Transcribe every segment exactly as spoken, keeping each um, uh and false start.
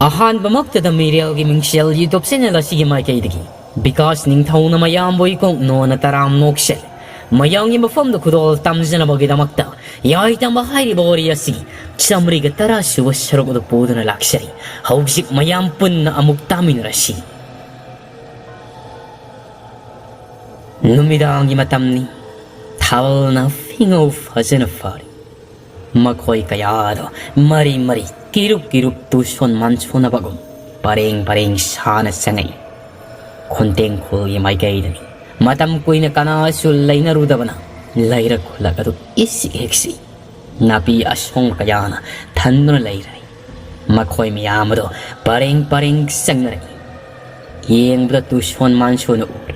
ꯑꯍꯥꯟꯕꯃꯛꯇꯗ ꯃꯤꯔꯦꯜꯒꯤ ꯃꯤꯡꯁꯦꯜ YouTube channel ꯑꯁꯤꯒꯤ ꯃꯥꯏꯀꯩꯗꯒꯤ ꯕꯤꯀꯥꯁ ꯅꯤꯡꯊꯧꯅ ꯃꯌꯥꯝꯕꯨ ꯏꯀꯣꯛ ꯅꯣꯟꯅ ꯇꯔꯥꯝ ꯅꯣꯛꯆꯔꯤ꯫ ꯃꯌꯥꯝꯒꯤ ꯃꯐꯝꯗ ꯈꯨꯗꯣꯜ ꯇꯝꯖꯅꯕꯒꯤꯗꯃꯛꯇ ꯌꯥꯏꯇꯝꯕ ꯍꯥꯏꯔꯤꯕ ꯋꯥꯔꯤ ꯑꯁꯤꯒꯤ ꯆꯥꯃꯔꯤꯒ ꯇꯔꯥ ꯁꯨꯕ ꯁꯔꯨꯛ ꯑꯗꯨ ꯄꯨꯗꯨꯅ ꯂꯥꯛꯆꯔꯤ꯫ ꯍꯧꯖꯤꯛ ꯃꯌꯥꯝ ꯄꯨꯟꯅ ꯑꯃꯨꯛ ꯇꯥꯃꯤꯟꯅꯔꯁꯤ꯫ ꯅꯨꯃꯤꯗꯥꯡꯒꯤ ꯃꯇꯝꯅꯤ꯫ ꯊꯥꯕꯜꯅ ꯐꯤꯉꯧ ꯐꯖꯅ ꯐꯥꯔꯤ꯫ ꯃꯈꯣꯏ ꯀꯌꯥꯗꯣ ꯃꯔꯤ ꯃꯔꯤ, ꯀꯤꯔꯨꯞ ꯀꯤꯔꯨꯞ ꯇꯨꯁꯣꯟ ꯃꯥꯟꯁꯣꯟꯅꯕꯒꯨꯝ ꯄꯔꯦꯡ ꯄꯔꯦꯡ ꯁꯥꯅ ꯆꯪꯉꯛꯏ꯫ ꯈꯣꯟꯇꯦꯡꯈꯣꯜꯒꯤ ꯃꯥꯏꯀꯩꯗꯅꯤ꯫ ꯃꯇꯝ ꯀꯨꯏꯅ ꯀꯅꯥꯁꯨ ꯂꯩꯅꯔꯨꯗꯕꯅ ꯂꯩꯔꯛ ꯈꯨꯜꯂꯛ ꯑꯗꯨ ꯏꯁꯤꯛ ꯍꯤꯛꯁꯤ꯫ ꯅꯥꯄꯤ ꯑꯁꯣꯡꯕ ꯀꯌꯥꯅ ꯊꯟꯗꯨꯅ ꯂꯩꯔꯦ꯫ ꯃꯈꯣꯏ ꯃꯌꯥꯝ ꯑꯗꯨ ꯄꯔꯦꯡ ꯄꯔꯦꯡ ꯆꯪꯅꯔꯛꯏ꯫ ꯌꯦꯡꯕꯗ ꯇꯨꯁꯣꯟ ꯃꯥꯟꯁꯣꯟꯅ ꯎꯔꯤ꯫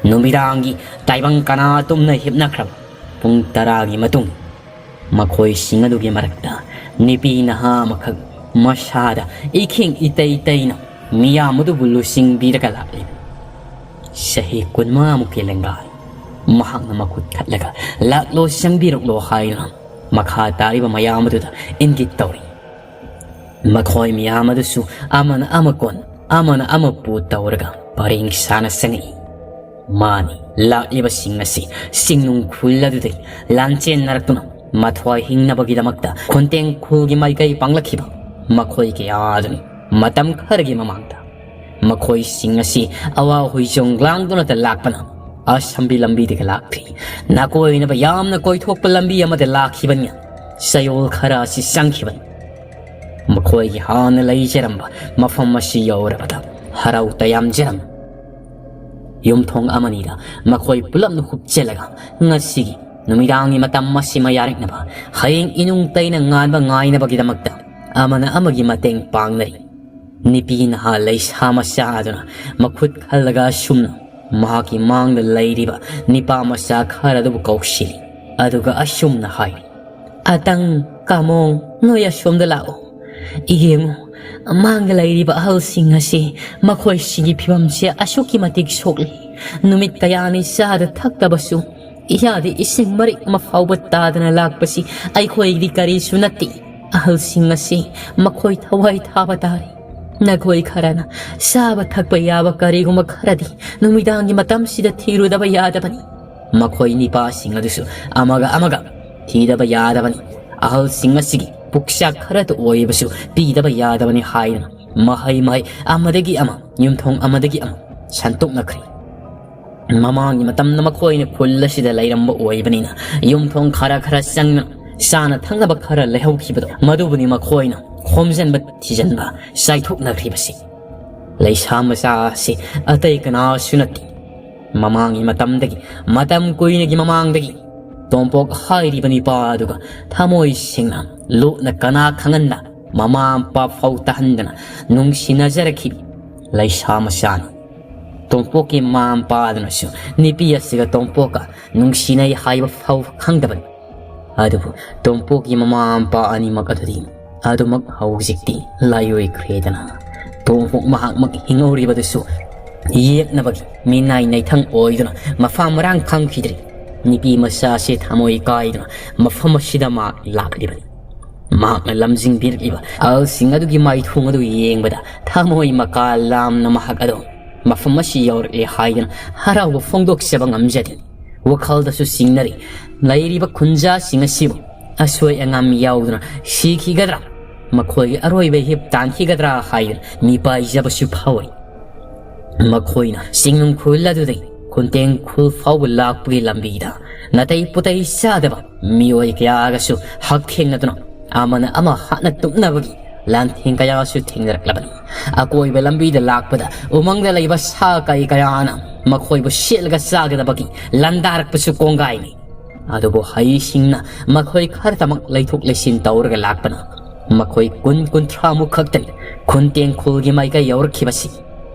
ꯅꯨꯃꯤꯗꯥꯡꯒꯤ ꯇꯥꯏꯕꯪ ꯀꯅꯥ ꯇꯨꯝꯅ ꯍꯤꯞꯅꯈ꯭ꯔꯕ ꯄꯨꯡ ꯇꯔꯥꯒꯤ ꯃꯇꯨꯡ, ꯃꯈꯣꯏꯁꯤꯡ ꯑꯗꯨꯒꯤ ꯃꯔꯛꯇ ꯅꯨꯄꯤ ꯅꯍꯥ ꯑꯃꯈꯛ ꯃꯁꯥꯗ ꯏꯈꯤꯡ ꯏꯇꯩ ꯇꯩꯅ ꯃꯤꯌꯥꯝ ꯑꯗꯨꯕꯨ ꯂꯨꯆꯤꯡꯕꯤꯔꯒ ꯂꯥꯛꯂꯤ꯫ ꯆꯍꯤ ꯀꯨꯟꯃꯉꯥꯃꯨꯛꯀꯤ ꯂꯦꯡꯒꯥ꯫ ꯃꯍꯥꯛꯅ ꯃꯈꯨꯠ ꯈꯠꯂꯒ "ꯂꯥꯛꯂꯣ, ꯆꯪꯕꯤꯔꯛꯂꯣ" ꯍꯥꯏꯗꯨꯅ ꯃꯈꯥ ꯇꯥꯔꯤꯕ ꯃꯌꯥꯝ ꯑꯗꯨꯗ ꯏꯪꯒꯤꯠ ꯇꯧꯔꯤ꯫ ꯃꯈꯣꯏ ꯃꯌꯥꯝ ꯑꯗꯨꯁꯨ ꯑꯃꯅ ꯑꯃ ꯀꯣꯟ ꯑꯃꯅ ꯑꯃ ꯄꯨ ꯇꯧꯔꯒ ꯄꯔꯦꯡ ꯁꯥꯅ ꯆꯪꯉꯛꯏ꯫ ꯃꯥꯅꯤ, ꯂꯥꯛꯂꯤꯕꯁꯤꯡ ꯑꯁꯤ ꯆꯤꯡꯅꯨꯡ ꯈꯨꯜ ꯑꯗꯨꯗꯒꯤ ꯂꯥꯟꯆꯦꯟꯅꯔꯛꯇꯨꯅ ꯃꯊ꯭ꯋꯥꯏ ꯍꯤꯡꯅꯕꯒꯤꯗꯃꯛꯇ ꯈꯣꯟꯇꯦꯡ ꯈꯨꯜꯒꯤ ꯃꯥꯏꯀꯩ ꯄꯥꯡꯂꯛꯈꯤꯕ ꯃꯈꯣꯏ ꯀꯌꯥ ꯑꯗꯨꯅꯤ꯫ ꯃꯇꯝ ꯈꯔꯒꯤ ꯃꯃꯥꯡꯗ ꯃꯈꯣꯏꯁꯤꯡ ꯑꯁꯤ ꯑꯋꯥ ꯍꯨꯏꯖꯣꯡ ꯂꯥꯡꯗꯨꯅꯇ ꯂꯥꯛꯄꯅ ꯑꯁꯝꯕꯤ ꯂꯝꯕꯤꯗꯒꯤ ꯂꯥꯛꯈꯤ꯫ ꯅꯥꯀꯣꯏꯅꯕ ꯌꯥꯝꯅ ꯀꯣꯏꯊꯣꯛꯄ ꯂꯝꯕꯤ ꯑꯃꯗ ꯂꯥꯛꯈꯤꯕꯅꯤꯅ ꯆꯌꯣꯜ ꯈꯔ ꯑꯁꯤ ꯆꯪꯈꯤꯕꯅꯤ꯫ ꯃꯈꯣꯏꯒꯤ ꯍꯥꯟꯅ ꯂꯩꯖꯔꯝꯕ ꯃꯐꯝ ꯑꯁꯤ ꯌꯧꯔꯕꯗ ꯍꯔꯥꯎ ꯇꯌꯥꯝꯖꯔꯝꯃꯤ꯫ ꯌꯨꯝꯊꯣꯡ ꯑꯃꯅꯤꯗ ꯃꯈꯣꯏ ꯄꯨꯂꯞꯅ ꯍꯨꯞꯆꯜꯂꯒ ꯉꯁꯤꯒꯤ ꯅꯨꯃꯤꯗꯥꯡꯒꯤ ꯃꯇꯝ ꯑꯁꯤ ꯃꯌꯥꯔꯤꯛꯅꯕ, ꯍꯌꯦꯡ ꯏꯅꯨꯡ ꯇꯩꯅ ꯉꯥꯟꯕ ꯉꯥꯏꯅꯕꯒꯤꯗꯃꯛꯇ ꯑꯃꯅ ꯑꯃꯒꯤ ꯃꯇꯦꯡ ꯄꯥꯡꯅꯔꯤ꯫ ꯅꯨꯄꯤ ꯅꯍꯥ ꯂꯩꯁꯥ ꯃꯆꯥ ꯑꯗꯨꯅ ꯃꯈꯨꯠ ꯈꯜꯂꯒ ꯑꯁꯨꯝꯅ ꯃꯍꯥꯛꯀꯤ ꯃꯥꯡꯗ ꯂꯩꯔꯤꯕ ꯅꯤꯄꯥ ꯃꯆꯥ ꯈꯔ ꯑꯗꯨꯕꯨ ꯀꯧꯁꯤꯜꯂꯤ꯫ ꯑꯗꯨꯒ ꯑꯁꯨꯝꯅ ꯍꯥꯏꯔꯤ, "ꯑꯇꯪ, ꯀꯥꯃꯣꯡ, ꯅꯣꯏ ꯑꯁꯣꯝꯗ ꯂꯥꯛꯑꯣ꯫ ꯌꯦꯡꯉꯨ, ꯃꯥꯡꯗ ꯂꯩꯔꯤꯕ ꯑꯍꯜꯁꯤꯡ ꯑꯁꯤ ꯃꯈꯣꯏꯁꯤꯒꯤ ꯐꯤꯕꯝꯁꯦ ꯑꯁꯨꯛꯀꯤ ꯃꯇꯤꯛ ꯁꯣꯛꯂꯤ꯫ ꯅꯨꯃꯤꯠ ꯀꯌꯥꯅꯤ ꯆꯥꯗ ꯊꯛꯇꯕꯁꯨ ꯏꯌꯥꯗ ꯏꯁꯤꯡ ꯃꯔꯤꯛ ꯑꯃ ꯐꯥꯎꯕ ꯇꯥꯗꯅ ꯂꯥꯛꯄꯁꯤ ꯑꯩꯈꯣꯏꯒꯤꯗꯤ ꯀꯔꯤꯁꯨ ꯅꯠꯇꯦ꯫ ꯑꯍꯜꯁꯤꯡ ꯑꯁꯤ ꯃꯈꯣꯏ ꯊꯋꯥꯏ ꯊꯥꯕ ꯇꯥꯔꯦ꯫ ꯅꯈꯣꯏ ꯈꯔꯅ ꯆꯥꯕ ꯊꯛꯄ ꯌꯥꯕ ꯀꯔꯤꯒꯨꯝꯕ ꯈꯔꯗꯤ ꯅꯨꯃꯤꯗꯥꯡꯒꯤ ꯃꯇꯝꯁꯤꯗ ꯊꯤꯔꯨꯗꯕ ꯌꯥꯗꯕꯅꯤ꯫ ꯃꯈꯣꯏ ꯅꯤꯄꯥꯁꯤꯡ ꯑꯗꯨꯁꯨ ꯑꯃꯒ ꯑꯃꯒ ꯊꯤꯗꯕ ꯌꯥꯗꯕꯅꯤ꯫ ꯑꯍꯜꯁꯤꯡ ꯑꯁꯤꯒꯤ ꯄꯨꯛꯆꯥꯛ ꯈꯔꯇ ꯑꯣꯏꯕꯁꯨ ꯄꯤꯗꯕ ꯌꯥꯗꯕꯅꯤ ꯍꯥꯏꯗꯨꯅ ꯃꯍꯩ ꯃꯍꯩ ꯑꯃꯗꯒꯤ ꯑꯃ, ꯌꯨꯝꯊꯣꯡ ꯑꯃꯗꯒꯤ ꯑꯃ ꯁꯟꯇꯣꯛꯅꯈ꯭ꯔꯦ꯫ ꯃꯃꯥꯡꯒꯤ ꯃꯇꯝꯗ ꯃꯈꯣꯏꯅ ꯈꯨꯜ ꯑꯁꯤꯗ ꯂꯩꯔꯝꯕ ꯑꯣꯏꯕꯅꯤꯅ ꯌꯨꯝꯊꯣꯡ ꯈꯔ ꯈꯔ ꯆꯪꯗꯨꯅ ꯆꯥꯅ ꯊꯛꯅꯕ ꯈꯔ ꯂꯩꯍꯧꯈꯤꯕꯗꯣ, ꯃꯗꯨꯕꯨꯅꯤ ꯃꯈꯣꯏꯅ ꯈꯣꯝꯖꯟꯕ ꯊꯤꯖꯟꯕ ꯆꯥꯏꯊꯣꯛꯅꯈ꯭ꯔꯤꯕꯁꯤ꯫ ꯂꯩꯁꯥ ꯃꯆꯥ ꯑꯁꯤ ꯑꯇꯩ ꯀꯅꯥꯁꯨ ꯅꯠꯇꯦ꯫ ꯃꯃꯥꯡꯒꯤ ꯃꯇꯝꯗꯒꯤ ꯃꯇꯝ ꯀꯨꯏꯅꯒꯤ ꯃꯃꯥꯡꯗꯒꯤ ꯇꯣꯝꯄꯣꯛ ꯍꯥꯏꯔꯤꯕ ꯅꯤꯄꯥ ꯑꯗꯨꯒ ꯊꯃꯣꯏ ꯁꯦꯡꯅ ꯂꯨꯞꯅ ꯀꯅꯥ ꯈꯪꯍꯟꯗ ꯃꯃꯥ ꯃꯄꯥ ꯐꯥꯎ ꯇꯥꯍꯟꯗꯅ ꯅꯨꯡꯁꯤꯅꯖꯔꯛꯈꯤꯕ ꯂꯩꯁꯥ ꯃꯆꯥꯅꯤ꯫ ꯇꯣꯝꯄꯣꯛꯀꯤ ꯃꯃꯥ ꯃꯄꯥ ꯑꯗꯨꯅꯁꯨ ꯅꯤꯄꯤ ꯑꯁꯤꯒ ꯇꯣꯝꯄꯣꯛꯀ ꯅꯨꯡꯁꯤꯅꯩ ꯍꯥꯏꯕ ꯐꯥꯎ ꯈꯪꯗꯕꯅꯤ꯫ ꯑꯗꯨꯕꯨ ꯇꯣꯝꯄꯣꯛꯀꯤ ꯃꯃꯥ ꯃꯄꯥ ꯑꯅꯤꯃꯛ ꯑꯗꯨꯗꯤ ꯑꯗꯨꯃꯛ ꯍꯧꯖꯤꯛꯇꯤ ꯂꯥꯏꯑꯣꯏꯈ꯭ꯔꯦꯗꯅ꯫ ꯇꯣꯝꯄꯣꯛ ꯃꯍꯥꯛꯃꯛ ꯍꯤꯡꯍꯧꯔꯤꯕꯗꯨꯁꯨ ꯌꯦꯛꯅꯕꯒꯤ ꯃꯤꯅꯥꯏ ꯅꯩꯊꯪ ꯑꯣꯏꯗꯨꯅ ꯃꯐꯝ ꯃꯔꯥꯡ ꯈꯪꯈꯤꯗ꯭ꯔꯤ꯫ ꯅꯤꯄꯤ ꯃꯆꯥꯁꯦ ꯊꯃꯣꯏ ꯀꯥꯏꯗꯨꯅ ꯃꯐꯝ ꯑꯁꯤꯗ ꯃꯍꯥꯛ ꯂꯥꯛꯂꯤꯕꯅꯤ꯫ ꯃꯍꯥꯛꯅ ꯂꯝꯖꯤꯡꯕꯤꯔꯛꯂꯤꯕ ꯑꯍꯜꯁꯤꯡ ꯑꯗꯨꯒꯤ ꯃꯥꯏꯊꯣꯡ ꯑꯗꯨ ꯌꯦꯡꯕꯗ ꯊꯃꯣꯏ ꯃꯀꯥ ꯂꯥꯝꯅ ꯃꯍꯥꯛ ꯑꯗꯨ ꯃꯐꯝ ꯑꯁꯤ ꯌꯧꯔꯛꯂꯦ ꯍꯥꯏꯗꯨꯅ ꯍꯔꯥꯎꯕ ꯐꯣꯡꯗꯣꯛꯆꯕ ꯉꯝꯖꯗꯦ꯫ ꯋꯥꯈꯜꯗꯁꯨ ꯆꯤꯡꯅꯔꯤ꯫ ꯂꯩꯔꯤꯕ ꯈꯨꯟꯖꯥꯁꯤꯡ ꯑꯁꯤꯕꯨ ꯑꯁꯣꯏ ꯑꯉꯥꯝ ꯌꯥꯎꯗꯅ ꯁꯤꯈꯤꯒꯗ꯭ꯔꯥ? ꯃꯈꯣꯏꯒꯤ ꯑꯔꯣꯏꯕ ꯏꯍꯤꯞ ꯇꯥꯟꯈꯤꯒꯗ꯭ꯔꯥ ꯍꯥꯏꯗꯨꯅ ꯃꯤꯄꯥꯏꯖꯕꯁꯨ ꯐꯥꯎꯏ꯫ ꯃꯈꯣꯏꯅ ꯆꯤꯡꯅꯨꯡ ꯈꯨꯜ ꯑꯗꯨꯗꯒꯤ ꯈꯨꯟꯇꯦꯡ ꯈꯨꯜ ꯐꯥꯎꯕ ꯂꯥꯛꯄꯒꯤ ꯂꯝꯕꯤꯗ ꯅꯥꯇꯩ ꯄꯨꯇꯩ ꯆꯥꯗꯕ ꯃꯤꯑꯣꯏ ꯀꯌꯥꯒꯁꯨ ꯍꯛꯊꯦꯡꯅꯗꯨꯅ ꯑꯃꯅ ꯑꯃ ꯍꯥꯠꯅ ꯇꯨꯞꯅꯕꯒꯤ ꯂꯥꯟꯊꯦꯡ ꯀꯌꯥꯁꯨ ꯊꯦꯡꯅꯔꯛꯂꯕꯅꯤ꯫ ꯑꯀꯣꯏꯕ ꯂꯝꯕꯤꯗ ꯂꯥꯛꯄꯗ ꯎꯃꯪꯗ ꯂꯩꯕ ꯁꯥ ꯀꯩ ꯀꯌꯥꯅ ꯃꯈꯣꯏꯕꯨ ꯁꯦꯠꯂꯒ ꯆꯥꯒꯗꯕꯒꯤ ꯂꯥꯟꯗꯥꯔꯛꯄꯁꯨ ꯀꯣꯡꯒꯥꯏꯅꯤ꯫ ꯑꯗꯨꯕꯨ ꯍꯩꯁꯤꯡꯅ ꯃꯈꯣꯏ ꯈꯔꯇꯃꯛ ꯂꯩꯊꯣꯛ ꯂꯩꯁꯤꯟ ꯇꯧꯔꯒ ꯂꯥꯛꯄꯅ ꯃꯈꯣꯏ ꯀꯨꯟ ꯀꯨꯟꯊ꯭ꯔꯥꯃꯨꯛ ꯈꯛꯇꯅꯤ ꯈꯨꯟꯇꯦꯡ ꯈꯨꯜꯒꯤ ꯃꯥꯏꯀꯩ ꯌꯧꯔꯛꯈꯤꯕꯁꯤ꯫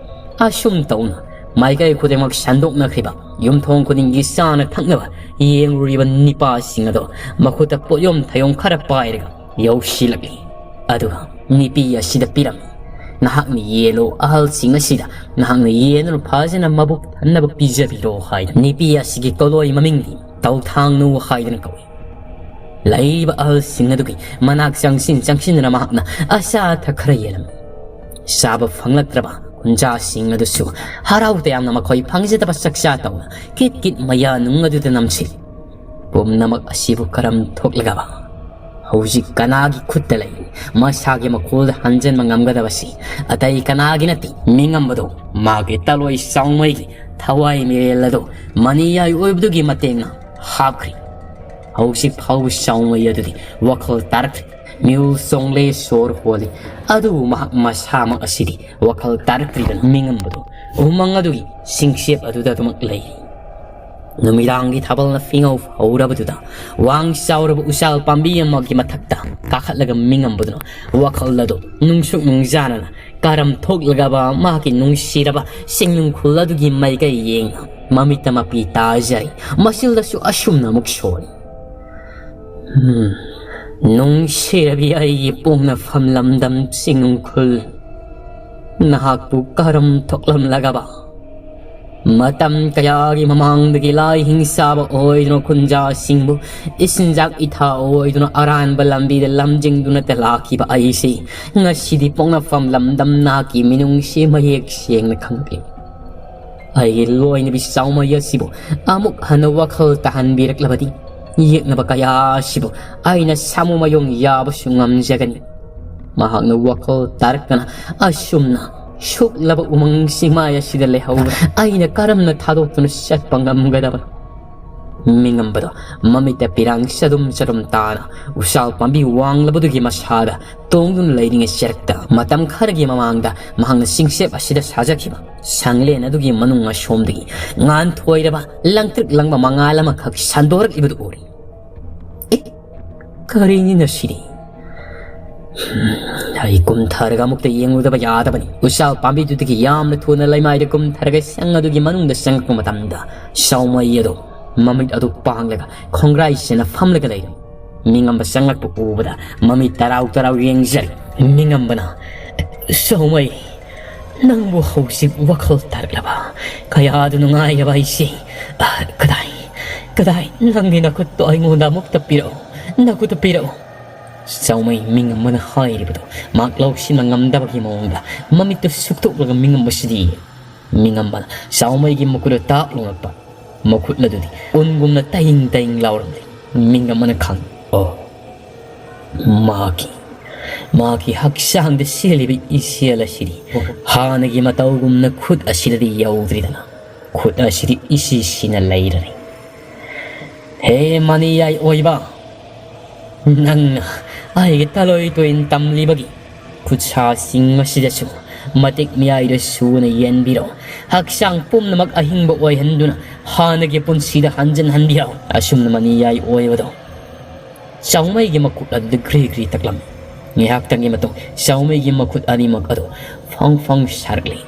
ꯑꯁꯨꯝ ꯇꯧꯅ ꯃꯥꯏꯀꯩ ꯈꯨꯗꯤꯡꯃꯛ ꯁꯟꯗꯣꯛꯅꯈ꯭ꯔꯤꯕ ꯌꯨꯝꯊꯣꯡ ꯈꯨꯗꯤꯡꯒꯤ ꯆꯥꯅ ꯊꯛꯅꯕ ꯌꯦꯡꯂꯨꯔꯤꯕ ꯅꯤꯄꯥꯁꯤꯡ ꯑꯗꯣ ꯃꯈꯨꯠꯇ ꯄꯣꯠꯌꯣꯝ ꯊꯌꯣꯝ ꯈꯔ ꯄꯥꯏꯔꯒ ꯌꯧꯁꯤꯜꯂꯛꯂꯤ꯫ ꯑꯗꯨꯒ ꯅꯤꯄꯤ ꯑꯁꯤꯗ ꯄꯤꯔꯝꯃꯤ꯫ ꯅꯍꯥꯛꯅ ꯌꯦꯜꯂꯣ ꯑꯍꯜꯁꯤꯡ ꯑꯁꯤꯗ, ꯅꯍꯥꯛꯅ ꯌꯦꯟꯗꯨꯅ ꯐꯖꯅ ꯃꯕꯨꯛ ꯊꯟꯅꯕ ꯄꯤꯖꯕꯤꯔꯣ ꯍꯥꯏꯗꯅ ꯅꯤꯄꯤ ꯑꯁꯤꯒꯤ ꯀꯣꯂꯣꯏ ꯃꯃꯤꯡꯗꯤ ꯇꯧꯊꯥꯡꯅꯨ ꯍꯥꯏꯗꯅ ꯀꯧꯏ꯫ ꯂꯩꯔꯤꯕ ꯑꯍꯜꯁꯤꯡ ꯑꯗꯨꯒꯤ ꯃꯅꯥꯛ ꯆꯪꯁꯤꯟ ꯆꯪꯁꯤꯟꯗꯨꯅ ꯃꯍꯥꯛꯅ ꯑꯆꯥ ꯑꯊꯛ ꯈꯔ ꯌꯦꯜꯂꯝꯃꯤ꯫ ꯆꯥꯕ ꯐꯪꯂꯛꯇ꯭ꯔꯕ ꯈꯨꯟꯖꯥꯁꯤꯡ ꯑꯗꯨꯁꯨ ꯍꯔꯥꯎ ꯇꯌꯥꯝꯅ ꯃꯈꯣꯏ ꯐꯪꯖꯗꯕ ꯆꯥꯛꯆꯥ ꯇꯧꯅ ꯀꯤꯠ ꯀꯤꯠ ꯃꯌꯥ ꯅꯨꯡ ꯑꯗꯨꯗ ꯅꯝꯁꯤꯜꯂꯤ꯫ ꯄꯨꯝꯅꯃꯛ ꯑꯁꯤꯕꯨ ꯀꯔꯝ ꯊꯣꯛꯂꯒꯕ ꯍꯧꯖꯤꯛ ꯀꯅꯥꯒꯤ ꯈꯨꯠꯇ ꯂꯩ? ꯃꯁꯥꯒꯤ ꯃꯈꯣꯜꯗ ꯍꯟꯖꯤꯟꯕ ꯉꯝꯒꯗꯕꯁꯤ ꯑꯇꯩ ꯀꯅꯥꯒꯤ ꯅꯠꯇꯦ, ꯃꯤꯉꯝꯕꯗꯣ ꯃꯥꯒꯤ ꯇꯂꯣꯏ ꯆꯥꯎꯃꯩꯒꯤ ꯊꯋꯥꯏ ꯃꯤꯔꯦꯜ ꯑꯗꯨ ꯃꯅꯤꯌꯥꯏ ꯑꯣꯏꯕꯗꯨꯒꯤ ꯃꯇꯦꯡꯅ ꯍꯥꯞꯈ꯭ꯔꯤ꯫ ꯍꯧꯖꯤꯛ ꯐꯥꯎꯕ ꯆꯥꯎꯃꯩ ꯑꯗꯨꯗꯤ ꯋꯥꯈꯜ ꯇꯥꯔꯛꯇ꯭ꯔꯤ꯫ ꯃꯤꯍꯨꯜ ꯆꯣꯡꯂꯦ, ꯁꯣꯔ ꯍꯣꯜꯂꯤ, ꯑꯗꯨꯕꯨ ꯃꯍꯥꯛ ꯃꯁꯥꯃꯛ ꯑꯁꯤꯗꯤ ꯋꯥꯈꯜ ꯇꯥꯔꯛꯇ꯭ꯔꯤꯕꯅꯤ꯫ ꯃꯤꯉꯝꯕꯗꯣ ꯎꯃꯪ ꯑꯗꯨꯒꯤ ꯁꯤꯡꯆꯦꯞ ꯑꯗꯨꯗ ꯑꯗꯨꯃꯛ ꯂꯩꯔꯤ꯫ ꯅꯨꯃꯤꯗꯥꯡꯒꯤ ꯊꯥꯕꯜꯅ ꯐꯤꯉꯧ ꯍꯧꯔꯕꯗꯨꯗ ꯋꯥꯡ ꯆꯥꯎꯔꯕ ꯎꯆꯥꯜ ꯄꯥꯝꯕꯤ ꯑꯃꯒꯤ ꯃꯊꯛꯇ ꯀꯥꯈꯠꯂꯒ ꯃꯤꯉꯝꯕꯗꯨꯅ ꯋꯥꯈꯜ ꯑꯗꯨ ꯅꯨꯡꯁꯨꯛ ꯅꯨꯡꯖꯥꯅꯅ ꯀꯔꯝ ꯊꯣꯛꯂꯒꯕ ꯃꯍꯥꯛꯀꯤ ꯅꯨꯡꯁꯤꯔꯕ ꯆꯤꯡꯅꯨꯡꯈꯨꯜ ꯑꯗꯨꯒꯤ ꯃꯥꯏꯀꯩ ꯌꯦꯡꯅ ꯃꯃꯤꯠꯇ ꯃꯄꯤ ꯇꯥꯖꯔꯤ꯫ ꯃꯆꯤꯜꯗꯁꯨ ꯑꯁꯨꯝꯅ ꯑꯃꯨꯛ ꯁꯣꯜꯂꯤ꯫ ꯎꯝ, ꯅꯨꯡꯁꯤꯔꯕꯤ ꯑꯩꯒꯤ ꯄꯣꯛꯅꯐꯝ ꯂꯝꯗꯝ ꯆꯤꯡꯅꯨꯡꯈꯨꯜ, ꯅꯍꯥꯛꯄꯨ ꯀꯔꯝ ꯊꯣꯛꯂꯝꯂꯒꯕ? ꯃꯇꯝ ꯀꯌꯥꯒꯤ ꯃꯃꯥꯡꯗꯒꯤ ꯂꯥꯏ ꯍꯤꯡꯆꯥꯕ ꯑꯣꯏꯗꯨꯅ ꯈꯨꯟꯖꯥꯁꯤꯡꯕꯨ ꯏꯆꯤꯟꯖꯥꯛ ꯏꯊꯥ ꯑꯣꯏꯗꯨꯅ ꯑꯔꯥꯟꯕ ꯂꯝꯕꯤꯗ ꯂꯝꯖꯤꯡꯗꯨꯅ ꯂꯥꯛꯈꯤꯕ ꯑꯩꯁꯤ ꯉꯁꯤꯗꯤ ꯄꯣꯛꯅꯐꯝ ꯂꯝꯗꯝ ꯅꯍꯥꯛꯀꯤ ꯃꯤꯅꯨꯡꯁꯤ ꯃꯌꯦꯛ ꯁꯦꯡꯅ ꯈꯪꯂꯛꯂꯤ꯫ ꯑꯩꯒꯤ ꯂꯣꯏꯅꯕꯤ ꯆꯥꯎꯃꯩ ꯑꯁꯤꯕꯨ ꯑꯃꯨꯛ ꯍꯟꯅ ꯋꯥꯈꯜ ꯇꯥꯍꯟꯕꯤꯔꯛꯂꯕꯗꯤ ꯌꯦꯛꯅꯕ ꯀꯌꯥ ꯑꯁꯤꯕꯨ ꯑꯩꯅ ꯁꯥꯃꯨ ꯃꯌꯣꯡ ꯌꯥꯕꯁꯨ ꯉꯝꯖꯒꯅꯤ꯫ ꯃꯍꯥꯛꯅ ꯋꯥꯈꯜ ꯇꯥꯔꯛꯇꯅ ꯑꯁꯨꯝꯅ ꯁꯨꯛꯂꯕ ꯎꯃꯪ ꯆꯤꯡꯃꯥꯏ ꯑꯁꯤꯗ ꯂꯩꯍꯧꯕ ꯑꯩꯅ ꯀꯔꯝꯅ ꯊꯥꯗꯣꯛꯇꯨꯅ ꯆꯠꯄ ꯉꯝꯒꯗꯕꯅꯣ? ꯃꯤꯉꯝꯕꯗꯣ ꯃꯃꯤꯠꯇ ꯄꯤꯔꯥꯡ ꯆꯗꯨꯝ ꯆꯗꯨꯝ ꯇꯥꯅ ꯎꯆꯥꯜ ꯄꯥꯝꯕꯤ ꯋꯥꯡꯂꯕꯗꯨꯒꯤ ꯃꯁꯥꯗ ꯇꯣꯡꯗꯨꯅ ꯂꯩꯔꯤꯉꯩ ꯆꯦꯔꯛꯇ ꯃꯇꯝ ꯈꯔꯒꯤ ꯃꯃꯥꯡꯗ ꯃꯍꯥꯛꯅ ꯆꯤꯡꯆꯦꯞ ꯑꯁꯤꯗ ꯁꯥꯖꯈꯤꯕ ꯁꯪꯂꯦꯟ ꯑꯗꯨꯒꯤ ꯃꯅꯨꯡ ꯑꯁꯣꯝꯗꯒꯤ ꯉꯥꯟꯊꯣꯏꯔꯕ ꯂꯪꯇ꯭ꯔꯤꯛ ꯂꯪꯕ ꯃꯉꯥꯜ ꯑꯃꯈꯛ ꯁꯟꯗꯣꯔꯛꯂꯤꯕꯗꯨ ꯎꯔꯤ꯫ ꯑꯦ, ꯀꯔꯤꯅꯤꯅ ꯁꯤꯗꯤ? ꯍꯝ, ꯑꯩ ꯀꯨꯝꯊꯔꯒ ꯑꯃꯨꯛꯇ ꯌꯦꯡꯂꯨꯗꯕ ꯌꯥꯗꯕꯅꯤ꯫ ꯎꯆꯥꯜ ꯄꯥꯝꯕꯤꯗꯨꯗꯒꯤ ꯌꯥꯝꯅ ꯊꯨꯅ ꯂꯩꯃꯥꯏꯗ ꯀꯨꯝꯊꯔꯒ ꯁꯪ ꯑꯗꯨꯒꯤ ꯃꯅꯨꯡꯗ ꯆꯪꯂꯛꯄ ꯃꯇꯝꯗ ꯁꯥꯎꯃꯩ ꯑꯗꯨ ꯃꯃꯤꯠ ꯑꯗꯨ ꯄꯥꯡꯂꯒ ꯈꯣꯡꯒ꯭ꯔꯥꯏ ꯁꯦꯟꯅ ꯐꯝꯂꯒ ꯂꯩꯔꯝꯃꯤ꯫ ꯃꯤꯉꯝꯕ ꯆꯪꯂꯛꯄ ꯎꯕꯗ ꯃꯃꯤꯠ ꯇꯔꯥꯎ ꯇꯔꯥꯎ ꯌꯦꯡꯖꯔꯤ꯫ ꯃꯤꯉꯝꯕꯅ, "ꯁꯥꯎꯃꯩ, ꯅꯪꯕꯨ ꯍꯧꯖꯤꯛ ꯋꯥꯈꯜ ꯇꯥꯔꯛꯂꯕ? ꯀꯌꯥꯗ ꯅꯨꯡꯉꯥꯏꯔꯕ ꯑꯩꯁꯦ꯫ ꯑ, ꯀꯗꯥꯏ, ꯀꯗꯥꯏ? ꯅꯪꯒꯤ ꯅꯈꯨꯠꯇꯣ ꯑꯩꯉꯣꯟꯗ ꯑꯃꯨꯛꯇ ꯄꯤꯔꯛꯎ꯫ "ꯅꯈꯨꯠꯇꯨ ꯄꯤꯔꯛꯎ꯫" ꯆꯥꯎꯃꯩ ꯃꯤꯡ ꯑꯃꯅ ꯍꯥꯏꯔꯤꯕꯗꯨ ꯃꯍꯥꯛ ꯂꯧꯁꯤꯟꯕ ꯉꯝꯗꯕꯒꯤ ꯃꯑꯣꯡꯗ ꯃꯃꯤꯠꯇꯨ ꯁꯨꯛꯇꯣꯛꯂꯒ ꯃꯤꯡ ꯑꯃꯁꯤꯗꯤ ꯃꯤꯡ ꯑꯃꯅ ꯆꯥꯎꯃꯩꯒꯤ ꯃꯈꯨꯠꯇ ꯇꯥꯛ ꯂꯨꯉꯛꯄ꯫ ꯃꯈꯨꯠ ꯑꯗꯨꯗꯤ ꯎꯟꯒꯨꯝꯅ ꯇꯌꯤꯡ ꯇꯌꯤꯡ ꯂꯥꯎꯔꯝꯂꯦ꯫ ꯃꯤꯡ ꯑꯃꯅ ꯈꯪ-, ꯑꯣ, ꯃꯍꯥꯛꯀꯤ, ꯃꯍꯥꯛꯀꯤ ꯍꯛꯆꯥꯡꯗ ꯁꯤꯜꯂꯤꯕ ꯏꯁꯦꯜ ꯑꯁꯤꯗꯤ ꯍꯥꯟꯅꯒꯤ ꯃꯇꯧꯒꯨꯝꯅ ꯈꯨꯠ ꯑꯁꯤꯗꯗꯤ ꯌꯧꯗ꯭ꯔꯤꯗꯅ, ꯈꯨꯠ ꯑꯁꯤꯗꯤ ꯏꯁꯤ ꯁꯤꯅ ꯂꯩꯔꯔꯦ꯫ ꯍꯦ ꯃꯅꯤꯌꯥꯏ ꯑꯣꯏꯕ, ꯅꯪꯅ ꯑꯩꯒꯤ ꯇꯂꯣꯏ ꯇꯣꯏꯟ ꯇꯝꯂꯤꯕꯒꯤ ꯈꯨꯠꯁꯥꯁꯤꯡ ꯑꯁꯤꯗꯁꯨ ꯃꯇꯤꯛ ꯃꯌꯥꯏꯗ ꯁꯨꯅ ꯌꯦꯟꯕꯤꯔꯣ꯫ ꯍꯛꯆꯥꯡ ꯄꯨꯝꯅꯃꯛ ꯑꯍꯤꯡꯕ ꯑꯣꯏꯍꯟꯗꯨꯅ ꯍꯥꯟꯅꯒꯤ ꯄꯨꯟꯁꯤꯗ ꯍꯟꯖꯤꯟꯍꯟꯕꯤꯔꯣ꯫ ꯑꯁꯨꯝꯅ ꯃꯅꯤꯌꯥꯏ ꯑꯣꯏꯕꯗꯣ ꯆꯥꯎꯃꯩꯒꯤ ꯃꯈꯨꯠ ꯑꯗꯨꯗ ꯒ꯭ꯔꯤ ꯒ꯭ꯔꯤ ꯇꯛꯂꯝꯃꯤ꯫ ꯉꯥꯏꯍꯥꯛꯇꯪꯒꯤ ꯃꯇꯨꯡ ꯆꯥꯎꯃꯩꯒꯤ ꯃꯈꯨꯠ ꯑꯅꯤꯃꯛ ꯑꯗꯨ ꯐꯪ ꯐꯪ ꯁꯥꯔꯛꯂꯤ꯫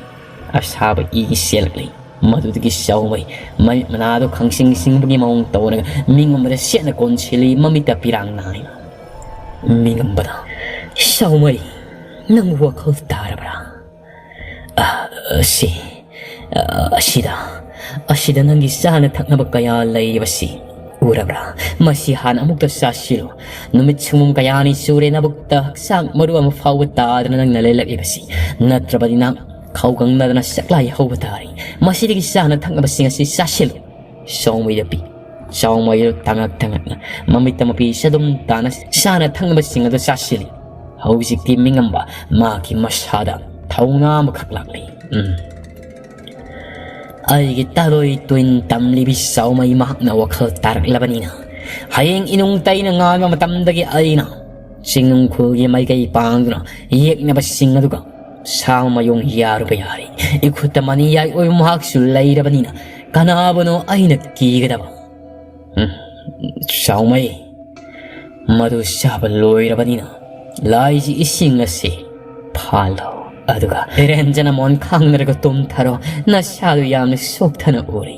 ꯑꯁꯥꯕ ꯏ ꯆꯦꯜꯂꯛꯂꯤ꯫ ꯃꯗꯨꯗꯒꯤ ꯆꯥꯎꯃꯩ ꯃꯃꯤꯠ ꯃꯅꯥꯗꯨ ꯈꯪꯁꯤꯡ ꯁꯤꯡꯕꯒꯤ ꯃꯑꯣꯡ ꯇꯧꯔꯒ ꯃꯤꯡ ꯑꯃꯗ ꯁꯦꯠꯅ ꯀꯣꯟꯁꯤꯜꯂꯤ, ꯃꯃꯤꯠꯇ ꯄꯤꯔꯥꯡ ꯅꯥꯏꯅ꯫ ꯃꯤꯡ ꯑꯃꯗ, "ꯆꯥꯎꯃꯩ, ꯅꯪ ꯋꯥꯈꯜ ꯇꯥꯔꯕ꯭ꯔꯥ? ꯑ, ꯁꯤ, ꯑ, ꯑꯁꯤꯗ, ꯑꯁꯤꯗ ꯅꯪꯒꯤ ꯆꯥꯅ ꯊꯛꯅꯕ ꯀꯌꯥ ꯂꯩꯔꯤꯕꯁꯤ ꯎꯔꯕ꯭ꯔꯥ? ꯃꯁꯤ ꯍꯥꯟꯅ ꯑꯃꯨꯛꯇ ꯆꯥꯁꯤꯜꯂꯨ꯫ ꯅꯨꯃꯤꯠ ꯁꯨꯡꯒꯨꯝ ꯀꯌꯥꯅꯤ ꯁꯨꯔꯦ ꯅꯕꯨꯛꯇ ꯍꯛꯆꯥꯡ ꯃꯔꯨ ꯑꯃ ꯐꯥꯎꯕ ꯇꯥꯗꯅ ꯅꯪꯅ ꯂꯩꯂꯛꯂꯤꯕꯁꯤ꯫ ꯅꯠꯇ꯭ꯔꯕꯗꯤ ꯅꯪ ꯈꯧꯒꯪꯅꯗꯅ ꯆꯥꯛꯂꯥꯏ ꯍꯧꯕ ꯇꯥꯔꯦ꯫ ꯃꯁꯤꯗꯒꯤ ꯆꯥꯅ ꯊꯛꯅꯕꯁꯤꯡ ꯑꯁꯤ ꯆꯥꯁꯤꯜꯂꯨ꯫" ꯆꯥꯎꯃꯩꯗ ꯄꯤ꯫ ꯆꯥꯎꯃꯩꯗꯨ ꯇꯉꯛ ꯇꯉꯛꯅ ꯃꯃꯤꯠꯇ ꯃꯄꯤ ꯆꯗꯨꯝ ꯇꯥꯅ ꯆꯥꯅ ꯊꯛꯅꯕꯁꯤꯡ ꯑꯗꯨ ꯆꯥꯁꯤꯜꯂꯤ꯫ ꯍꯧꯖꯤꯛꯇꯤ ꯃꯤꯡꯉꯝꯕ ꯃꯍꯥꯛꯀꯤ ꯃꯁꯥꯗ ꯊꯧꯅꯥ ꯑꯃꯈꯛ ꯂꯥꯛꯂꯤ꯫ ꯎꯝ꯫ ꯑꯩꯒꯤ ꯇꯂꯣꯏ ꯇꯨꯏꯟ ꯇꯝꯂꯤꯕꯤ ꯆꯥꯎꯃꯩ ꯃꯍꯥꯛꯅ ꯋꯥꯈꯜ ꯇꯥꯔꯛꯂꯕꯅꯤꯅ, ꯍꯌꯦꯡ ꯏꯅꯨꯡ ꯇꯩꯅ ꯉꯥꯟꯕ ꯃꯇꯝꯗꯒꯤ ꯑꯩꯅ ꯆꯤꯡꯅꯨꯡ ꯈꯨꯜꯒꯤ ꯃꯥꯏꯀꯩ ꯄꯥꯡꯗꯨꯅ ꯌꯦꯛꯅꯕꯁꯤꯡ ꯑꯗꯨꯒ ꯁꯥ ꯃꯌꯣꯡ ꯌꯥꯔꯨꯕ ꯌꯥꯔꯦ꯫ ꯏꯈꯨꯠꯇ ꯃꯅꯤꯌꯥꯏ ꯑꯣꯏꯕ ꯃꯍꯥꯛꯁꯨ ꯂꯩꯔꯕꯅꯤꯅ ꯀꯅꯥꯕꯨꯅꯣ ꯑꯩꯅ ꯀꯤꯒꯗꯕ? ꯎꯝ, ꯆꯥꯎꯃꯩ, ꯃꯗꯨ ꯆꯥꯕ ꯂꯣꯏꯔꯕꯅꯤꯅ ꯂꯥꯏꯒꯤ ꯏꯁꯤꯡ ꯑꯁꯤ ꯐꯥꯜꯂꯣ꯫ ꯑꯗꯨꯒ ꯔꯦꯟꯖꯅ ꯃꯣꯟ ꯈꯥꯡꯅꯔꯒ ꯇꯨꯝꯊꯔꯣ꯫ ꯅꯁꯥꯗꯨ ꯌꯥꯝꯅ ꯁꯣꯛꯊꯅ ꯎꯔꯤ꯫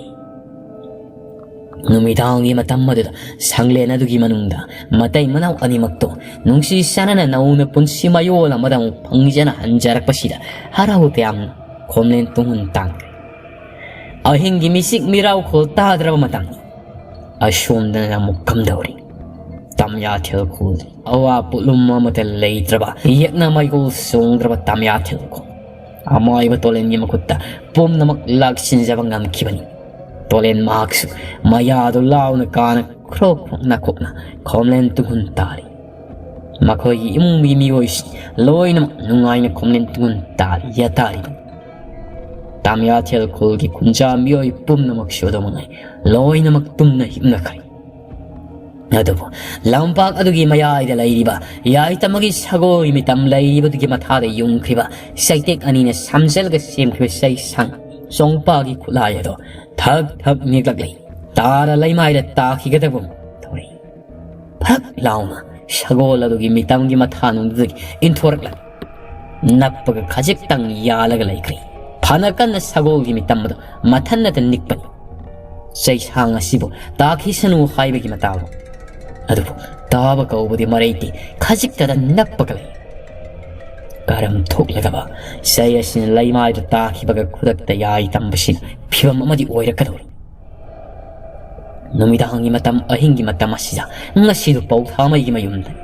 ꯅꯨꯃꯤꯗꯥꯡꯒꯤ ꯃꯇꯝ ꯑꯗꯨꯗ ꯁꯪꯂꯦꯟ ꯑꯗꯨꯒꯤ ꯃꯅꯨꯡꯗ ꯃꯇꯩ ꯃꯅꯥꯎ ꯑꯅꯤꯃꯛꯇꯣ ꯅꯨꯡꯁꯤ ꯆꯥꯟꯅꯅ ꯅꯧꯅ ꯄꯨꯟꯁꯤ ꯃꯌꯣꯜ ꯑꯃꯗ ꯑꯃꯨꯛ ꯐꯪꯖꯅ ꯍꯟꯖꯔꯛꯄꯁꯤꯗ ꯍꯔꯥꯎ ꯇꯌꯥꯝꯅ ꯈꯣꯝꯂꯦꯟ ꯇꯨꯡꯍꯨꯟ ꯇꯥꯟꯈ꯭ꯔꯦ꯫ ꯑꯍꯤꯡꯒꯤ ꯃꯤꯆꯤꯛ ꯃꯤꯔꯥꯎꯈꯣꯜ ꯇꯥꯗ꯭ꯔꯕ ꯃꯇꯝꯅꯤ꯫ ꯑꯁꯣꯝꯗꯅ ꯑꯃꯨꯛ ꯀꯝꯗꯧꯔꯤ? ꯇꯥꯃꯤꯌꯥ ꯊꯦꯜꯈꯣꯜ꯫ ꯑꯋꯥ ꯄꯣꯠꯂꯨꯝ ꯑꯃꯠꯇ ꯂꯩꯇ꯭ꯔꯕ, ꯌꯦꯛꯅ ꯃꯩꯒꯣꯜ ꯆꯣꯡꯗ꯭ꯔꯕ ꯇꯥꯃꯤꯌꯥ ꯊꯦꯜꯈꯣꯜ꯫ ꯑꯃꯥꯏꯕ ꯇꯣꯂꯦꯟꯒꯤ ꯃꯈꯨꯠꯇ ꯄꯨꯝꯅꯃꯛ ꯂꯥꯛꯁꯤꯟꯖꯕ ꯉꯝꯈꯤꯕꯅꯤ꯫ ꯇꯣꯂꯦꯟ ꯃꯍꯥꯛꯁꯨ ꯃꯌꯥꯗꯨ ꯂꯥꯎꯅ ꯀꯥꯅ ꯈ꯭ꯔꯣꯛ ꯈ꯭ꯔꯣꯛ ꯅꯥꯈꯣꯛꯅ ꯈꯣꯝꯂꯦꯟ ꯇꯨꯡꯍꯨꯟ ꯇꯥꯔꯤ꯫ ꯃꯈꯣꯏꯒꯤ ꯏꯃꯨꯡꯒꯤ ꯃꯤꯑꯣꯏꯁꯤꯡ ꯂꯣꯏꯅꯃꯛ ꯅꯨꯡꯉꯥꯏꯅ ꯈꯣꯝꯂꯦꯟ ꯇꯨꯡꯍꯨꯟ ꯇꯥꯔꯤ, ꯌꯥꯇꯥꯔꯤꯕꯅꯤ꯫ ꯇꯥꯃꯤꯌꯥ ꯊꯦꯜꯈꯣꯜꯒꯤ ꯈꯨꯟꯖꯥ ꯃꯤꯑꯣꯏ ꯄꯨꯝꯅꯃꯛꯁꯨ ꯑꯗꯨꯃꯉꯥꯏ ꯂꯣꯏꯅꯃꯛ ꯇꯨꯝꯅ ꯍꯤꯞꯅꯈ꯭ꯔꯦ꯫ ꯑꯗꯨꯕꯨ ꯂꯝꯄꯥꯛ ꯑꯗꯨꯒꯤ ꯃꯌꯥꯏꯗ ꯂꯩꯔꯤꯕ ꯌꯥꯏꯇꯃꯒꯤ ꯁꯒꯣꯜ ꯃꯤꯇꯝ ꯂꯩꯔꯤꯕꯗꯨꯒꯤ ꯃꯊꯥꯗ ꯌꯨꯡꯈ꯭ꯔꯤꯕ ꯆꯩꯇꯦꯛ ꯑꯅꯤꯅ ꯁꯝꯖꯜꯂꯒ ꯁꯦꯝꯈꯤꯕ ꯆꯩꯁꯥꯡ ꯆꯣꯡꯄꯥꯒꯤ ꯈꯨꯠꯂꯥꯏ ꯑꯗꯣ ꯊꯛ ꯊꯛ ꯅꯤꯛꯂꯛꯂꯤ꯫ ꯇꯥꯔ ꯂꯩꯃꯥꯏꯗ ꯇꯥꯈꯤꯒꯗꯕ ꯊꯧꯔꯤ꯫ ꯐꯛ ꯂꯥꯎꯅ ꯁꯒꯣꯜ ꯑꯗꯨꯒꯤ ꯃꯤꯇꯝꯒꯤ ꯃꯊꯥꯅꯨꯡꯗꯨꯗꯒꯤ ꯏꯟꯊꯣꯔꯛꯂꯝꯃꯤ꯫ ꯅꯞꯄꯒ ꯈꯖꯤꯛꯇꯪ ꯌꯥꯜꯂꯒ ꯂꯩꯈ꯭ꯔꯦ꯫ ꯐꯅ ꯀꯟꯅ ꯁꯒꯣꯜꯒꯤ ꯃꯤꯇꯝ ꯑꯗꯨ ꯃꯊꯟꯅꯇ ꯅꯤꯛꯄꯅꯤ꯫ ꯆꯩꯁꯥꯡ ꯑꯁꯤꯕꯨ ꯇꯥꯈꯤꯁꯅꯨ ꯍꯥꯏꯕꯒꯤ ꯃꯇꯥꯒꯨꯝ꯫ ꯑꯗꯨꯕꯨ ꯇꯥꯕ ꯀꯧꯕꯗꯤ ꯃꯔꯩꯇꯦ, ꯈꯖꯤꯛꯇꯗ ꯅꯞꯄꯒ ꯂꯩ꯫ ꯀꯔꯝ ꯊꯣꯛꯂꯒꯕ ꯆꯩ ꯑꯁꯤꯅ ꯂꯩꯃꯥꯏꯗ ꯇꯥꯈꯤꯕꯒ ꯈꯨꯗꯛꯇ ꯌꯥꯏ ꯇꯝꯕꯁꯤꯅ ꯐꯤꯕꯝ ꯑꯃꯗꯤ ꯑꯣꯏꯔꯛꯀꯗꯧꯔꯤ꯫ ꯅꯨꯃꯤꯗꯥꯡꯒꯤ ꯃꯇꯝ, ꯑꯍꯤꯡꯒꯤ ꯃꯇꯝ ꯑꯁꯤꯗ ꯉꯁꯤꯗꯨ ꯄꯧꯊꯥꯃꯩꯒꯤ ꯃꯌꯨꯝꯗꯅꯤ꯫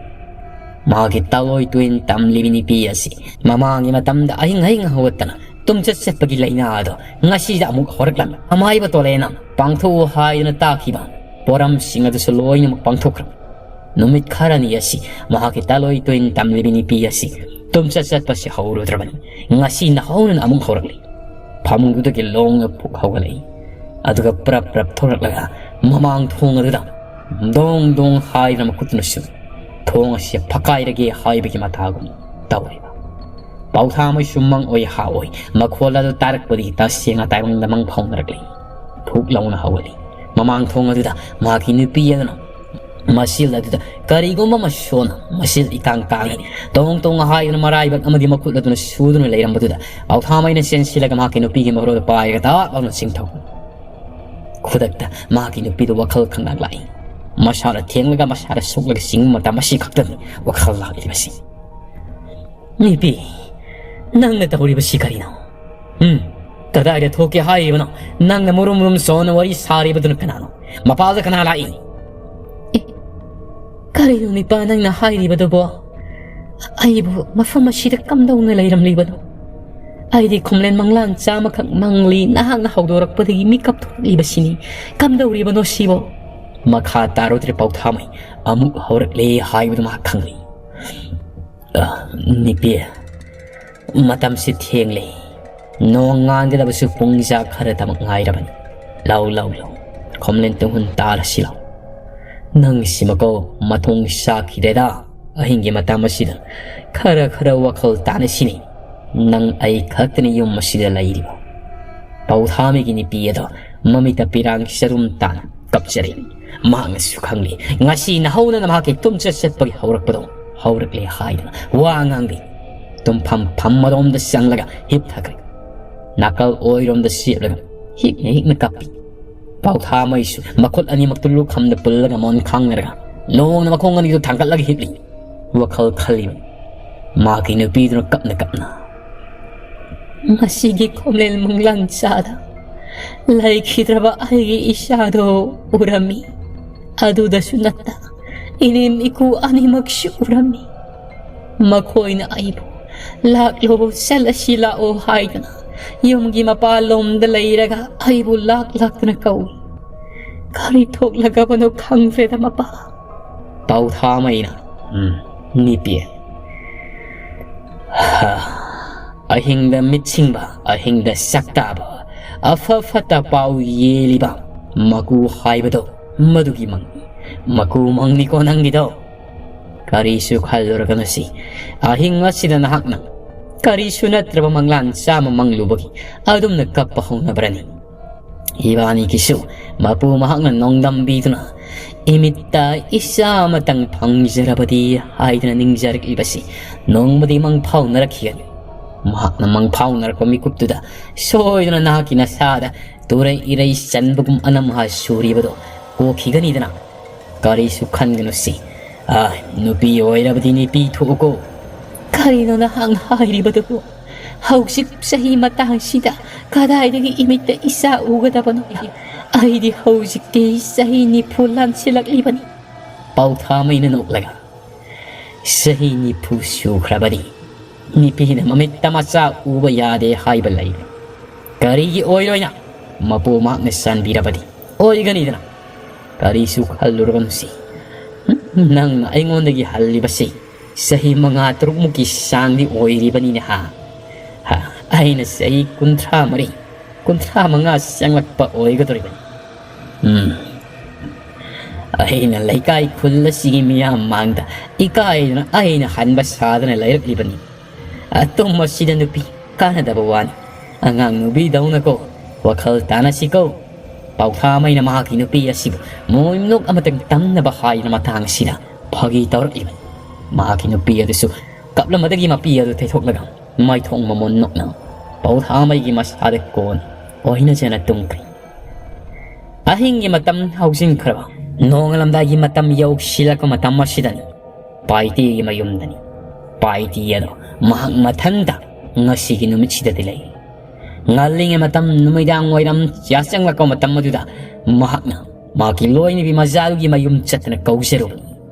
ꯃꯥꯒꯤ ꯇꯥꯂꯣꯏ ꯇꯨꯏꯟ ꯇꯝꯂꯤꯕꯤ ꯅꯨꯄꯤ ꯑꯁꯤ ꯃꯃꯥꯡꯒꯤ ꯃꯇꯝꯗ ꯑꯍꯤꯡ ꯑꯍꯤꯡ ꯍꯧꯒꯠꯇꯅ ꯇꯨꯝꯆꯠ ꯆꯠꯄꯒꯤ ꯂꯥꯏꯅꯥ ꯑꯗꯣ ꯉꯁꯤꯗ ꯑꯃꯨꯛ ꯍꯧꯔꯛꯂꯝꯃꯤ꯫ ꯑꯃꯥꯏꯕ ꯇꯣꯂꯦꯅ ꯄꯥꯡꯊꯣꯛꯎ ꯍꯥꯏꯗꯨꯅ ꯇꯥꯈꯤꯕ ꯄꯣꯔꯝꯁꯤꯡ ꯑꯗꯨꯁꯨ ꯂꯣꯏꯅꯃꯛ ꯄꯥꯡꯊꯣꯛꯈ꯭ꯔꯕ꯫ ꯅꯨꯃꯤꯠ ꯈꯔꯅꯤ ꯑꯁꯤ ꯃꯍꯥꯛꯀꯤ ꯇꯥꯂꯣꯏ ꯇꯨꯏꯟ ꯇꯝꯂꯤꯕꯤ ꯅꯨꯄꯤ ꯑꯁꯤ ꯇꯨꯝꯆꯠ ꯆꯠꯄꯁꯤ ꯍꯧꯔꯨꯗ꯭ꯔꯕꯅꯤ꯫ ꯉꯁꯤ ꯅꯍꯧꯅꯅ ꯑꯃꯨꯛ ꯍꯧꯔꯛꯂꯤ꯫ ꯐꯃꯨꯡꯗꯨꯗꯒꯤ ꯂꯣꯡꯅ ꯐꯨꯛ ꯍꯧꯒꯠꯂꯛꯏ꯫ ꯑꯗꯨꯒ ꯄ꯭ꯔꯞ ꯄ꯭ꯔꯞ ꯊꯣꯔꯛꯂꯒ ꯃꯃꯥꯡ ꯊꯣꯡ ꯑꯗꯨꯗ ꯗꯣꯡ ꯗꯣꯡ ꯍꯥꯏꯗꯨꯅ ꯃꯈꯨꯠꯇꯨꯅ ꯁꯨ ꯊꯣꯡ ꯑꯁꯤ ꯐꯛꯀꯥꯏꯔꯒꯦ ꯍꯥꯏꯕꯒꯤ ꯃꯇꯥꯒꯨꯝ ꯇꯧꯔꯤꯕ꯫ ꯄꯥꯎꯊꯥꯃꯩ ꯁꯨꯝꯃꯪ ꯑꯣꯏ ꯍꯥ ꯑꯣꯏ ꯃꯈꯣꯜ ꯑꯗꯨ ꯇꯥꯔꯛꯄꯗꯒꯤ ꯇꯁꯦꯡꯅ ꯇꯥꯏꯕꯪꯗ ꯃꯪ ꯐꯥꯎꯅꯔꯛꯂꯤ꯫ ꯐꯨꯛ ꯂꯥꯎꯅ ꯍꯧꯒꯠꯂꯤ꯫ ꯃꯃꯥꯡ ꯊꯣꯡ ꯑꯗꯨꯗ ꯃꯍꯥꯛꯀꯤ ꯅꯨꯄꯤ ꯑꯗꯨꯅ ꯃꯁꯤꯜ ꯑꯗꯨꯗ ꯀꯔꯤꯒꯨꯝꯕ ꯑꯃ ꯁꯣꯟꯅ ꯃꯁꯤꯜ ꯏꯀꯥꯡ ꯀꯥꯡꯉꯤ꯫ ꯇꯣꯡ ꯇꯣꯡ ꯍꯥꯏꯗꯨꯅ ꯃꯔꯥꯏꯕꯛ ꯑꯃꯗꯤ ꯃꯈꯨꯠ ꯑꯗꯨꯅ ꯁꯨꯗꯨꯅ ꯂꯩꯔꯝꯕꯗꯨꯗ ꯄꯥꯎꯊꯥꯃꯩꯅ ꯆꯦꯟꯁꯤꯜꯂꯒ ꯃꯍꯥꯛꯀꯤ ꯅꯨꯄꯤꯒꯤ ꯃꯔꯨꯗ ꯄꯥꯏꯔꯒ ꯇꯥꯛ ꯂꯥꯎꯅ ꯆꯤꯡꯊꯧ꯫ ꯈꯨꯗꯛꯇ ꯃꯍꯥꯛꯀꯤ ꯅꯨꯄꯤꯗꯨ ꯋꯥꯈꯜ ꯈꯪꯂꯥꯡ ꯂꯥꯛꯏ꯫ ꯃꯁꯥꯅ ꯊꯦꯡꯂꯒ ꯃꯁꯥꯅ ꯁꯣꯛꯂꯒ ꯆꯤꯡꯕ ꯃꯇꯝ ꯑꯁꯤ ꯈꯛꯇꯅꯤ ꯋꯥꯈꯜ ꯂꯥꯛꯂꯤꯕꯁꯤ꯫ ꯅꯨꯄꯤ, ꯅꯪꯅ ꯇꯧꯔꯤꯕꯁꯤ ꯀꯔꯤꯅꯣ? ꯎꯝ, ꯀꯗꯥꯏꯗ ꯊꯣꯛꯀꯦ ꯍꯥꯏꯔꯤꯕꯅꯣ? ꯅꯪꯅ ꯃꯨꯔꯨꯝ ꯃꯨꯔꯨꯝ ꯁꯣꯟꯅ ꯋꯥꯔꯤ ꯁꯥꯔꯤꯕꯗꯨꯅ ꯀꯅꯥꯅꯣ? ꯃꯄꯥꯜꯗ ꯀꯅꯥ ꯂꯥꯛꯏ? ꯑꯦ, ꯀꯔꯤꯅꯣ ꯅꯤꯄꯥ ꯅꯪꯅ ꯍꯥꯏꯔꯤꯕꯗꯨꯕꯣ? ꯑꯩꯕꯨ ꯃꯐꯝ ꯑꯁꯤꯗ ꯀꯝꯗꯧꯅ ꯂꯩꯔꯝꯂꯤꯕꯅꯣ? ꯑꯩꯗꯤ ꯈꯣꯝꯂꯦꯟ ꯃꯪꯂꯥꯟ ꯆꯥꯝꯃꯈꯛ ꯃꯪꯂꯤ, ꯅꯍꯥꯛꯅ ꯍꯧꯗꯣꯔꯛꯄꯗꯒꯤ ꯃꯤꯀꯞ ꯊꯣꯛꯂꯤꯕꯁꯤꯅꯤ꯫ ꯀꯝꯗꯧꯔꯤꯕꯅꯣ ꯁꯤꯕꯣ? ꯃꯈꯥ ꯇꯥꯔꯨꯗ꯭ꯔꯦ ꯄꯥꯎꯊꯥꯃꯩ꯫ ꯑꯃꯨꯛ ꯍꯧꯔꯛꯂꯦ ꯍꯥꯏꯕꯗꯨ ꯃꯍꯥꯛ ꯈꯪꯂꯤ꯫ "ꯑ, ꯅꯤꯄꯤ, ꯃꯇꯝꯁꯤ ꯊꯦꯡꯂꯦ꯫ ꯅꯣꯡ ꯉꯥꯟꯒꯗꯕꯁꯨ ꯄꯨꯡꯖꯥ ꯈꯔꯇꯃꯛ ꯉꯥꯏꯔꯕꯅꯤ꯫ ꯂꯥꯎ, ꯂꯥꯎ, ꯂꯥꯎ꯫ ꯈꯣꯝꯂꯦꯟ ꯇꯨꯡꯍꯨꯟ ꯇꯥꯔꯁꯤ ꯂꯥꯎ꯫ ꯅꯪꯁꯤꯃꯀꯣ ꯃꯊꯣꯡ ꯁꯥꯈꯤꯗꯦꯗ꯫ ꯑꯍꯤꯡꯒꯤ ꯃꯇꯝ ꯑꯁꯤꯗ ꯈꯔ ꯈꯔ ꯋꯥꯈꯜ ꯇꯥꯅꯁꯤꯅꯦ꯫ ꯅꯪ ꯑꯩ ꯈꯛꯇꯅꯤ ꯌꯨꯝ ꯑꯁꯤꯗ ꯂꯩꯔꯤꯕ꯫" ꯄꯥꯎꯊꯥꯃꯤꯒꯤ ꯅꯨꯄꯤ ꯑꯗꯣ ꯃꯃꯤꯠꯇ ꯄꯤꯔꯥꯡ ꯆꯔꯨꯝ ꯇꯥꯅ ꯀꯞꯆꯔꯤ꯫ ꯃꯍꯥꯛꯅꯁꯨ ꯈꯪꯂꯤ, ꯉꯁꯤ ꯅꯍꯧꯅꯅ ꯃꯍꯥꯛꯀꯤ ꯇꯨꯝꯆꯠ ꯆꯠꯄꯒꯤ ꯍꯧꯔꯛꯄꯗꯣ ꯍꯧꯔꯛꯂꯦ ꯍꯥꯏꯗꯅ ꯋꯥ ꯉꯥꯡꯗꯦ꯫ ꯇꯨꯝꯐꯝ ꯐꯝ ꯑꯗꯣꯝꯗ ꯆꯪꯂꯒ ꯍꯤꯞꯊꯈ꯭ꯔꯦ꯫ ꯅꯥꯀꯜ ꯑꯣꯏꯔꯣꯝꯗ ꯆꯦꯞꯂꯒ ꯍꯤꯛꯅ ꯍꯤꯛꯅ ꯀꯞꯄꯤ꯫ ꯄꯥꯎꯊꯥꯃꯩꯁꯨ ꯃꯈꯨꯠ ꯑꯅꯤꯃꯛꯇꯨ ꯂꯨꯈꯝꯗ ꯄꯨꯜꯂꯒ ꯃꯣꯟ ꯈꯥꯡꯅꯔꯒ ꯂꯣꯡꯅ ꯃꯈꯣꯡ ꯑꯅꯤꯗꯨ ꯊꯥꯡꯒꯠꯂꯒ ꯍꯤꯞꯂꯤ꯫ ꯋꯥꯈꯜ ꯈꯜꯂꯤꯕ ꯃꯥꯒꯤ ꯅꯨꯄꯤꯗꯨꯅ ꯀꯞꯅ ꯀꯞꯅ, "ꯉꯁꯤꯒꯤ ꯈꯣꯝꯂꯦꯟ ꯃꯪꯂꯥꯟ ꯆꯥꯗ ꯂꯩꯈꯤꯗ꯭ꯔꯕ ꯑꯩꯒꯤ ꯏꯆꯥꯗꯣ ꯎꯔꯝꯃꯤ꯫ ꯑꯗꯨꯗꯁꯨ ꯅꯠꯇ ꯏꯅꯦꯝ ꯏꯀꯨ ꯑꯅꯤꯃꯛꯁꯨ ꯎꯔꯝꯃꯤ꯫ ꯃꯈꯣꯏꯅ ꯑꯩꯕꯨ 'ꯂꯥꯛꯂꯣ, ꯆꯠꯂꯁꯤ ꯂꯥꯛꯑꯣ' ꯍꯥꯏꯗꯅ ꯌꯨꯝꯒꯤ ꯃꯄꯥꯟꯂꯣꯝꯗ ꯂꯩꯔꯒ ꯑꯩꯕꯨ ꯂꯥꯛ ꯂꯥꯛꯇꯅ ꯀꯧꯏ꯫ ꯀꯔꯤ ꯊꯣꯛꯂꯒꯕꯅꯣ ꯈꯪꯗ꯭ꯔꯦꯗ ꯃꯄꯥ꯫" ꯄꯥꯎꯊꯥꯃꯩꯅ, "ꯎꯝ, ꯅꯤꯄꯤ꯫ ꯍꯥ, ꯑꯍꯤꯡꯗ ꯃꯤꯠ ꯁꯤꯡꯕ, ꯑꯍꯤꯡꯗ ꯁꯛꯇꯥꯕ, ꯑꯐ ꯐꯠꯇ ꯄꯥꯎ ꯌꯦꯜꯂꯤꯕ ꯃꯀꯨ ꯍꯥꯏꯕꯗꯣ ꯃꯗꯨꯒꯤ ꯃꯪꯅꯤ꯫ ꯃꯀꯨ ꯃꯪꯅꯤꯀꯣ ꯅꯪꯒꯤꯗꯣ꯫ ꯀꯔꯤꯁꯨ ꯈꯜꯂꯨꯔꯒꯅꯨꯁꯤ꯫ ꯑꯍꯤꯡ ꯑꯁꯤꯗ ꯅꯍꯥꯛꯅ ꯀꯔꯤꯁꯨ ꯅꯠꯇ꯭ꯔꯕ ꯃꯪꯂꯥꯟ ꯆꯥꯝꯃ ꯃꯪꯂꯨꯕꯒꯤ ꯑꯗꯨꯝꯅ ꯀꯞꯄ ꯍꯧꯅꯕ꯭ꯔꯅꯤ? ꯏꯕꯥꯅꯤꯒꯤꯁꯨ ꯃꯄꯨ ꯃꯍꯥꯛꯅ ꯅꯣꯡꯗꯝꯕꯤꯗꯨꯅ ꯏꯃꯤꯠꯇ ꯏꯆꯥ ꯑꯃꯇꯪ ꯐꯪꯖꯔꯕꯗꯤ ꯍꯥꯏꯗꯅ ꯅꯤꯡꯖꯔꯛꯂꯤꯕꯁꯤ ꯅꯣꯡꯃꯗꯤ ꯃꯪ ꯐꯥꯎꯅꯔꯛꯈꯤꯒꯅꯤ꯫ ꯃꯍꯥꯛꯅ ꯃꯪ ꯐꯥꯎꯅꯔꯛꯄ ꯃꯤꯀꯨꯞꯇꯨꯗ ꯁꯣꯏꯗꯅ ꯅꯍꯥꯛꯀꯤ ꯅꯁꯥꯗ ꯇꯨꯔꯩ ꯏꯔꯩ ꯆꯟꯕꯒꯨꯝ ꯑꯅꯝꯍꯥ ꯁꯨꯔꯤꯕꯗꯣ ꯀꯣꯛꯈꯤꯒꯅꯤꯗꯅ꯫ ꯀꯔꯤꯁꯨ ꯈꯟꯒꯅꯨꯁꯤ꯫ ꯑ, ꯅꯨꯄꯤ ꯑꯣꯏꯔꯕꯗꯤ ꯅꯨꯄꯤ ꯊꯣꯛꯎꯀꯣ꯫" "ꯀꯔꯤꯅꯣ ꯅꯍꯥꯛꯅ ꯍꯥꯏꯔꯤꯕꯗꯨꯕꯨ? ꯍꯧꯖꯤꯛ ꯆꯍꯤ ꯃꯇꯥꯡꯁꯤꯗ ꯀꯗꯥꯏꯗꯒꯤ ꯏꯃꯤꯠꯇ ꯏꯆꯥ ꯎꯒꯗꯕꯅꯣ? ꯑꯩꯗꯤ ꯍꯧꯖꯤꯛꯇꯤ ꯆꯍꯤ ꯅꯤꯐꯨ ꯂꯥꯟꯁꯤꯜꯂꯛꯂꯤꯕꯅꯤ꯫ ꯄꯥꯎꯊꯥꯃꯩꯅ ꯅꯣꯛꯂꯒ, "ꯆꯍꯤ ꯅꯤꯐꯨ ꯁꯨꯈ꯭ꯔꯕꯗꯤ ꯅꯨꯄꯤꯅ ꯃꯃꯤꯠꯇ ꯃꯆꯥ ꯎꯕ ꯌꯥꯗꯦ ꯍꯥꯏꯕ ꯂꯩꯕ꯭ꯔꯥ? ꯀꯔꯤꯒꯤ ꯑꯣꯏꯔꯣꯏꯅ? ꯃꯄꯨ ꯃꯍꯥꯛꯅ ꯆꯥꯟꯕꯤꯔꯕꯗꯤ ꯑꯣꯏꯒꯅꯤꯗꯅ꯫ ꯀꯔꯤꯁꯨ ꯈꯜꯂꯨꯔꯒꯅꯨꯁꯤ꯫ ꯅꯪꯅ ꯑꯩꯉꯣꯟꯗꯒꯤ ꯍꯜꯂꯤꯕꯁꯤ ꯆꯍꯤ ꯃꯉꯥ ꯇꯔꯨꯛꯃꯨꯛꯀꯤ ꯆꯥꯡꯗꯤ ꯑꯣꯏꯔꯤꯕꯅꯤꯅꯦ ꯍꯥ? ꯍꯥ, ꯑꯩꯅ ꯆꯍꯤ ꯀꯨꯟꯊ꯭ꯔꯥ ꯃꯔꯤ, ꯀꯨꯟꯊ꯭ꯔꯥ ꯃꯉꯥ ꯆꯪꯂꯛꯄ ꯑꯣꯏꯒꯗꯧꯔꯤꯕꯅꯤ꯫ ꯎꯝ꯫ ꯑꯩꯅ ꯂꯩꯀꯥꯏ ꯈꯨꯜ ꯑꯁꯤꯒꯤ ꯃꯤꯌꯥꯝ ꯃꯥꯡꯗ ꯏꯀꯥꯏꯗꯨꯅ ꯑꯩꯅ ꯍꯟꯕ ꯁꯥꯗꯅ ꯂꯩꯔꯛꯂꯤꯕꯅꯤ꯫ ꯑꯇꯨꯝ ꯑꯁꯤꯗ ꯅꯨꯄꯤ ꯀꯥꯟꯅꯗꯕ ꯋꯥꯅꯤ꯫ ꯑꯉꯥꯡ ꯅꯨꯄꯤꯗꯧꯅꯀꯣ ꯋꯥꯈꯜ ꯇꯥꯅꯁꯤꯀꯣ꯫" ꯄꯥꯎꯊꯥꯃꯩꯅ ꯃꯍꯥꯛꯀꯤ ꯅꯨꯄꯤ ꯑꯁꯤꯕꯨ ꯃꯣꯏꯅꯣꯛ ꯑꯃꯇꯪ ꯇꯝꯅꯕ ꯍꯥꯏꯗꯨꯅ ꯃꯇꯥꯡ ꯑꯁꯤꯗ ꯐꯥꯒꯤ ꯇꯧꯔꯛꯂꯤꯕꯅꯤ꯫ ꯃꯍꯥꯛꯀꯤ ꯅꯨꯄꯤ ꯑꯗꯨꯁꯨ ꯀꯞꯂꯝꯕꯗꯒꯤ ꯃꯄꯤ ꯑꯗꯨ ꯊꯩꯊꯣꯛꯂꯒ ꯃꯥꯏꯊꯣꯡ ꯃꯃꯣꯟ ꯅꯣꯛꯅ ꯄꯥꯎꯊꯥꯃꯩꯒꯤ ꯃꯁꯥꯗ ꯀꯣꯟ ꯑꯣꯏꯅꯖꯅ ꯇꯨꯝꯈ꯭ꯔꯦ꯫ ꯑꯍꯤꯡꯒꯤ ꯃꯇꯝ ꯍꯧꯖꯤꯟꯈ꯭ꯔꯕ, ꯅꯣꯡꯉꯥꯜꯂꯝꯗꯥꯏꯒꯤ ꯃꯇꯝ ꯌꯧꯁꯤꯜꯂꯛꯄ ꯃꯇꯝ ꯑꯁꯤꯗꯅꯤ ꯄꯥꯏꯇꯤꯒꯤ ꯃꯌꯨꯝꯗꯅꯤ꯫ ꯄꯥꯏꯇꯤ ꯑꯗꯣ ꯃꯍꯥꯛ ꯃꯊꯟꯇ ꯉꯁꯤꯒꯤ ꯅꯨꯃꯤꯠꯁꯤꯗꯗꯤ ꯂꯩ꯫ ꯉꯜꯂꯤꯉꯩ ꯃꯇꯝ, ꯅꯨꯃꯤꯗꯥꯡ ꯋꯥꯏꯔꯝ ꯌꯥꯆꯪꯂꯛꯄ ꯃꯇꯝ ꯑꯗꯨꯗ ꯃꯍꯥꯛꯅ ꯃꯍꯥꯛꯀꯤ ꯂꯣꯏꯅꯕꯤ ꯃꯖꯥꯔꯨꯒꯤ ꯃꯌꯨꯝ ꯆꯠꯇꯨꯅ ꯀꯧꯖꯔꯨꯕꯅꯤ꯫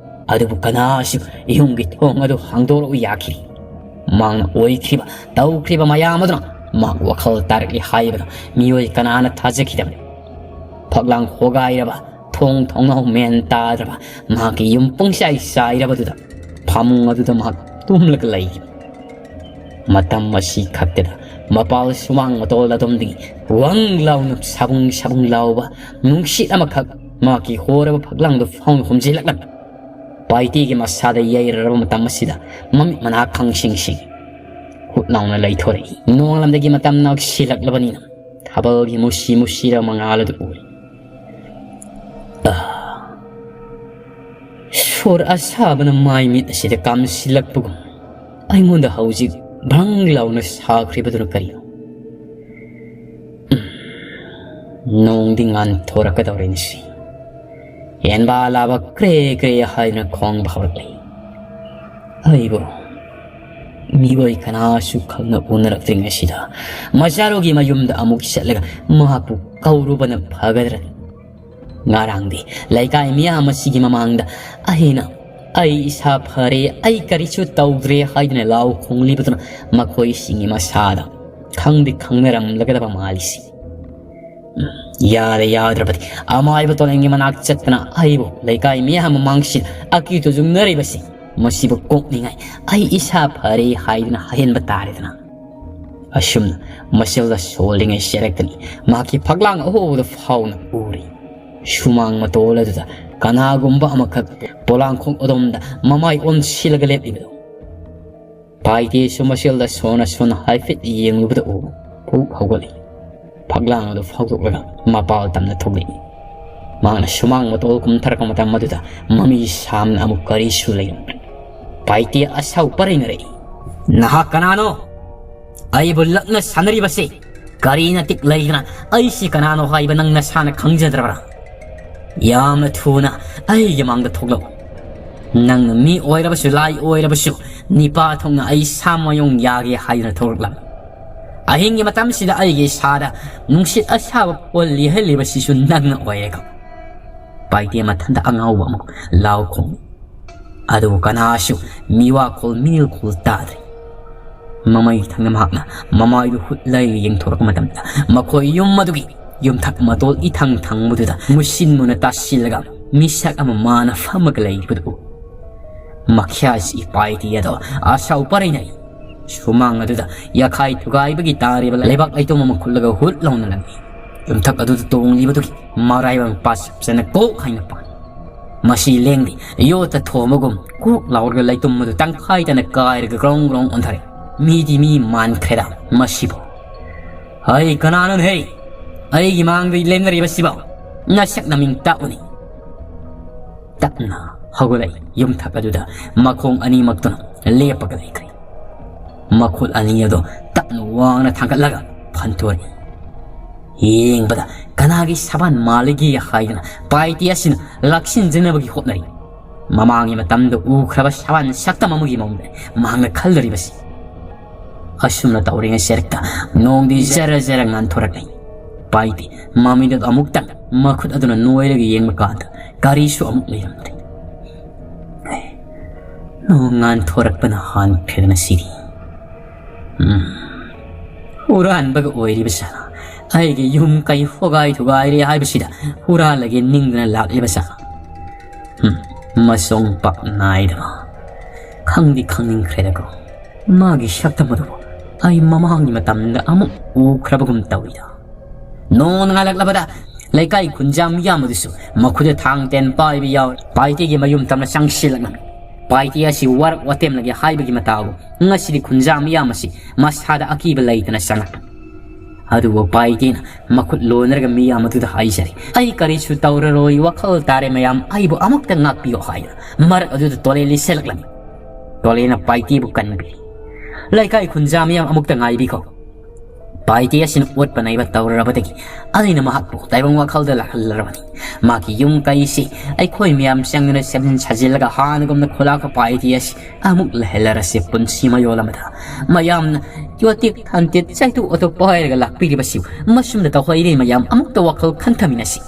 ꯑꯗꯨꯕꯨ ꯀꯅꯥꯁꯨ ꯏꯃꯨꯡꯒꯤ ꯊꯣꯡ ꯑꯗꯨ ꯍꯥꯡꯗꯣꯔꯛꯎ ꯌꯥꯈꯤꯗꯦ꯫ ꯃꯍꯥꯛꯅ ꯑꯣꯏꯈ꯭ꯔꯤꯕ, ꯇꯧꯈ꯭ꯔꯤꯕ ꯃꯌꯥꯝ ꯑꯗꯨꯅ ꯃꯍꯥꯛ ꯋꯥꯈꯜ ꯇꯥꯔꯛꯂꯤ ꯍꯥꯏꯕꯗ ꯃꯤꯑꯣꯏ ꯀꯅꯥꯅ ꯊꯥꯖꯈꯤꯗꯕꯅꯤ꯫ ꯐꯛꯂꯥꯡ ꯍꯣꯒꯥꯏꯔꯕ, ꯊꯣꯡ ꯊꯣꯡꯅꯥꯎ ꯃꯦꯟ ꯇꯥꯗ꯭ꯔꯕ ꯃꯍꯥꯛꯀꯤ ꯌꯨꯝ ꯄꯨꯡꯆꯥꯏ ꯆꯥꯏꯔꯕꯗꯨꯗ ꯐꯃꯨꯡ ꯑꯗꯨꯗ ꯃꯍꯥꯛ ꯇꯨꯝꯂꯒ ꯂꯩꯈꯤꯕꯅꯤ꯫ ꯃꯇꯝ ꯑꯁꯤ ꯈꯛꯇꯗ ꯃꯄꯥꯜ ꯁꯨꯃꯥꯡ ꯃꯇꯣꯜ ꯑꯗꯣꯝꯗꯒꯤ ꯋꯪ ꯂꯥꯎꯅ ꯁꯥꯕꯨꯡ ꯁꯥꯕꯨꯡ ꯂꯥꯎꯕ ꯅꯨꯡꯁꯤꯠ ꯑꯃꯈꯛ ꯃꯍꯥꯛꯀꯤ ꯍꯣꯔꯕ ꯐꯛꯂꯥꯡꯗ ꯐꯥꯎꯅ ꯍꯨꯝꯖꯤꯜꯂꯛꯂꯝꯃꯤ꯫ ꯄꯥꯏꯇꯤꯒꯤ ꯃꯁꯥꯗ ꯌꯩꯔꯔꯕ ꯃꯇꯝ ꯑꯁꯤꯗ ꯃꯃꯤꯠ ꯃꯅꯥ ꯈꯪꯁꯤꯡ ꯁꯤꯡ ꯍꯨꯠ ꯂꯥꯎꯅ ꯂꯩꯊꯣꯔꯛꯏ꯫ ꯅꯣꯡꯂꯝꯗꯒꯤ ꯃꯇꯝ ꯅꯛꯁꯤꯜꯂꯛꯂꯕꯅꯤꯅ ꯊꯥꯕꯜꯒꯤ ꯃꯨꯁꯤ ꯃꯨꯁꯤꯔ ꯃꯉꯥꯜ ꯑꯗꯨ ꯎꯔꯦ꯫ ꯑꯥ! ꯁꯣꯔ ꯑꯁꯥꯕꯅ ꯃꯥꯏ ꯃꯤꯠ ꯑꯁꯤꯗ ꯀꯥꯝꯁꯤꯜꯂꯛꯄꯒꯨꯝ ꯑꯩꯉꯣꯟꯗ ꯍꯧꯖꯤꯛ ꯚ꯭ꯔꯪ ꯂꯥꯎꯅ ꯁꯥꯈ꯭ꯔꯤꯕꯗꯨꯅ ꯀꯔꯤꯅꯣ? ꯎꯝ꯫ ꯅꯣꯡꯗꯤ ꯉꯥꯟꯊꯣꯔꯛꯀꯗꯧꯔꯦ ꯉꯁꯤ꯫ ꯍꯦꯟꯕꯥ ꯂꯥꯕ ꯀ꯭ꯔꯦ ꯀ꯭ꯔꯦ ꯍꯥꯏꯗꯨꯅ ꯈꯣꯡꯕ ꯍꯧꯔꯛꯂꯦ꯫ ꯑꯩꯕꯨ ꯃꯤꯑꯣꯏ ꯀꯅꯥꯁꯨ ꯈꯪꯅ ꯎꯅꯔꯛꯇ꯭ꯔꯤꯉꯩꯁꯤꯗ ꯃꯆꯥꯔꯣꯒꯤ ꯃꯌꯨꯝꯗ ꯑꯃꯨꯛ ꯆꯠꯂꯒ ꯃꯍꯥꯛꯄꯨ ꯀꯧꯔꯨꯕꯅ ꯐꯒꯗ꯭ꯔꯅꯤ꯫ ꯉꯔꯥꯡꯗꯤ ꯂꯩꯀꯥꯏ ꯃꯤꯌꯥꯝ ꯑꯁꯤꯒꯤ ꯃꯃꯥꯡꯗ ꯑꯩꯅ "ꯑꯩ ꯏꯁꯥ ꯐꯔꯦ, ꯑꯩ ꯀꯔꯤꯁꯨ ꯇꯧꯗ꯭ꯔꯦ" ꯍꯥꯏꯗꯨꯅ ꯂꯥꯎ ꯈꯣꯡꯂꯤꯕꯗꯨꯅ ꯃꯈꯣꯏꯁꯤꯡꯒꯤ ꯃꯁꯥꯗ ꯈꯪꯗꯤ ꯈꯪꯅꯔꯝꯂꯒꯗꯕ ꯃꯥꯜꯂꯤꯁꯤ꯫ ꯎꯝ, ꯌꯥꯔꯦ, ꯌꯥꯗ꯭ꯔꯕꯗꯤ ꯑꯃꯥꯏꯕ ꯇꯣꯂꯦꯟꯒꯤ ꯃꯅꯥꯛ ꯆꯠꯇꯅ ꯑꯩꯕꯨ ꯂꯩꯀꯥꯏ ꯃꯤꯌꯥꯝ ꯃꯃꯥꯡꯁꯤꯗ ꯑꯀꯤ ꯇꯨꯖꯨꯡꯅꯔꯤꯕꯁꯤ ꯃꯁꯤꯕꯨ ꯀꯣꯛꯅꯤꯡꯉꯥꯏ ꯑꯩ ꯏꯁꯥ ꯐꯔꯦ ꯍꯥꯏꯗꯨꯅ ꯍꯥꯏꯍꯟꯕ ꯇꯥꯔꯦꯗꯅ꯫ ꯑꯁꯨꯝꯅ ꯃꯁꯦꯜꯗ ꯁꯣꯜꯂꯤꯉꯩ ꯆꯦꯔꯛꯇꯅꯤ ꯃꯍꯥꯛꯀꯤ ꯐꯛꯂꯥꯡ ꯑꯍꯣꯕꯗ ꯐꯥꯎꯅ ꯎꯔꯤ꯫ ꯁꯨꯃꯥꯡ ꯃꯇꯣꯜ ꯑꯗꯨꯗ ꯀꯅꯥꯒꯨꯝꯕ ꯑꯃꯈꯛ ꯄꯣꯂꯥꯡꯈꯣꯡ ꯑꯗꯣꯝꯗ ꯃꯃꯥꯏ ꯑꯣꯟꯁꯤꯜꯂꯒ ꯂꯦꯞꯂꯤꯕꯗꯨ꯫ ꯄꯥꯏꯇꯦꯁꯨ ꯃꯁꯦꯜꯗ ꯁꯣꯟꯅ ꯁꯣꯟꯅ ꯍꯥꯏꯐꯦꯠ ꯌꯦꯡꯂꯨꯕꯗ ꯎ ꯐꯨꯛ ꯍꯧꯒꯠꯂꯤ꯫ ꯐꯛꯂꯥꯡ ꯑꯗꯨ ꯐꯥꯎꯗꯣꯛꯂꯒ ꯃꯄꯥꯜ ꯇꯝꯅ ꯊꯣꯛꯂꯛꯏ꯫ ꯃꯍꯥꯛꯅ ꯁꯨꯃꯥꯡ ꯃꯇꯣꯜ ꯀꯨꯝꯊꯔꯛꯄ ꯃꯇꯝ ꯑꯗꯨꯗ ꯃꯃꯤ ꯁꯥꯝꯅ ꯑꯃꯨꯛ ꯀꯔꯤꯁꯨ ꯂꯩꯔꯝꯗ꯭ꯔꯦ꯫ ꯄꯥꯏꯇꯦ ꯑꯁꯥꯎ ꯄꯔꯩꯅꯔꯛꯏ꯫ "ꯅꯍꯥꯛ ꯀꯅꯥꯅꯣ? ꯑꯩꯕꯨ ꯂꯛꯅ ꯁꯥꯟꯅꯔꯤꯕꯁꯤ ꯀꯔꯤ ꯅꯇꯤꯛ ꯂꯩꯗꯅ? ꯑꯩꯁꯤ ꯀꯅꯥꯅꯣ ꯍꯥꯏꯕ ꯅꯪ ꯅꯁꯥꯅ ꯈꯪꯖꯗ꯭ꯔꯕ꯭ꯔꯥ? ꯌꯥꯝꯅ ꯊꯨꯅ ꯑꯩꯒꯤ ꯃꯥꯡꯗ ꯊꯣꯛꯂꯛꯎ꯫ ꯅꯪꯅ ꯃꯤ ꯑꯣꯏꯔꯕꯁꯨ, ꯂꯥꯏ ꯑꯣꯏꯔꯕꯁꯨ, ꯅꯤꯄꯥ ꯊꯣꯛꯅ ꯑꯩ ꯁꯥ ꯃꯌꯣꯡ ꯌꯥꯒꯦ ꯍꯥꯏꯗꯨꯅ ꯊꯣꯛꯂꯛꯂꯝꯃꯤ꯫ ꯑꯍꯤꯡꯒꯤ ꯃꯇꯝꯁꯤꯗ ꯑꯩꯒꯤ ꯏꯁꯥꯗ ꯅꯨꯡꯁꯤꯠ ꯑꯁꯥꯕ ꯄꯣꯜꯂꯤꯍꯜꯂꯤꯕꯁꯤꯁꯨ ꯅꯪꯅ ꯑꯣꯏꯔꯦꯀꯣ?" ꯄꯥꯏꯇꯦ ꯃꯊꯟꯇ ꯑꯉꯥꯎꯕ ꯑꯃ ꯂꯥꯎ ꯈꯣꯡꯏ꯫ ꯑꯗꯨꯕꯨ ꯀꯅꯥꯁꯨ ꯃꯤꯋꯥꯈꯣꯜ ꯃꯤꯅꯤꯜꯈꯣꯜ ꯇꯥꯗ꯭ꯔꯦ꯫ ꯃꯃꯩ ꯊꯪꯅ ꯃꯍꯥꯛꯅ ꯃꯃꯥꯏꯗꯨ ꯍꯨꯠꯂꯒ ꯌꯦꯡꯊꯣꯔꯛꯄ ꯃꯇꯝꯗ ꯃꯈꯣꯏ ꯌꯨꯝ ꯑꯗꯨꯒꯤ ꯌꯨꯝꯊꯛ ꯃꯇꯣꯜ ꯏꯊꯪ ꯊꯪꯕꯗꯨꯗ ꯃꯨꯁꯤꯟ ꯃꯨꯅ ꯇꯥꯁꯤꯜꯂꯒ ꯃꯤꯁꯛ ꯑꯃ ꯃꯥꯅ ꯐꯝꯃꯒ ꯂꯩꯔꯤꯕꯗꯨ ꯎ꯫ ꯃꯈ꯭ꯌꯥꯁꯤ ꯄꯥꯏꯇꯦ ꯑꯗꯣ ꯑꯁꯥꯎ ꯄꯔꯩꯅꯔꯤ꯫ ꯁꯨꯃꯥꯡ ꯑꯗꯨꯗ ꯌꯥꯈꯥꯏ ꯊꯨꯒꯥꯏꯕꯒꯤ ꯇꯥꯔꯤꯕ ꯂꯩꯕꯥꯛ ꯂꯩꯇꯣꯝ ꯑꯃ ꯈꯨꯠꯂꯒ ꯍꯨꯠ ꯂꯥꯎꯅ ꯂꯪꯏ꯫ ꯌꯨꯝꯊꯛ ꯑꯗꯨꯗ ꯇꯣꯡꯂꯤꯕꯗꯨꯒꯤ ꯃꯔꯥꯏꯕꯛ ꯄꯥꯁꯞꯆꯅ ꯀꯣꯛ ꯍꯥꯏꯅ ꯄꯥꯜꯂꯤ꯫ ꯃꯁꯤ ꯂꯦꯡꯗꯦ꯫ ꯌꯣꯠꯇ ꯊꯣꯝꯕꯒꯨꯝ ꯀꯣꯛ ꯂꯥꯎꯔꯒ ꯂꯩꯇꯨꯝ ꯑꯗꯨ ꯇꯪꯈꯥꯏ ꯇꯅ ꯀꯥꯏꯔꯒ ꯒ꯭ꯔꯣꯡ ꯒ꯭ꯔꯣꯡ ꯑꯣꯟꯊꯔꯦ꯫ ꯃꯤꯗꯤ ꯃꯤ ꯃꯥꯟꯈ꯭ꯔꯦꯗ ꯃꯁꯤꯕꯨ꯫ "ꯍꯩ, ꯀꯅꯥꯅꯣꯅꯦ ꯍꯩ? ꯑꯩꯒꯤ ꯃꯥꯡꯗ ꯂꯦꯝꯅꯔꯤꯕꯁꯤꯕꯣ? ꯅꯁꯛ ꯅꯃꯤꯡ ꯇꯥꯛꯎꯅꯦ?" ꯇꯞꯅ ꯍꯧꯒꯠꯂꯛꯏ꯫ ꯌꯨꯝꯊꯛ ꯑꯗꯨꯗ ꯃꯈꯣꯡ ꯑꯅꯤꯃꯛꯇꯨꯅ ꯂꯦꯞꯄꯒ ꯂꯩꯈ꯭ꯔꯦ꯫ ꯃꯈꯨꯠ ꯑꯅꯤ ꯑꯗꯨ ꯇꯞꯅ ꯋꯥꯡꯅ ꯊꯥꯡꯒꯠꯂꯒ ꯐꯟꯇꯣꯔꯛꯏ꯫ ꯌꯦꯡꯕꯗ ꯀꯅꯥꯒꯤ ꯁꯕꯥꯟ ꯃꯥꯜꯂꯤꯒꯦ ꯍꯥꯏꯗꯨꯅ ꯄꯥꯏꯇꯦ ꯑꯁꯤꯅ ꯂꯥꯛꯁꯤꯟꯖꯅꯕꯒꯤ ꯍꯣꯠꯅꯔꯤ꯫ ꯃꯃꯥꯡꯒꯤ ꯃꯇꯝꯗ ꯎꯈ꯭ꯔꯕ ꯁꯕꯥꯟ ꯁꯛꯇꯝ ꯑꯃꯒꯤ ꯃꯑꯣꯡꯗ ꯃꯍꯥꯛꯅ ꯈꯜꯂꯔꯤꯕꯁꯤ꯫ ꯑꯁꯨꯝꯅ ꯇꯧꯔꯤꯉꯩ ꯆꯦꯔꯛꯇ ꯅꯣꯡꯗꯤ ꯖꯔ ꯖꯔ ꯉꯥꯟꯊꯣꯔꯛꯂꯤ꯫ ꯄꯥꯏꯗꯦ꯫ ꯃꯃꯤꯠ ꯑꯗꯨ ꯑꯃꯨꯛꯇꯪ ꯃꯈꯨꯠ ꯑꯗꯨꯅ ꯅꯣꯏꯔꯒ ꯌꯦꯡꯕ ꯀꯥꯟꯗ ꯀꯔꯤꯁꯨ ꯑꯃꯨꯛ ꯂꯩꯔꯝꯗꯦ꯫ ꯅꯣꯡ ꯉꯥꯟꯊꯣꯔꯛꯄꯅ ꯍꯥꯟꯈ꯭ꯔꯦꯗꯅ ꯁꯤꯗꯤ꯫ ꯎꯝ꯫ ꯍꯨꯔꯥꯟꯕꯒ ꯑꯣꯏꯔꯤꯕ ꯁꯥ꯫ ꯑꯩꯒꯤ ꯌꯨꯝ ꯀꯩ ꯍꯣꯒꯥꯏ ꯊꯨꯒꯥꯏꯔꯦ ꯍꯥꯏꯕꯁꯤꯗ ꯍꯨꯔꯥꯜꯂꯒꯦ ꯅꯤꯡꯗꯅ ꯂꯥꯛꯂꯤꯕ ꯁꯥ꯫ ꯎꯝ꯫ ꯃꯁꯣꯡ ꯄꯥꯛ ꯅꯥꯏꯗꯕ꯫ ꯈꯪꯗꯤ ꯈꯪꯅꯤꯡꯈ꯭ꯔꯦꯗꯀꯣ꯫ ꯃꯥꯒꯤ ꯁꯛꯇꯝ ꯑꯗꯨꯕꯨ ꯑꯩ ꯃꯃꯥꯡꯒꯤ ꯃꯇꯝꯗ ꯑꯃꯨꯛ ꯎꯈ꯭ꯔꯕꯒꯨꯝ ꯇꯧꯏꯗ꯫ ꯅꯣꯡ ꯉꯥꯜꯂꯛꯂꯕꯗ ꯂꯩꯀꯥꯏ ꯈꯨꯟꯖꯥ ꯃꯤꯌꯥꯝ ꯑꯗꯨꯁꯨ ꯃꯈꯨꯠꯇ ꯊꯥꯡ ꯇꯦꯟ ꯄꯥꯏꯕ ꯌꯥꯎꯔꯦ꯫ ꯄꯥꯏꯇꯦꯒꯤ ꯃꯌꯨꯝ ꯇꯝꯅ ꯆꯪꯁꯤꯜꯂꯛꯂꯝꯃꯤ꯫ ꯄꯥꯏꯇꯦ ꯑꯁꯤ ꯋꯥꯔꯛ ꯋꯥꯇꯦꯝꯂꯒꯦ ꯍꯥꯏꯕꯒꯤ ꯃꯇꯥꯎ ꯉꯁꯤꯗꯤ ꯈꯨꯟꯖꯥ ꯃꯤꯌꯥꯝ ꯑꯁꯤ ꯃꯁꯥꯗ ꯑꯀꯤꯕ ꯂꯩꯇꯅ ꯆꯪꯂꯛꯄꯅꯤ꯫ ꯑꯗꯨꯕꯨ ꯄꯥꯏꯇꯦꯅ ꯃꯈꯨꯠ ꯂꯣꯟꯅꯔꯒ ꯃꯤꯌꯥꯝ ꯑꯗꯨꯗ ꯍꯥꯏꯖꯔꯦ, "ꯑꯩ ꯀꯔꯤꯁꯨ ꯇꯧꯔꯔꯣꯏ, ꯋꯥꯈꯜ ꯇꯥꯔꯦ ꯃꯌꯥꯝ, ꯑꯩꯕꯨ ꯑꯃꯨꯛꯇ ꯉꯥꯛꯄꯤꯌꯨ" ꯍꯥꯏꯗꯨꯅ ꯃꯔꯛ ꯑꯗꯨꯗ ꯇꯣꯂꯦ ꯂꯤꯁꯤꯜꯂꯛꯂꯝꯃꯤ꯫ ꯇꯣꯂꯦꯅ ꯄꯥꯏꯇꯦꯕꯨ ꯀꯟꯕꯤꯔꯤ꯫ "ꯂꯩꯀꯥꯏ ꯈꯨꯟꯖꯥ ꯃꯤꯌꯥꯝ ꯑꯃꯨꯛꯇ ꯉꯥꯏꯕꯤꯈꯣ꯫ ꯄꯥꯏꯇꯦ ꯑꯁꯤꯅ ꯑꯣꯠꯄ ꯅꯩꯕ ꯇꯧꯔꯔꯕꯗꯒꯤ ꯑꯩꯅ ꯃꯍꯥꯛꯄꯨ ꯇꯥꯏꯕꯪ ꯋꯥꯈꯜꯗ ꯂꯥꯛꯍꯜꯂꯔꯕꯅꯤ꯫ ꯃꯍꯥꯛꯀꯤ ꯌꯨꯝ ꯀꯩꯁꯤ ꯑꯩꯈꯣꯏ ꯃꯌꯥꯝ ꯆꯪꯗꯨꯅ ꯁꯦꯝꯖꯤꯟ ꯁꯥꯖꯤꯜꯂꯒ ꯍꯥꯟꯅꯒꯨꯝꯅ ꯈꯨꯂꯥꯛꯄ ꯄꯥꯏꯇꯦ ꯑꯁꯤ ꯑꯃꯨꯛ ꯂꯩꯍꯜꯂꯔꯁꯤ ꯄꯨꯟꯁꯤ ꯃꯌꯣꯜ ꯑꯃꯗ꯫ ꯃꯌꯥꯝꯅ ꯌꯣꯇꯦꯛ ꯊꯥꯟꯇꯦꯛ ꯆꯩꯇꯨ ꯑꯣꯇꯣꯛꯄ ꯍꯥꯏꯔꯒ ꯂꯥꯛꯄꯤꯔꯤꯕꯁꯤꯕꯨ ꯃꯁꯨꯝꯗ ꯇꯧꯍꯩꯔꯦ꯫ ꯃꯌꯥꯝ ꯑꯃꯨꯛꯇ ꯋꯥꯈꯜ ꯈꯟꯊꯃꯤꯟꯅꯁꯤ"꯫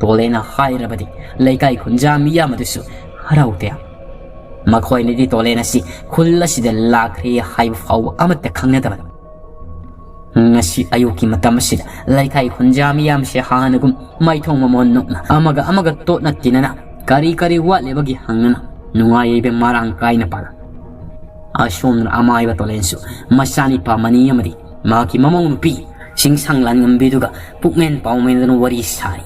ꯇꯣꯂꯦꯅ ꯍꯥꯏꯔꯕꯗꯤ ꯂꯩꯀꯥꯏ ꯈꯨꯟꯖꯥ ꯃꯤꯌꯥꯝ ꯑꯗꯨꯁꯨ ꯍꯔꯥꯎ ꯇꯌꯥꯝ꯫ ꯃꯈꯣꯏꯅꯗꯤ ꯇꯣꯂꯦꯟ ꯑꯁꯤ ꯈꯨꯜ ꯑꯁꯤꯗ ꯂꯥꯛꯈ꯭ꯔꯦ ꯍꯥꯏꯕ ꯐꯥꯎꯕ ꯑꯃꯠꯇ ꯈꯪꯅꯗꯕꯅꯤ꯫ ꯉꯁꯤ ꯑꯌꯨꯛꯀꯤ ꯃꯇꯝ ꯑꯁꯤꯗ ꯂꯩꯀꯥꯏ ꯈꯨꯟꯖꯥ ꯃꯤꯌꯥꯝꯁꯦ ꯍꯥꯟꯅꯒꯨꯝ ꯃꯥꯏꯊꯣꯡ ꯃꯃꯣꯟ ꯅꯣꯛꯅ, ꯑꯃꯒ ꯑꯃꯒ ꯇꯣꯠꯅ ꯇꯤꯟꯅꯅ, ꯀꯔꯤ ꯀꯔꯤ ꯋꯥꯠꯂꯤꯕꯒꯤ ꯍꯪꯅꯅ ꯅꯨꯡꯉꯥꯏ ꯌꯥꯏꯕ ꯃꯔꯥꯡ ꯀꯥꯏꯅ ꯄꯥꯜꯂꯤ꯫ ꯑꯁꯣꯝꯅ ꯑꯃꯥꯏꯕ ꯇꯣꯂꯦꯟꯁꯨ ꯃꯆꯥꯅꯤꯄꯥ ꯃꯅꯤ ꯑꯃꯗꯤ ꯃꯍꯥꯛꯀꯤ ꯃꯃꯧ ꯅꯨꯄꯤ ꯆꯤꯡꯁꯥꯡ ꯂꯥꯟꯉꯝꯕꯤꯗꯨꯒ ꯄꯨꯛꯃꯦꯟ ꯄꯥꯎꯃꯦꯟꯗꯨꯅ ꯋꯥꯔꯤ ꯁꯥꯔꯤ꯫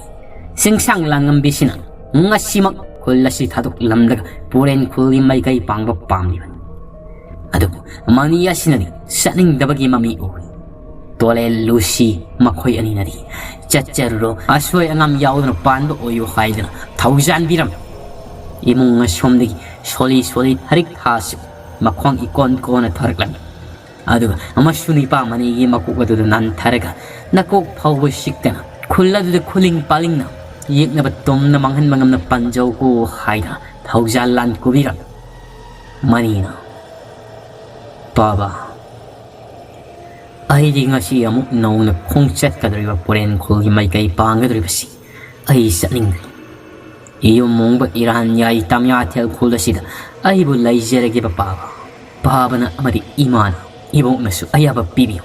ꯆꯤꯡꯁꯥꯡ ꯂꯥꯟꯉꯝꯕꯤꯁꯤꯅ ꯉꯁꯤꯃꯛ ꯈꯨꯜ ꯑꯁꯤ ꯊꯥꯗꯣꯛꯂꯝꯂꯒ ꯄꯨꯔꯦꯟ ꯈꯨꯜꯒꯤ ꯃꯥꯏꯀꯩ ꯄꯥꯡꯕ ꯄꯥꯝꯂꯤꯕꯅꯤ꯫ ꯑꯗꯨꯕꯨ ꯃꯅꯤ ꯑꯁꯤꯅꯗꯤ ꯆꯠꯅꯤꯡꯗꯕꯒꯤ ꯃꯃꯤ ꯎꯏ꯫ ꯇꯣꯂꯦꯟ ꯂꯨꯁꯤ ꯃꯈꯣꯏ ꯑꯅꯤꯅꯗꯤ "ꯆꯠꯆꯔꯨꯔꯣ, ꯑꯁꯣꯏ ꯑꯉꯥꯝ ꯌꯥꯎꯗꯅ ꯄꯥꯟꯕ ꯑꯣꯏꯌꯨ" ꯍꯥꯏꯗꯨꯅ ꯊꯧꯖꯥꯟꯕꯤꯔꯝꯃꯤ꯫ ꯏꯃꯨꯡ ꯑꯁꯣꯝꯗꯒꯤ ꯁꯣꯂꯤ ꯁꯣꯂꯤ ꯊꯔꯤꯛ ꯊꯥꯁꯨ ꯃꯈꯣꯡ ꯏꯀꯣꯟ ꯀꯣꯟꯅ ꯊꯣꯔꯛꯂꯝꯃꯤ꯫ ꯑꯗꯨꯒ ꯃꯁꯨ ꯅꯤꯄꯥ ꯃꯅꯤꯒꯤ ꯃꯀꯣꯛ ꯑꯗꯨꯗ ꯅꯥꯟꯊꯔꯒ ꯅꯀꯣꯛ ꯐꯥꯎꯕ ꯁꯤꯛꯇꯅ ꯈꯨꯜ ꯑꯗꯨꯗ ꯈꯨꯂꯤꯡ ꯄꯥꯂꯤꯡꯅ ꯌꯦꯛꯅꯕ ꯇꯨꯝꯅ ꯃꯥꯡꯍꯟꯕ ꯉꯝꯅ ꯄꯟꯖꯧꯀꯣ ꯍꯥꯏꯗꯨꯅ ꯊꯧꯖꯥꯜ ꯂꯥꯟ ꯀꯨꯕꯤꯔꯝꯃꯤ꯫ ꯃꯅꯤꯅ, "ꯕꯥꯕꯥ, ꯑꯩꯗꯤ ꯉꯁꯤ ꯑꯃꯨꯛ ꯅꯧꯅ ꯈꯣꯡꯆꯠꯀꯗꯧꯔꯤꯕ ꯄꯨꯔꯦꯟ ꯈꯨꯜꯒꯤ ꯃꯥꯏꯀꯩ ꯄꯥꯡꯒꯗꯧꯔꯤꯕꯁꯤ ꯑꯩ ꯆꯠꯅꯤꯡꯗꯦ꯫ ꯏꯌꯨꯝ ꯃꯣꯡꯕ ꯏꯔꯥꯟ ꯌꯥꯏ ꯇꯥꯃꯤꯌꯥꯊꯦꯜ ꯈꯨꯜ ꯑꯁꯤꯗ ꯑꯩꯕꯨ ꯂꯩꯖꯔꯒꯦꯕ ꯄꯥꯕ꯫ ꯄꯥꯕꯅ ꯑꯃꯗꯤ ꯏꯃꯥꯅ, ꯏꯕꯣꯛꯅꯁꯨ ꯑꯌꯥꯕ ꯄꯤꯕꯤꯌꯨ꯫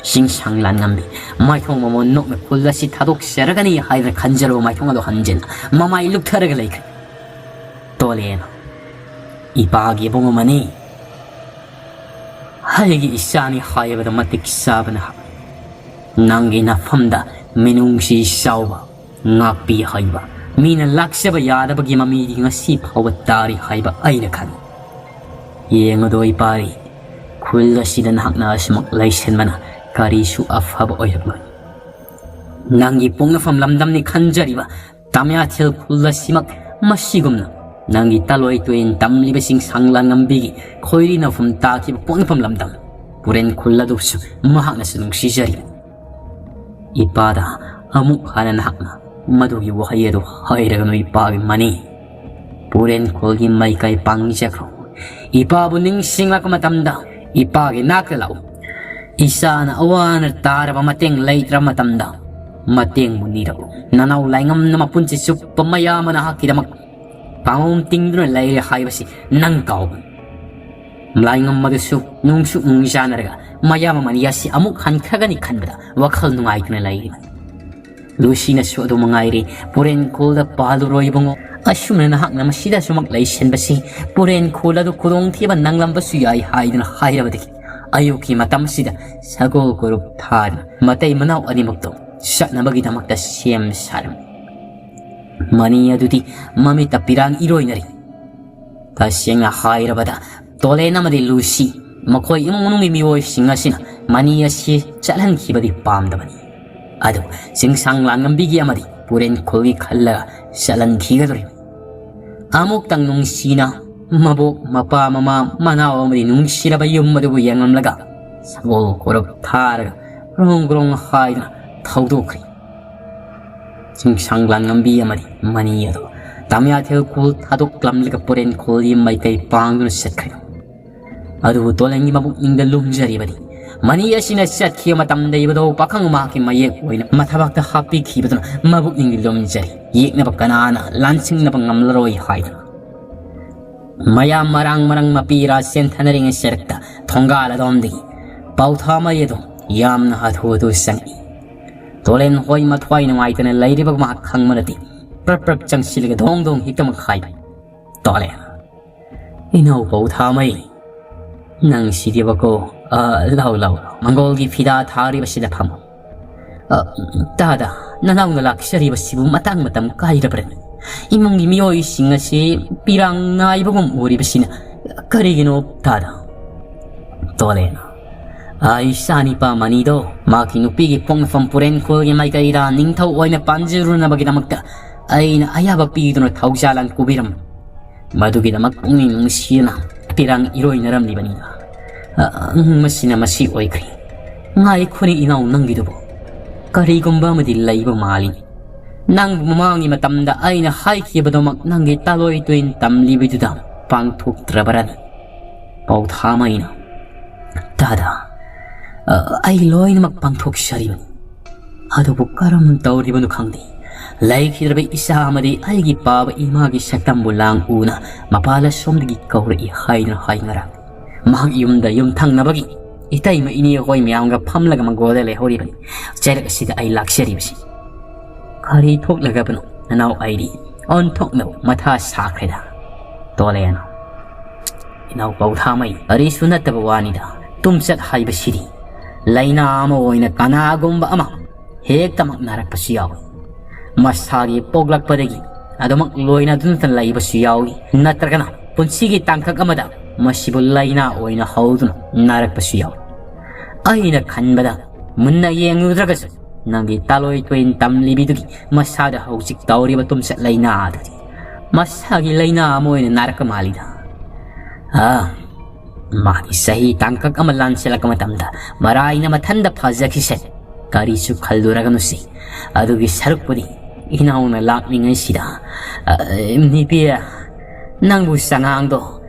ꯆꯤꯡꯁꯥꯡ ꯂꯥꯟꯉꯝꯕꯤ ꯃꯥꯏꯊꯣꯡ ꯃꯃꯣꯟ ꯅꯣꯛꯅ ꯈꯨꯜ ꯑꯁꯤ ꯊꯥꯗꯣꯛꯆꯔꯒꯅꯤ ꯍꯥꯏꯗꯅ ꯈꯟꯖꯔꯨꯕ ꯃꯥꯏꯊꯣꯡ ꯑꯗꯨ ꯍꯟꯖꯤꯟꯅ ꯃꯃꯥꯏ ꯂꯨꯞꯊꯔꯒ ꯂꯩꯈ꯭ꯔꯦ꯫ ꯇꯣꯂꯦꯅ, "ꯏꯄꯥꯒꯤ ꯏꯕꯨꯡ ꯑꯃꯅꯤ, ꯑꯩꯒꯤ ꯏꯆꯥꯅꯤ ꯍꯥꯏꯕꯗ ꯃꯇꯤꯛ ꯆꯥꯕ ꯅꯍꯥꯛ꯫ ꯅꯪꯒꯤ ꯅꯐꯝꯗ ꯃꯤꯅꯨꯡꯁꯤ ꯆꯥꯎꯕ, ꯉꯥꯛꯄꯤ ꯍꯩꯕ, ꯃꯤꯅ ꯂꯥꯛꯆꯕ ꯌꯥꯗꯕꯒꯤ ꯃꯃꯤꯗꯤ ꯉꯁꯤ ꯐꯥꯎꯕ ꯇꯥꯔꯤ ꯍꯥꯏꯕ ꯑꯩꯅ ꯈꯪꯏ꯫ ꯌꯦꯡꯉꯨꯗꯣ ꯏꯄꯥꯔꯤ, ꯈꯨꯜ ꯑꯁꯤꯗ ꯅꯍꯥꯛꯅ ꯑꯁꯨꯃꯛ ꯂꯩꯁꯤꯟꯕꯅ ꯀꯔꯤꯁꯨ ꯑꯐꯕ ꯑꯣꯏꯔꯛꯂꯣꯏ꯫ ꯅꯪꯒꯤ ꯄꯣꯛꯅꯐꯝ ꯂꯝꯗꯝꯅꯤ ꯈꯟꯖꯔꯤꯕ ꯇꯥꯃꯤꯌꯥꯊꯦꯜ ꯈꯨꯜ ꯑꯁꯤꯃꯛ ꯃꯁꯤꯒꯨꯝꯅ ꯅꯪꯒꯤ ꯇꯂꯣꯏ ꯇꯣꯏꯅ ꯇꯝꯂꯤꯕꯁꯤꯡ ꯁꯪꯂꯥꯟ ꯉꯝꯕꯤꯒꯤ ꯈꯣꯏꯔꯤ ꯅꯐꯝ ꯇꯥꯈꯤꯕ ꯄꯣꯛꯅꯐꯝ ꯂꯝꯗꯝ ꯄꯨꯔꯦꯟ ꯈꯨꯜ ꯑꯗꯨꯁꯨ ꯃꯍꯥꯛꯅꯁꯨ ꯅꯨꯡꯁꯤꯖꯔꯤ꯫ ꯏꯄꯥꯗ ꯑꯃꯨꯛ ꯍꯟꯅ ꯅꯍꯥꯛꯅ ꯃꯗꯨꯒꯤ ꯋꯥꯍꯩ ꯑꯗꯨ ꯍꯥꯏꯔꯒꯅꯨ ꯏꯄꯥꯒꯤ ꯃꯅꯤ꯫ ꯄꯨꯔꯦꯟ ꯈꯨꯜꯒꯤ ꯃꯥꯏꯀꯩ ꯄꯥꯡꯖꯈ꯭ꯔꯣ꯫ ꯏꯄꯥꯕꯨ ꯅꯤꯡꯁꯤꯡꯂꯛꯄ ꯃꯇꯝꯗ ꯏꯄꯥꯒꯤ ꯅꯥꯛꯇ ꯂꯥꯛꯎ꯫ ꯏꯆꯥꯅ ꯑꯋꯥꯅ ꯇꯥꯔꯕ ꯃꯇꯦꯡ ꯂꯩꯇ꯭ꯔꯕ ꯃꯇꯝꯗ ꯃꯇꯦꯡꯕꯨ ꯅꯤꯔꯛꯎ꯫ ꯅꯅꯥꯎ ꯂꯥꯏꯉꯝꯅ ꯃꯄꯨꯟꯁꯤ ꯆꯨꯞꯄ ꯃꯌꯥꯝ ꯑꯃ ꯅꯍꯥꯛꯀꯤꯗꯃꯛ ꯄꯥꯡꯒꯣꯝ ꯇꯤꯡꯗꯨꯅ ꯂꯩꯔꯦ ꯍꯥꯏꯕꯁꯤ ꯅꯪ ꯀꯥꯎꯒꯅꯨ꯫ ꯂꯥꯏꯉꯝ ꯑꯗꯨꯁꯨ ꯅꯨꯡꯁꯨ ꯅꯨꯡꯖꯥꯅꯔꯒ ꯃꯌꯥꯝ ꯑꯃꯅꯤ ꯑꯁꯤ ꯑꯃꯨꯛ ꯍꯟꯈ꯭ꯔꯒꯅꯤ ꯈꯟꯕꯗ ꯋꯥꯈꯜ ꯅꯨꯡꯉꯥꯏꯇꯅ ꯂꯩꯔꯤꯕꯅꯤ꯫ ꯂꯨꯁꯤꯅꯁꯨ ꯑꯗꯨ ꯃꯉꯥꯏꯔꯦ, ꯄꯨꯔꯦꯟ ꯈꯨꯜꯗ ꯄꯥꯜꯂꯨꯔꯣꯏ ꯏꯕꯨꯡꯉꯣ꯫ ꯑꯁꯨꯝꯅ ꯅꯍꯥꯛꯅ ꯃꯁꯤꯗ ꯁꯨꯃꯛ ꯂꯩꯁꯤꯟꯕꯁꯤ ꯄꯨꯔꯦꯟ ꯈꯨꯜ ꯑꯗꯨ ꯈꯨꯗꯣꯡꯊꯤꯕ ꯅꯪꯂꯝꯕꯁꯨ ꯌꯥꯏ ꯍꯥꯏꯗꯨꯅ ꯍꯥꯏꯔꯕꯗꯒꯤ ꯑꯌꯨꯛꯀꯤ ꯃꯇꯝꯁꯤꯗ ꯁꯒꯣꯜ ꯀꯨꯔꯨꯞ ꯊꯥꯗꯨꯅ ꯃꯇꯩ ꯃꯅꯥꯎ ꯑꯅꯤꯃꯛꯇꯣ ꯆꯠꯅꯕꯒꯤꯗꯃꯛꯇ ꯁꯦꯝ ꯁꯥꯔꯝꯃꯤ꯫ ꯃꯅꯤ ꯑꯗꯨꯗꯤ ꯃꯃꯤꯠꯇ ꯄꯤꯔꯥꯡ ꯏꯔꯣꯏꯅꯔꯤ꯫ ꯇꯁꯦꯡꯅ ꯍꯥꯏꯔꯕꯗ ꯇꯣꯂꯦꯟ ꯑꯃꯗꯤ ꯂꯨꯁꯤ ꯃꯈꯣꯏ ꯏꯃꯨꯡ ꯃꯅꯨꯡꯒꯤ ꯃꯤꯑꯣꯏꯁꯤꯡ ꯑꯁꯤꯅ ꯃꯅꯤ ꯑꯁꯤ ꯆꯠꯍꯟꯈꯤꯕꯗꯤ ꯄꯥꯝꯗꯕꯅꯤ꯫ ꯑꯗꯨ ꯆꯤꯡꯁꯥꯡ ꯂꯥꯟꯉꯝꯕꯤꯒꯤ ꯑꯃꯗꯤ ꯄꯨꯔꯦꯟ ꯈꯨꯜꯒꯤ ꯈꯜꯂꯒ ꯆꯠꯍꯟꯈꯤꯒꯗꯧꯔꯤꯕꯅꯤ꯫ ꯑꯃꯨꯛꯇꯪ ꯅꯨꯡꯁꯤꯅ ꯃꯕꯣꯛ, ꯃꯄꯥ, ꯃꯃꯥ, ꯃꯅꯥꯎ ꯑꯃꯗꯤ ꯅꯨꯡꯁꯤꯔꯕ ꯌꯨꯝ ꯑꯗꯨꯕꯨ ꯌꯦꯡꯂꯝꯂꯒ ꯁꯒꯣꯜ ꯀꯣꯔꯞ ꯊꯥꯔꯒ ꯒ꯭ꯔꯣꯡ ꯒ꯭ꯔꯣꯡ ꯍꯥꯏꯗꯨꯅ ꯊꯧꯗꯣꯛꯈ꯭ꯔꯦ꯫ ꯆꯤꯡꯁꯥꯡ ꯂꯥꯟꯉꯝꯕꯤ ꯑꯃꯗꯤ ꯃꯅꯤ ꯑꯗꯨ ꯇꯥꯃꯤꯌꯥꯊꯦꯜ ꯈꯨꯜ ꯊꯥꯗꯣꯛꯂꯝꯂꯒ ꯄꯨꯔꯦꯟ ꯈꯨꯜꯒꯤ ꯃꯥꯏꯀꯩ ꯄꯥꯡꯗꯨꯅ ꯆꯠꯈ꯭ꯔꯦ꯫ ꯑꯗꯨꯕꯨ ꯇꯣꯂꯦꯟꯒꯤ ꯃꯕꯨꯛꯅꯤꯡꯗ ꯂꯨꯝꯖꯔꯤꯕꯗꯤ ꯃꯅꯤ ꯑꯁꯤꯅ ꯆꯠꯈꯤꯕ ꯃꯇꯝꯗ ꯏꯕꯗꯧ ꯄꯥꯈꯪ ꯃꯍꯥꯛꯀꯤ ꯃꯌꯦꯛ ꯑꯣꯏꯅ ꯃꯊꯕꯥꯛꯇ ꯍꯥꯞꯄꯤꯈꯤꯕꯗꯨꯅ ꯃꯕꯨꯛꯅꯤꯡꯗꯤ ꯂꯨꯝꯖꯔꯤ꯫ ꯌꯦꯛꯅꯕ ꯀꯅꯥꯅ ꯂꯥꯟꯁꯤꯡꯅꯕ ꯉꯝꯂꯔꯣꯏ ꯍꯥꯏꯗꯨꯅ꯫ ꯃꯌꯥꯝ ꯃꯔꯥꯡ ꯃꯔꯥꯡ ꯃꯄꯤ ꯔꯥ ꯆꯦꯟꯊꯅꯔꯤꯉꯩ ꯆꯔꯛꯇ ꯊꯣꯡꯒꯥꯜ ꯑꯗꯣꯝꯗꯒꯤ ꯄꯥꯎꯊꯥꯃꯩ ꯑꯗꯨ ꯌꯥꯝꯅ ꯍꯥꯊꯨ ꯍꯥꯊꯨ ꯆꯪꯉꯛꯏ꯫ ꯇꯣꯂꯦꯟ ꯍꯣꯏ ꯃꯊ꯭ꯋꯥꯏ ꯅꯨꯡꯉꯥꯏꯇꯅ ꯂꯩꯔꯤꯕ ꯃꯍꯥꯛ ꯈꯪꯕ ꯅꯠꯇꯦ꯫ ꯄ꯭ꯔꯞ ꯄ꯭ꯔꯞ ꯆꯪꯁꯤꯜꯂꯒ ꯙꯣꯡ ꯙꯣꯡ ꯍꯤꯛꯇꯃꯛ ꯍꯥꯏꯕ꯫ ꯇꯣꯂꯦꯟ, "ꯏꯅꯥꯎ ꯄꯥꯎꯊꯥꯃꯩ, ꯅꯪ ꯁꯤꯗꯤꯕꯀꯣ, ꯑ, ꯂꯥꯎ, ꯂꯥꯎ, ꯂꯥꯎ, ꯃꯪꯒꯣꯜꯒꯤ ꯐꯤꯗꯥ ꯊꯥꯔꯤꯕꯁꯤꯗ ꯐꯝꯃꯨ꯫ ꯑ, ꯇꯥꯗ, ꯅꯅꯥꯎꯅ ꯂꯥꯛꯆꯔꯤꯕꯁꯤꯕꯨ ꯃꯇꯥꯡ ꯃꯇꯝ ꯀꯥꯏꯔꯕ꯭ꯔꯅꯤ? ꯏꯃꯨꯡꯒꯤ ꯃꯤꯑꯣꯏꯁꯤꯡ ꯑꯁꯤ ꯄꯤꯔꯥꯡ ꯅꯥꯏꯕꯒꯨꯝ ꯎꯔꯤꯕꯁꯤꯅ ꯀꯔꯤꯒꯤꯅꯣ ꯇꯥꯗ?" ꯇꯣꯂꯦꯟ, ꯑꯩ ꯏꯆꯥꯅꯤꯄꯥ ꯃꯅꯤꯗꯣ ꯃꯍꯥꯛꯀꯤ ꯅꯨꯄꯤꯒꯤ ꯄꯣꯛꯅꯐꯝ ꯄꯨꯔꯦꯟꯈꯣꯜꯒꯤ ꯃꯥꯏꯀꯩꯗ ꯅꯤꯡꯊꯧ ꯑꯣꯏꯅ ꯄꯥꯟꯖꯔꯨꯅꯕꯒꯤꯗꯃꯛꯇ ꯑꯩꯅ ꯑꯌꯥꯕ ꯄꯤꯗꯨꯅ ꯊꯧꯖꯥꯜ ꯂꯥꯟ ꯄꯨꯕꯤꯔꯝ꯫ ꯃꯗꯨꯒꯤꯗꯃꯛ ꯄꯨꯛꯅꯤꯡ ꯅꯨꯡꯁꯤꯅ ꯄꯤꯔꯥꯡ ꯏꯔꯣꯏꯅꯔꯝꯂꯤꯕꯅꯤꯗ꯫ ꯑ, ꯃꯁꯤꯅ ꯃꯁꯤ ꯑꯣꯏꯈ꯭ꯔꯦ꯫ ꯉꯥꯏꯈꯣꯅꯦ ꯏꯅꯥꯎ, ꯅꯪꯒꯤꯗꯨꯕꯨ ꯀꯔꯤꯒꯨꯝꯕ ꯑꯃꯗꯤ ꯂꯩꯕ ꯃꯥꯜꯂꯤ꯫ ꯅꯪꯕꯨ ꯃꯃꯥꯡꯒꯤ ꯃꯇꯝꯗ ꯑꯩꯅ ꯍꯥꯏꯈꯤꯕꯗꯨꯃꯛ ꯅꯪꯒꯤ ꯇꯥꯂꯣꯏ ꯇꯣꯏꯟ ꯇꯝꯂꯤꯕꯗꯨꯗ ꯄꯥꯡꯊꯣꯛꯇ꯭ꯔꯕꯔꯅꯤ? ꯄꯥꯎꯊꯥꯃꯩꯅ, ꯇꯥꯗ, ꯑ, ꯑꯩ ꯂꯣꯏꯅꯃꯛ ꯄꯥꯡꯊꯣꯛꯆꯔꯤꯕꯅꯤ꯫ ꯑꯗꯨꯕꯨ ꯀꯔꯝ ꯇꯧꯔꯤꯕꯅꯣ ꯈꯪꯗꯦ꯫ ꯂꯩꯈꯤꯗ꯭ꯔꯕ ꯏꯆꯥ ꯑꯃꯗꯤ ꯑꯩꯒꯤ ꯄꯥꯕ ꯏꯃꯥꯒꯤ ꯁꯛꯇꯝꯕꯨ ꯂꯥꯡ ꯎꯅ ꯃꯄꯥꯜ ꯑꯁꯣꯝꯗꯒꯤ ꯀꯧꯔꯛꯏ ꯍꯥꯏꯗꯨꯅ ꯍꯥꯏ ꯉꯔꯥꯡ꯫ ꯃꯍꯥꯛ ꯌꯨꯝꯗ ꯌꯨꯝꯊꯪꯅꯕꯒꯤ ꯏꯇꯩꯃ ꯏꯅꯦ ꯑꯩꯈꯣꯏ ꯃꯌꯥꯝꯒ ꯐꯝꯂꯒ ꯃꯪꯒꯣꯜꯗ ꯂꯩꯍꯧꯔꯤꯕꯅꯤ꯫ ꯆꯩꯔꯛ ꯑꯁꯤꯗ ꯑꯩ ꯂꯥꯛꯆꯔꯤꯕꯁꯤ꯫ ꯀꯔꯤ ꯊꯣꯛꯂꯒꯕꯅꯣ ꯅꯅꯥꯎ ꯑꯩꯗꯤ ꯑꯣꯟꯊꯣꯛꯅ ꯃꯊꯥ ꯁꯥꯈ꯭ꯔꯦꯗ꯫ ꯇꯣꯂꯦꯟ, ꯏꯅꯥꯎ ꯄꯥꯎꯊꯥꯃꯩ, ꯀꯔꯤꯁꯨ ꯅꯠꯇꯕ ꯋꯥꯅꯤꯗ꯫ ꯇꯨꯝꯆꯠ ꯍꯥꯏꯕꯁꯤꯗꯤ ꯂꯥꯏꯅꯥ ꯑꯃ ꯑꯣꯏꯅ ꯀꯅꯥꯒꯨꯝꯕ ꯑꯃ ꯍꯦꯛꯇꯃꯛ ꯅꯥꯔꯛꯄꯁꯨ ꯌꯥꯎꯏ꯫ ꯃꯁꯥꯒꯤ ꯄꯣꯛꯂꯛꯄꯗꯒꯤ ꯑꯗꯨꯃꯛ ꯂꯣꯏꯅꯗꯨꯅ ꯂꯩꯕꯁꯨ ꯌꯥꯎꯏ꯫ ꯅꯠꯇ꯭ꯔꯒꯅ ꯄꯨꯟꯁꯤꯒꯤ ꯇꯥꯡꯀꯛ ꯑꯃꯗ ꯃꯁꯤꯕꯨ ꯂꯥꯏꯅꯥ ꯑꯣꯏꯅ ꯍꯧꯗꯨꯅ ꯅꯥꯔꯛꯄꯁꯨ ꯌꯥꯎꯏ꯫ ꯑꯩꯅ ꯈꯟꯕꯗ ꯃꯨꯟꯅ ꯌꯦꯡꯂꯨꯗ꯭ꯔꯒꯁꯨ ꯅꯪꯒꯤ ꯇꯥꯂꯣꯏ ꯇꯣꯏꯟ ꯇꯝꯂꯤꯕꯤꯗꯨꯒꯤ ꯃꯁꯥꯗ ꯍꯧꯖꯤꯛ ꯇꯧꯔꯤꯕ ꯇꯨꯝꯆꯠ ꯂꯥꯏꯅꯥ ꯑꯗꯨꯗꯤ ꯃꯁꯥꯒꯤ ꯂꯥꯏꯅꯥ ꯑꯃ ꯑꯣꯏꯅ ꯅꯥꯔꯛꯄ ꯃꯥꯜꯂꯤꯗ꯫ ꯑꯥ, ꯃꯥꯗꯤ ꯆꯍꯤ ꯇꯥꯡꯀꯛ ꯑꯃ ꯂꯥꯟꯁꯤꯜꯂꯛꯄ ꯃꯇꯝꯗ ꯃꯔꯥꯏꯅ ꯃꯊꯟꯗ ꯐꯖꯈꯤꯁꯦ꯫ ꯀꯔꯤꯁꯨ ꯈꯜꯂꯨꯔꯒꯅꯨꯁꯤ꯫ ꯑꯗꯨꯒꯤ ꯁꯔꯨꯛꯄꯨꯗꯤ ꯏꯅꯥꯎꯅ ꯂꯥꯛꯂꯤꯉꯩꯁꯤꯗ, ꯑ, ꯅꯤꯄꯤ, ꯅꯪꯕꯨ ꯆꯉꯥꯡꯗꯣ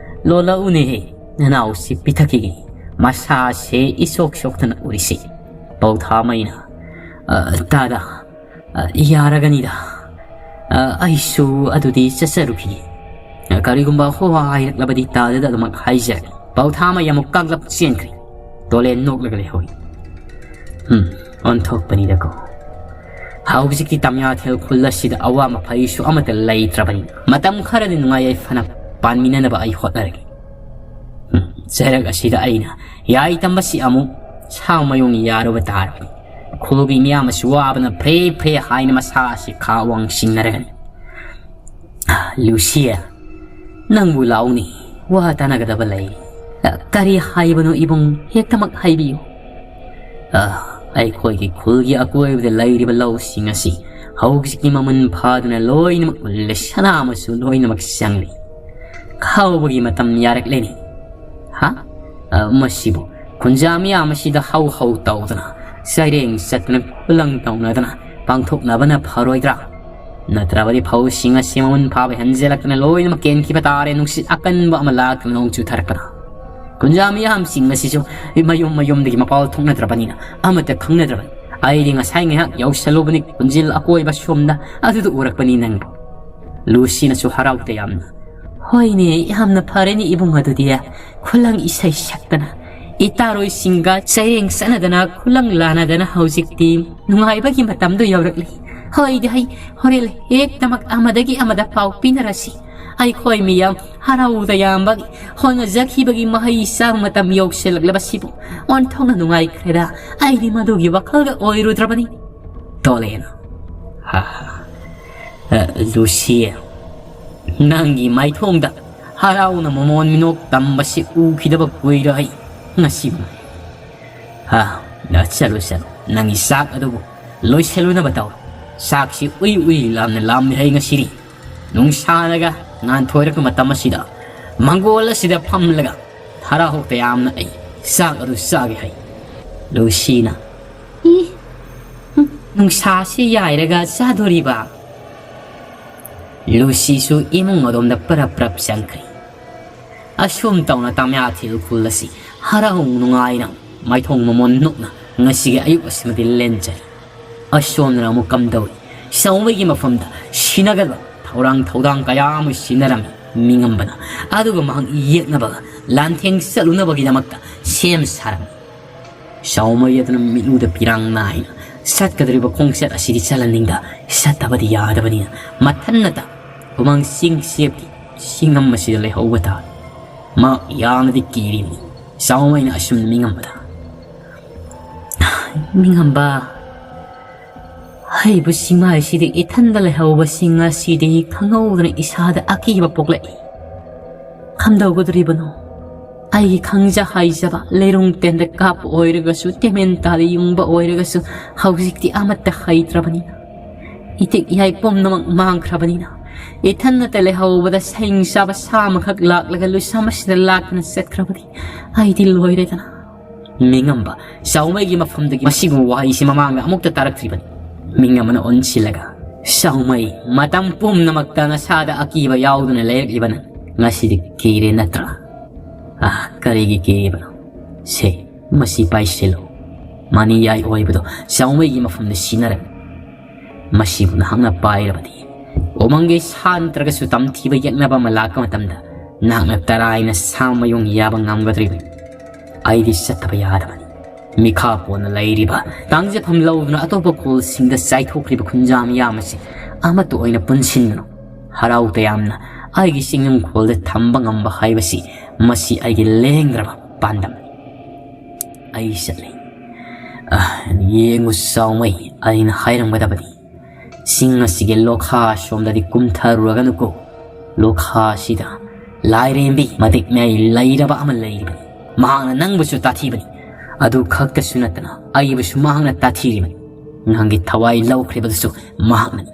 ꯂꯣꯜꯂꯛꯎꯅꯦꯍꯦ, ꯅꯅꯥꯎꯁꯤ ꯄꯤꯊꯛꯈꯤꯒꯦ꯫ ꯃꯁꯥꯁꯦ ꯏꯁꯣꯛ ꯁꯣꯛꯇꯅ ꯎꯔꯤꯁꯤ꯫ ꯄꯧꯊꯥꯃꯩꯅ, "ꯑ, ꯇꯥꯗ, ꯑ, ꯌꯥꯔꯒꯅꯤꯗ꯫ ꯑ, ꯑꯩꯁꯨ ꯑꯗꯨꯗꯤ ꯆꯠꯆꯔꯨꯈꯤꯒꯦ꯫ ꯑ, ꯀꯔꯤꯒꯨꯝꯕ ꯍꯣ ꯍꯥ ꯍꯥꯏꯔꯛꯂꯕꯗꯤ ꯇꯥꯗꯗ ꯑꯗꯨꯃꯛ ꯍꯥꯏꯖꯔꯒꯦ꯫" ꯄꯧꯊꯥꯃꯩ ꯑꯃꯨꯛ ꯀꯥꯡꯂꯞ ꯆꯦꯟꯈ꯭ꯔꯦ꯫ ꯇꯣꯂꯦꯟ ꯅꯣꯛꯂꯒ ꯂꯩꯍꯧꯏ꯫ ꯍꯝ, ꯑꯣꯟꯊꯣꯛꯄꯅꯤꯗꯀꯣ꯫ ꯍꯧꯖꯤꯛꯇꯤ ꯇꯝꯌꯥꯊꯦꯜ ꯈꯨꯜ ꯑꯁꯤꯗ ꯑꯋꯥ ꯃꯐꯩꯁꯨ ꯑꯃꯠꯇ ꯂꯩꯇ꯭ꯔꯕꯅꯤꯅ ꯃꯇꯝ ꯈꯔꯗꯤ ꯅꯨꯡꯉꯥꯏ ꯌꯥꯏꯐꯅ ꯄꯥꯟꯃꯤꯟꯅꯅꯕ ꯑꯩ ꯍꯣꯠꯅꯔꯒꯦ꯫ ꯍꯝ, ꯆꯩꯔꯛ ꯑꯁꯤꯗ ꯑꯩꯅ ꯌꯥꯏ ꯇꯝꯕꯁꯤ ꯑꯃꯨꯛ ꯁꯥ ꯃꯌꯨꯡ ꯌꯥꯔꯨꯕ ꯇꯥꯔꯕꯅꯤ꯫ ꯈꯨꯜꯒꯤ ꯃꯤꯌꯥꯝ ꯑꯁꯤ ꯋꯥꯕꯅ ꯐ꯭ꯔꯦ ꯐ꯭ꯔꯦ ꯍꯥꯏꯅ ꯃꯁꯥ ꯑꯁꯤ ꯈꯥ ꯋꯥꯡ ꯁꯤꯡꯅꯔꯒꯅꯤ꯫ ꯂꯨꯁꯤꯌꯥ, ꯅꯪꯕꯨ ꯂꯥꯎꯅꯤ, ꯋꯥ ꯇꯥꯅꯒꯗꯕ ꯂꯩ꯫ ꯑ, ꯀꯔꯤ ꯍꯥꯏꯕꯅꯣ ꯏꯕꯨꯡ? ꯍꯦꯛꯇꯃꯛ ꯍꯥꯏꯕꯤꯌꯨ꯫ ꯑ, ꯑꯩꯈꯣꯏꯒꯤ ꯈꯨꯜꯒꯤ ꯑꯀꯣꯏꯕꯗ ꯂꯩꯔꯤꯕ ꯂꯧꯁꯤꯡ ꯑꯁꯤ ꯍꯧꯖꯤꯛꯇꯤ ꯃꯃꯨꯟ ꯐꯥꯗꯨꯅ ꯂꯣꯏꯅꯃꯛ ꯃꯨꯜꯂꯦ, ꯁꯅꯥ ꯃꯆꯨ ꯂꯣꯏꯅꯃꯛ ꯆꯪꯂꯦ꯫ ꯈꯥꯎꯕꯒꯤ ꯃꯇꯝ ꯌꯥꯔꯛꯂꯦꯅꯦ꯫ ꯍꯥ? ꯑ, ꯃꯁꯤꯕꯨ ꯈꯨꯟꯖꯥ ꯃꯤꯌꯥꯝ ꯑꯁꯤꯗ ꯍꯧ ꯍꯧ ꯇꯧꯗꯅ, ꯆꯩꯔꯦꯡ ꯆꯠꯇꯅ, ꯈꯨꯂꯪ ꯇꯧꯅꯗꯅ ꯄꯥꯡꯊꯣꯛꯅꯕꯅ ꯐꯔꯣꯏꯗ꯭ꯔꯥ? ꯅꯠꯇ꯭ꯔꯕꯗꯤ ꯐꯧꯁꯤꯡ ꯑꯁꯤ ꯃꯃꯨꯟ ꯐꯥꯕ ꯍꯦꯟꯖꯤꯜꯂꯛꯇꯅ ꯂꯣꯏꯅꯃꯛ ꯀꯦꯟꯈꯤꯕ ꯇꯥꯔꯦ, ꯅꯨꯡꯁꯤꯠ ꯑꯀꯟꯕ ꯑꯃ ꯂꯥꯛꯇꯨꯅ ꯅꯣꯡ ꯆꯨꯊꯔꯛꯄꯅ꯫ ꯈꯨꯟꯖꯥ ꯃꯤꯌꯥꯝꯁꯤꯡ ꯑꯁꯤꯁꯨ ꯃꯌꯨꯝ ꯃꯌꯨꯝꯗꯒꯤ ꯃꯄꯥꯜ ꯊꯣꯛꯅꯗ꯭ꯔꯕꯅꯤꯅ ꯑꯃꯠꯇ ꯈꯪꯅꯗ꯭ꯔꯕꯅꯤ꯫ ꯑꯩꯗꯤ ꯉꯁꯥꯏ ꯉꯥꯏꯍꯥꯛ ꯌꯧꯁꯜꯂꯨꯕꯅꯤ ꯈꯨꯟꯖꯤꯜ ꯑꯀꯣꯏꯕ ꯁꯣꯝꯗ, ꯑꯗꯨꯗ ꯎꯔꯛꯄꯅꯤ ꯅꯪꯕꯨ꯫ ꯂꯨꯁꯤꯅꯁꯨ ꯍꯔꯥꯎ ꯇꯌꯥꯝꯅ, "ꯍꯣꯏꯅꯦ, ꯌꯥꯝꯅ ꯐꯔꯦꯅꯦ ꯏꯕꯨꯡ ꯑꯗꯨꯗꯤ꯫ ꯈꯨꯂꯪ ꯏꯁꯩ ꯁꯛꯇꯅ, ꯏꯇꯥꯔꯣꯏꯁꯤꯡꯒ ꯆꯩꯔꯦꯡ ꯆꯠꯅꯗꯅ, ꯈꯨꯂꯪ ꯂꯥꯅꯗꯅ ꯍꯧꯖꯤꯛꯇꯤ ꯅꯨꯡꯉꯥꯏꯕꯒꯤ ꯃꯇꯝꯗꯣ ꯌꯧꯔꯛꯂꯤ꯫ ꯍꯣꯏꯗꯤ ꯍꯩ, ꯍꯣꯔꯦꯟ ꯍꯦꯛꯇꯃꯛ ꯑꯃꯗꯒꯤ ꯑꯃꯗ ꯄꯥꯎ ꯄꯤꯅꯔꯁꯤ꯫ ꯑꯩꯈꯣꯏ ꯃꯤꯌꯥꯝ ꯍꯔꯥꯎ ꯇꯌꯥꯝꯕꯒꯤ ꯍꯣꯠꯅꯖꯈꯤꯕꯒꯤ ꯃꯍꯩ ꯆꯥꯕ ꯃꯇꯝ ꯌꯧꯁꯤꯜꯂꯛꯂꯕꯁꯤꯕꯨ ꯑꯣꯟꯊꯣꯛꯅ ꯅꯨꯡꯉꯥꯏꯈ꯭ꯔꯦꯗ꯫ ꯑꯩꯗꯤ ꯃꯗꯨꯒꯤ ꯋꯥꯈꯜꯒ ꯑꯣꯏꯔꯨꯗ꯭ꯔꯕꯅꯤ꯫" ꯇꯣꯂꯦꯟ, "ꯍꯥ ꯍꯥ, ꯑ, ꯂꯨꯁꯤ, ꯅꯪꯒꯤ ꯃꯥꯏꯊꯣꯡꯗ ꯍꯔꯥꯎꯅ ꯃꯃꯣꯟ ꯃꯤꯅꯣꯛ ꯇꯝꯕꯁꯤ ꯎꯈꯤꯗꯕ ꯀꯨꯏꯔꯦ ꯑꯩ ꯉꯁꯤꯕꯨ꯫ ꯍꯥ, ꯑ, ꯆꯠꯂꯨ, ꯆꯠꯂꯨ, ꯅꯪꯒꯤ ꯆꯥꯛ ꯑꯗꯨꯕꯨ ꯂꯣꯏꯁꯤꯜꯂꯨꯅꯕ ꯇꯧ꯫ ꯆꯥꯛꯁꯤ ꯎꯏ ꯎꯏ ꯂꯥꯝꯅ ꯂꯥꯝꯂꯦ ꯑꯩ ꯉꯁꯤꯗꯤ꯫ ꯅꯨꯡꯁꯥꯅꯒ ꯉꯥꯟꯊꯣꯏꯔꯛꯄ ꯃꯇꯝ ꯑꯁꯤꯗ ꯃꯪꯒꯣꯜ ꯑꯁꯤꯗ ꯐꯝꯂꯒ ꯍꯔꯥꯎ ꯇꯌꯥꯝꯅ ꯑꯩ ꯆꯥꯛ ꯑꯗꯨ ꯆꯥꯒꯦ ꯍꯥꯏ꯫" ꯂꯨꯁꯤꯅ, "ꯏ, ꯍꯨꯝ, ꯅꯨꯡꯁꯥꯁꯤ ꯌꯥꯏꯔꯒ ꯆꯥꯗꯣꯔꯤꯕ?" ꯂꯨꯁꯤꯁꯨ ꯏꯃꯨꯡ ꯑꯗꯣꯝꯗ ꯄꯔꯞ ꯄꯔꯞ ꯆꯪꯈ꯭ꯔꯦ꯫ ꯑꯁꯨꯝ ꯇꯧꯅ ꯇꯥꯃꯤꯌꯥꯊꯤꯜ ꯈꯨꯜ ꯑꯁꯤ ꯍꯔꯥꯎ ꯅꯨꯡꯉꯥꯏꯅ ꯃꯥꯏꯊꯣꯡ ꯃꯃꯣꯟ ꯅꯣꯛꯅ ꯉꯁꯤꯒꯤ ꯑꯌꯨꯛ ꯑꯁꯤꯃꯗꯤ ꯂꯦꯟꯖꯔꯤ꯫ ꯑꯁꯣꯝꯗꯅ ꯑꯃꯨꯛ ꯀꯝꯗꯧꯏ? ꯁꯥꯎꯃꯩꯒꯤ ꯃꯐꯝꯗ ꯁꯤꯟꯅꯒꯗꯕ ꯊꯧꯔꯥꯡ ꯊꯧꯗꯥꯡ ꯀꯌꯥ ꯑꯃ ꯁꯤꯟꯅꯔꯝꯃꯤ ꯃꯤꯉꯝꯕꯅ꯫ ꯑꯗꯨꯒ ꯃꯍꯥꯛ ꯌꯦꯛꯅꯕꯒ ꯂꯥꯟꯊꯦꯡ ꯆꯠꯂꯨꯅꯕꯒꯤꯗꯃꯛꯇ ꯁꯦꯝ ꯁꯥꯔꯝꯃꯤ꯫ ꯁꯥꯎꯃꯩ ꯑꯗꯨꯅ ꯃꯤꯠꯂꯨꯗ ꯄꯤꯔꯥꯡ ꯅꯥꯏꯅ ꯆꯠꯀꯗꯧꯔꯤꯕ ꯈꯣꯡꯆꯠ ꯑꯁꯤꯗꯤ ꯆꯠꯍꯟꯅꯤꯡꯗ ꯆꯠꯇꯕꯗꯤ ꯌꯥꯗꯕꯅꯤꯅ ꯃꯊꯟꯅꯇ ꯎꯃꯪ ꯆꯤꯡ ꯆꯦꯞꯀꯤ ꯆꯤꯡꯉꯝ ꯑꯁꯤꯗ ꯂꯩꯍꯧꯕ ꯇꯥꯔꯦ꯫ ꯃꯥ ꯌꯥꯝꯅꯗꯤ ꯀꯤꯔꯤꯕꯅꯤ꯫ ꯁꯥꯎꯃꯩꯅ ꯑꯁꯨꯝꯅ ꯃꯤꯉꯝꯕꯗ, "ꯃꯤꯉꯝꯕ, ꯍꯩꯕ ꯆꯤꯡꯃꯥꯏꯁꯤꯗ ꯏꯊꯟꯗ ꯂꯩꯍꯧꯕꯁꯤꯡ ꯑꯁꯤꯗꯤ ꯈꯪꯍꯧꯗꯅ ꯏꯁꯥꯗ ꯑꯀꯤꯕ ꯄꯣꯛꯂꯛꯏ꯫ ꯀꯝꯗꯧꯒꯗꯧꯔꯤꯕꯅꯣ? ꯑꯩꯒꯤ ꯈꯪꯖ ꯍꯩꯖꯕ ꯂꯩꯔꯨꯡ ꯇꯦꯟꯗ ꯀꯥꯞꯄ ꯑꯣꯏꯔꯒꯁꯨ, ꯇꯦꯃꯦꯟ ꯇꯥꯗ ꯌꯨꯡꯕ ꯑꯣꯏꯔꯒꯁꯨ, ꯍꯧꯖꯤꯛꯇꯤ ꯑꯃꯠꯇ ꯍꯩꯇ꯭ꯔꯕꯅꯤꯅ, ꯏꯇꯤꯛ ꯏꯍꯥꯏ ꯄꯨꯝꯅꯃꯛ ꯃꯥꯡꯈ꯭ꯔꯕꯅꯤꯅ, ꯏꯊꯟꯅꯇ ꯂꯩꯍꯧꯕꯗ ꯁꯩ ꯆꯥꯕ ꯁꯥ ꯑꯃꯈꯛ ꯂꯥꯛꯂꯒ ꯂꯨꯁꯝ ꯑꯁꯤꯗ ꯂꯥꯛꯇꯨꯅ ꯆꯠꯈ꯭ꯔꯕꯗꯤ ꯑꯩꯗꯤ ꯂꯣꯏꯔꯦꯗꯅ꯫" ꯃꯤꯉꯝꯕ ꯆꯥꯎꯃꯩꯒꯤ ꯃꯐꯝꯗꯒꯤ ꯃꯁꯤꯒꯨꯝꯕ ꯋꯥꯍꯩꯁꯤ ꯃꯃꯥꯡꯗ ꯑꯃꯨꯛꯇ ꯇꯥꯔꯛꯇ꯭ꯔꯤꯕꯅꯤ꯫ ꯃꯤꯉꯝꯕꯅ ꯑꯣꯟꯁꯤꯜꯂꯒ, "ꯆꯥꯎꯃꯩ, ꯃꯇꯝ ꯄꯨꯝꯅꯃꯛꯇ ꯅꯁꯥꯗ ꯑꯀꯤꯕ ꯌꯥꯎꯗꯨꯅ ꯂꯩꯔꯛꯂꯤꯕ ꯅꯪ ꯉꯁꯤꯗꯤ ꯀꯤꯔꯦ ꯅꯠꯇ꯭ꯔꯥ? ꯑꯥ, ꯀꯔꯤꯒꯤ ꯀꯤꯔꯤꯕꯅꯣ? ꯁꯦ, ꯃꯁꯤ ꯄꯥꯏꯁꯤꯜꯂꯨ꯫" ꯃꯅꯤꯌꯥꯏ ꯑꯣꯏꯕꯗꯣ ꯆꯥꯎꯃꯩꯒꯤ ꯃꯐꯝꯗ ꯁꯤꯟꯅꯔꯝꯃꯤ꯫ "ꯃꯁꯤꯕꯨ ꯅꯍꯥꯛꯅ ꯄꯥꯏꯔꯕꯗꯤ, ꯎꯃꯪꯒꯤ ꯁꯥ ꯅꯠꯇ꯭ꯔꯒꯁꯨ ꯇꯝꯊꯤꯕ ꯌꯦꯛꯅꯕ ꯑꯃ ꯂꯥꯛꯄ ꯃꯇꯝꯗ ꯅꯍꯥꯛꯅ ꯇꯔꯥꯏꯅ ꯁꯥ ꯃꯌꯨꯡ ꯌꯥꯕ ꯉꯝꯒꯗꯧꯔꯤꯕꯅꯤ꯫ ꯑꯩꯗꯤ ꯆꯠꯇꯕ ꯌꯥꯗꯕꯅꯤ꯫" ꯃꯤꯈꯥ ꯄꯣꯟꯅ ꯂꯩꯔꯤꯕ, ꯇꯥꯡꯖꯐꯝ ꯂꯧꯗꯨꯅ ꯑꯇꯣꯞꯄ ꯈꯨꯜꯁꯤꯡꯗ ꯆꯥꯏꯊꯣꯛꯈ꯭ꯔꯤꯕ ꯈꯨꯟꯖꯥ ꯃꯤꯌꯥꯝ ꯑꯁꯤ ꯑꯃꯠꯇ ꯑꯣꯏꯅ ꯄꯨꯟꯁꯤꯟꯗꯨꯅ ꯍꯔꯥꯎ ꯇꯌꯥꯝꯅ ꯑꯩꯒꯤ ꯆꯤꯡꯅꯨꯡꯈꯣꯜꯗ ꯊꯝꯕ ꯉꯝꯕ ꯍꯥꯏꯕꯁꯤ ꯃꯁꯤ ꯑꯩꯒꯤ ꯂꯦꯡꯗ꯭ꯔꯕ ꯄꯥꯟꯗꯝꯅꯤ꯫ ꯑꯩ ꯆꯠꯂꯤ꯫ ꯑ, ꯌꯦꯡꯉꯨ ꯆꯥꯎꯃꯩ, ꯑꯩꯅ ꯍꯥꯏꯔꯝꯒꯗꯕꯗꯤ ꯆꯤꯡ ꯑꯁꯤꯒꯤ ꯂꯣꯈꯥ ꯁꯣꯝꯗꯗꯤ ꯀꯨꯝꯊꯔꯨꯔꯒꯅꯨꯀꯣ꯫ ꯂꯣꯈꯥ ꯑꯁꯤꯗ ꯂꯥꯏꯔꯦꯝꯕꯤ ꯃꯇꯤꯛ ꯃꯌꯥꯏ ꯂꯩꯔꯕ ꯑꯃ ꯂꯩꯔꯤꯕꯅꯤ꯫ ꯃꯍꯥꯛꯅ ꯅꯪꯕꯨꯁꯨ ꯇꯥꯊꯤꯕꯅꯤ꯫ ꯑꯗꯨ ꯈꯛꯇꯁꯨ ꯅꯠꯇꯅ ꯑꯩꯕꯨꯁꯨ ꯃꯍꯥꯛꯅ ꯇꯥꯊꯤꯔꯤꯕꯅꯤ꯫ ꯅꯪꯒꯤ ꯊꯋꯥꯏ ꯂꯧꯈ꯭ꯔꯤꯕꯗꯨꯁꯨ ꯃꯍꯥꯛꯅꯅꯤ꯫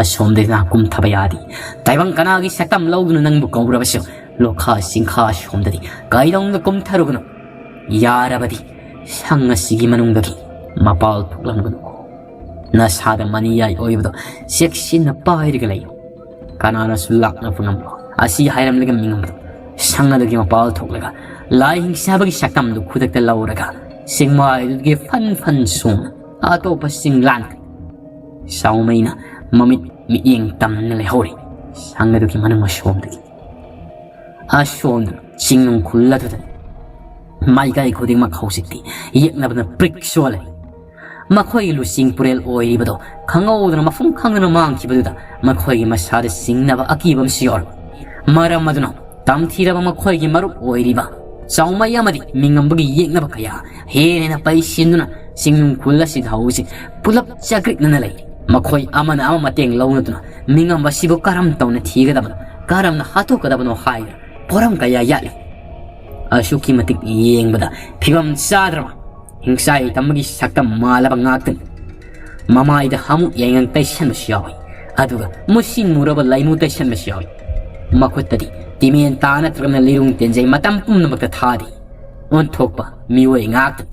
ꯑꯁꯣꯝꯗꯒꯤ ꯅꯍꯥꯛ ꯀꯨꯝꯊꯕ ꯌꯥꯗꯦ꯫ ꯇꯥꯏꯕꯪ ꯀꯅꯥꯒꯤ ꯁꯛꯇꯝ ꯂꯧꯗꯨꯅ ꯅꯪꯕꯨ ꯀꯧꯔꯕꯁꯨ ꯂꯣꯈꯥ ꯆꯤꯡꯈꯥ ꯁꯣꯝꯗꯗꯤ ꯀꯩꯗꯧꯅꯨꯡꯗ ꯀꯨꯝꯊꯔꯨꯒꯅꯨ꯫ ꯌꯥꯔꯕꯗꯤ ꯁꯪ ꯑꯁꯤꯒꯤ ꯃꯅꯨꯡꯗꯒꯤ ꯃꯄꯥꯜ ꯊꯣꯛꯂꯝꯒꯅꯨꯀꯣ꯫ ꯅꯁꯥꯗ ꯃꯅꯤꯌꯥꯏ ꯑꯣꯏꯕꯗꯣ ꯆꯦꯛꯁꯤꯟꯅ ꯄꯥꯏꯔꯒ ꯂꯩꯌꯨ꯫ ꯀꯅꯥꯅꯁꯨ ꯂꯥꯛꯅꯕ ꯉꯝꯂꯣꯏ꯫ ꯑꯁꯤ ꯍꯥꯏꯔꯝꯂꯒ ꯃꯤꯉꯝꯕꯗꯣ ꯁꯪ ꯑꯗꯨꯒꯤ ꯃꯄꯥꯜ ꯊꯣꯛꯂꯒ ꯂꯥꯏ ꯍꯤꯡꯁꯥꯕꯒꯤ ꯁꯛꯇꯝꯗꯨ ꯈꯨꯗꯛꯇ ꯂꯧꯔꯒ ꯆꯤꯡꯃꯥꯏꯗꯨꯒꯤ ꯐꯟ ꯐꯟ ꯁꯣꯡꯅ ꯑꯇꯣꯞꯄ ꯆꯤꯡ ꯂꯥꯟꯈ꯭ꯔꯦ꯫ ꯆꯥꯎꯃꯩꯅ ꯃꯃꯤꯠ ꯃꯤꯠꯌꯦꯡ ꯇꯝꯅ ꯂꯩꯍꯧꯔꯤ꯫ ꯁꯪ ꯑꯗꯨꯒꯤ ꯃꯅꯨꯡ ꯑꯁꯣꯝꯗꯒꯤ ꯑꯁꯣꯝꯗ ꯆꯤꯡꯅꯨꯡ ꯈꯨꯜ ꯑꯗꯨꯗ ꯃꯥꯏꯀꯩ ꯈꯨꯗꯤꯡꯃꯛ ꯍꯧꯖꯤꯛꯇꯤ ꯌꯦꯛꯅꯕꯅ ꯄ꯭ꯔꯤꯛ ꯁꯣꯜꯂꯦ꯫ ꯃꯈꯣꯏꯒꯤ ꯂꯨꯆꯤꯡ ꯄꯨꯔꯦꯜ ꯑꯣꯏꯔꯤꯕꯗꯣ ꯈꯪꯍꯧꯗꯅ ꯃꯐꯝ ꯈꯪꯗꯅ ꯃꯥꯡꯈꯤꯕꯗꯨꯗ ꯃꯈꯣꯏꯒꯤ ꯃꯁꯥꯗ ꯆꯤꯡꯅꯕ ꯑꯀꯤꯕ ꯑꯃꯁꯨ ꯌꯥꯎꯔꯦ꯫ ꯃꯔꯝ ꯑꯗꯨꯅ ꯇꯝꯊꯤꯔꯕ ꯃꯈꯣꯏꯒꯤ ꯃꯔꯨꯞ ꯑꯣꯏꯔꯤꯕ ꯆꯥꯎꯃꯩ ꯑꯃꯗꯤ ꯃꯤꯉꯝꯕꯒꯤ ꯌꯦꯛꯅꯕ ꯀꯌꯥ ꯍꯦꯟꯅ ꯍꯦꯟꯅ ꯄꯩꯁꯤꯟꯗꯨꯅ ꯆꯤꯡꯅꯨꯡ ꯈꯨꯜ ꯑꯁꯤꯗ ꯍꯧꯖꯤꯛ ꯄꯨꯂꯞ ꯆꯥꯀ꯭ꯔꯤꯛꯅꯅ ꯂꯩꯔꯤ꯫ ꯃꯈꯣꯏ ꯑꯃꯅ ꯑꯃ ꯃꯇꯦꯡ ꯂꯧꯅꯗꯨꯅ ꯃꯤꯉꯝꯕ ꯑꯁꯤꯕꯨ ꯀꯔꯝ ꯇꯧꯅ ꯊꯤꯒꯗꯕꯅꯣ, ꯀꯔꯝꯅ ꯍꯥꯠꯇꯣꯛꯀꯗꯕꯅꯣ ꯍꯥꯏꯗꯨꯅ ꯄꯣꯔꯝ ꯀꯌꯥ ꯌꯥꯠꯂꯤ꯫ ꯑꯁꯨꯛꯀꯤ ꯃꯇꯤꯛ ꯌꯦꯡꯕꯗ ꯐꯤꯕꯝ ꯆꯥꯗ꯭ꯔꯕ ꯍꯤꯡꯁꯥꯏ ꯇꯝꯕꯒꯤ ꯁꯛꯇꯝ ꯃꯥꯜꯂꯕ ꯉꯥꯛꯇꯅꯤ꯫ ꯃꯃꯥꯏꯗ ꯍꯥꯃꯨꯛ ꯌꯥꯏꯉꯪ ꯇꯩꯁꯟꯕꯁꯨ ꯌꯥꯎꯏ, ꯑꯗꯨꯒ ꯃꯨꯁꯤꯟ ꯃꯨꯔꯕ ꯂꯩꯃꯨ ꯇꯩꯁꯟꯕꯁꯨ ꯌꯥꯎꯏ꯫ ꯃꯈꯨꯠꯇꯗꯤ ꯇꯤꯃꯦꯟ ꯇꯥ ꯅꯠꯇ꯭ꯔꯒꯅ ꯂꯤꯔꯨꯡ ꯇꯦꯟꯖꯩ ꯃꯇꯝ ꯄꯨꯝꯅꯃꯛꯇ ꯊꯥꯗꯦ꯫ ꯑꯣꯟꯊꯣꯛꯄ ꯃꯤꯑꯣꯏ ꯉꯥꯛꯇꯅꯤ꯫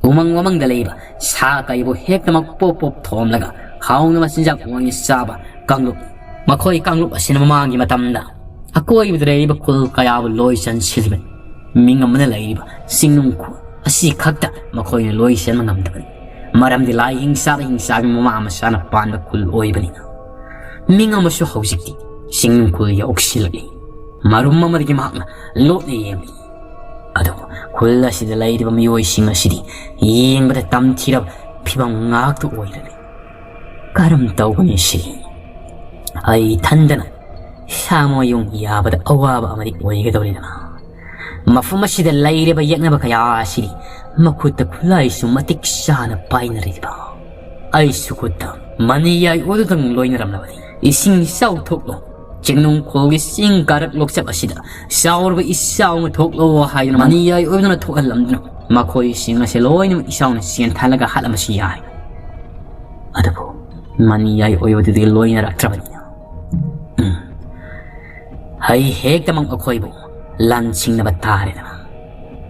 ꯎꯃꯪ ꯋꯥꯃꯪꯗ ꯂꯩꯕ ꯁꯥ ꯀꯩꯕꯨ ꯍꯦꯛꯇꯃꯛ ꯄꯣꯞ ꯄꯣꯞ ꯊꯣꯝꯂꯒ ꯍꯥꯎꯅꯕ ꯆꯤꯟꯖꯥꯛ ꯑꯣꯏꯅ ꯆꯥꯕ ꯀꯥꯡꯂꯨꯞ꯫ ꯃꯈꯣꯏ ꯀꯥꯡꯂꯨꯞ ꯑꯁꯤꯅ ꯃꯃꯥꯡꯒꯤ ꯃꯇꯝꯗ ꯑꯀꯣꯏꯕꯗ ꯂꯩꯔꯤꯕ ꯈꯨꯜ ꯀꯌꯥꯕꯨ ꯂꯣꯏ ꯆꯟꯁꯤꯜꯂꯤꯕꯅꯤ꯫ ꯃꯤꯉꯝ ꯑꯃꯅ ꯂꯩꯔꯤꯕ ꯆꯤꯡꯅꯨꯡ ꯈꯨꯜ ꯑꯁꯤ ꯈꯛꯇ ꯃꯈꯣꯏꯅ ꯂꯣꯏ ꯆꯟꯕ ꯉꯝꯗꯕꯅꯤ꯫ ꯃꯔꯝꯗꯤ ꯂꯥꯏ ꯍꯤꯡꯁꯥꯕ ꯍꯤꯡꯁꯥꯕꯤ ꯃꯃꯥ ꯃꯆꯥꯅ ꯄꯥꯟꯕ ꯈꯨꯜ ꯑꯣꯏꯕꯅꯤꯅ꯫ ꯃꯤꯉꯝ ꯑꯃꯁꯨ ꯍꯧꯖꯤꯛꯇꯤ ꯆꯤꯡꯅꯨꯡ ꯈꯨꯜ ꯌꯧꯁꯤꯜꯂꯛꯂꯤ꯫ ꯃꯔꯨꯝ ꯑꯃꯗꯒꯤ ꯃꯍꯥꯛꯅ ꯂꯣꯠꯅ ꯌꯦꯡꯂꯤ꯫ ꯑꯗꯨꯕꯨ ꯈꯨꯜ ꯑꯁꯤꯗ ꯂꯩꯔꯤꯕ ꯃꯤꯑꯣꯏꯁꯤꯡ ꯑꯁꯤꯗꯤ ꯌꯦꯡꯕꯗ ꯇꯝꯊꯤꯔꯕ ꯐꯤꯕꯝ ꯉꯥꯛꯇ ꯑꯣꯏꯔꯝꯃꯤ꯫ ꯀꯔꯝ ꯇꯧꯒꯅꯤ ꯁꯤ? ꯑꯩ ꯏꯊꯟꯗꯅ ꯁꯥꯃꯣꯌꯨꯡ ꯌꯥꯕꯗ ꯑꯋꯥꯕ ꯑꯃꯗꯤ ꯑꯣꯏꯒꯗꯧꯔꯤꯗꯅ꯫ ꯃꯐꯝ ꯑꯁꯤꯗ ꯂꯩꯔꯤꯕ ꯌꯦꯛꯅꯕ ꯀꯌꯥ ꯑꯁꯤꯗꯤ ꯃꯈꯨꯠꯇ ꯈꯨꯠꯂꯥꯏꯁꯨ ꯃꯇꯤꯛ ꯆꯥꯅ ꯄꯥꯏꯅꯔꯤꯕ꯫ ꯑꯩꯁꯨ ꯈꯨꯠꯇ ꯃꯅꯤꯌꯥꯏ ꯑꯣꯏꯗꯨꯗꯪ ꯂꯣꯏꯅꯔꯝꯂꯕꯅꯤ꯫ ꯏꯁꯤꯡ ꯏꯆꯥꯎ ꯊꯣꯛꯂꯣ, ꯆꯤꯡꯅꯨꯡ ꯈꯣꯜꯒꯤ ꯆꯤꯡ ꯀꯥꯔꯛ ꯂꯣꯛꯆꯞ ꯑꯁꯤꯗ ꯆꯥꯎꯔꯕ ꯏꯆꯥꯎ ꯑꯃ ꯊꯣꯛꯂꯣ ꯍꯥꯏꯗꯨꯅ ꯃꯅꯤꯌꯥꯏ ꯑꯣꯏꯗꯨꯅ ꯊꯣꯛꯍꯜꯂꯝꯗꯨꯅ ꯃꯈꯣꯏꯁꯤꯡ ꯑꯁꯤ ꯂꯣꯏꯅꯃꯛ ꯏꯆꯥꯎꯅ ꯆꯦꯟꯊꯜꯂꯒ ꯍꯥꯠꯂꯝꯕꯁꯨ ꯌꯥꯏ꯫ ꯑꯗꯨꯕꯨ ꯃꯅꯤꯌꯥꯏ ꯑꯣꯏꯕꯗꯨꯗꯤ ꯂꯣꯏꯅꯔꯛꯇ꯭ꯔꯕꯅꯤꯅ꯫ ꯎꯝ꯫ ꯑꯩ ꯍꯦꯛꯇꯃꯛ ꯑꯩꯈꯣꯏꯕꯨ ꯂꯥꯟꯁꯤꯡꯅꯕ ꯇꯥꯔꯦꯗꯅ꯫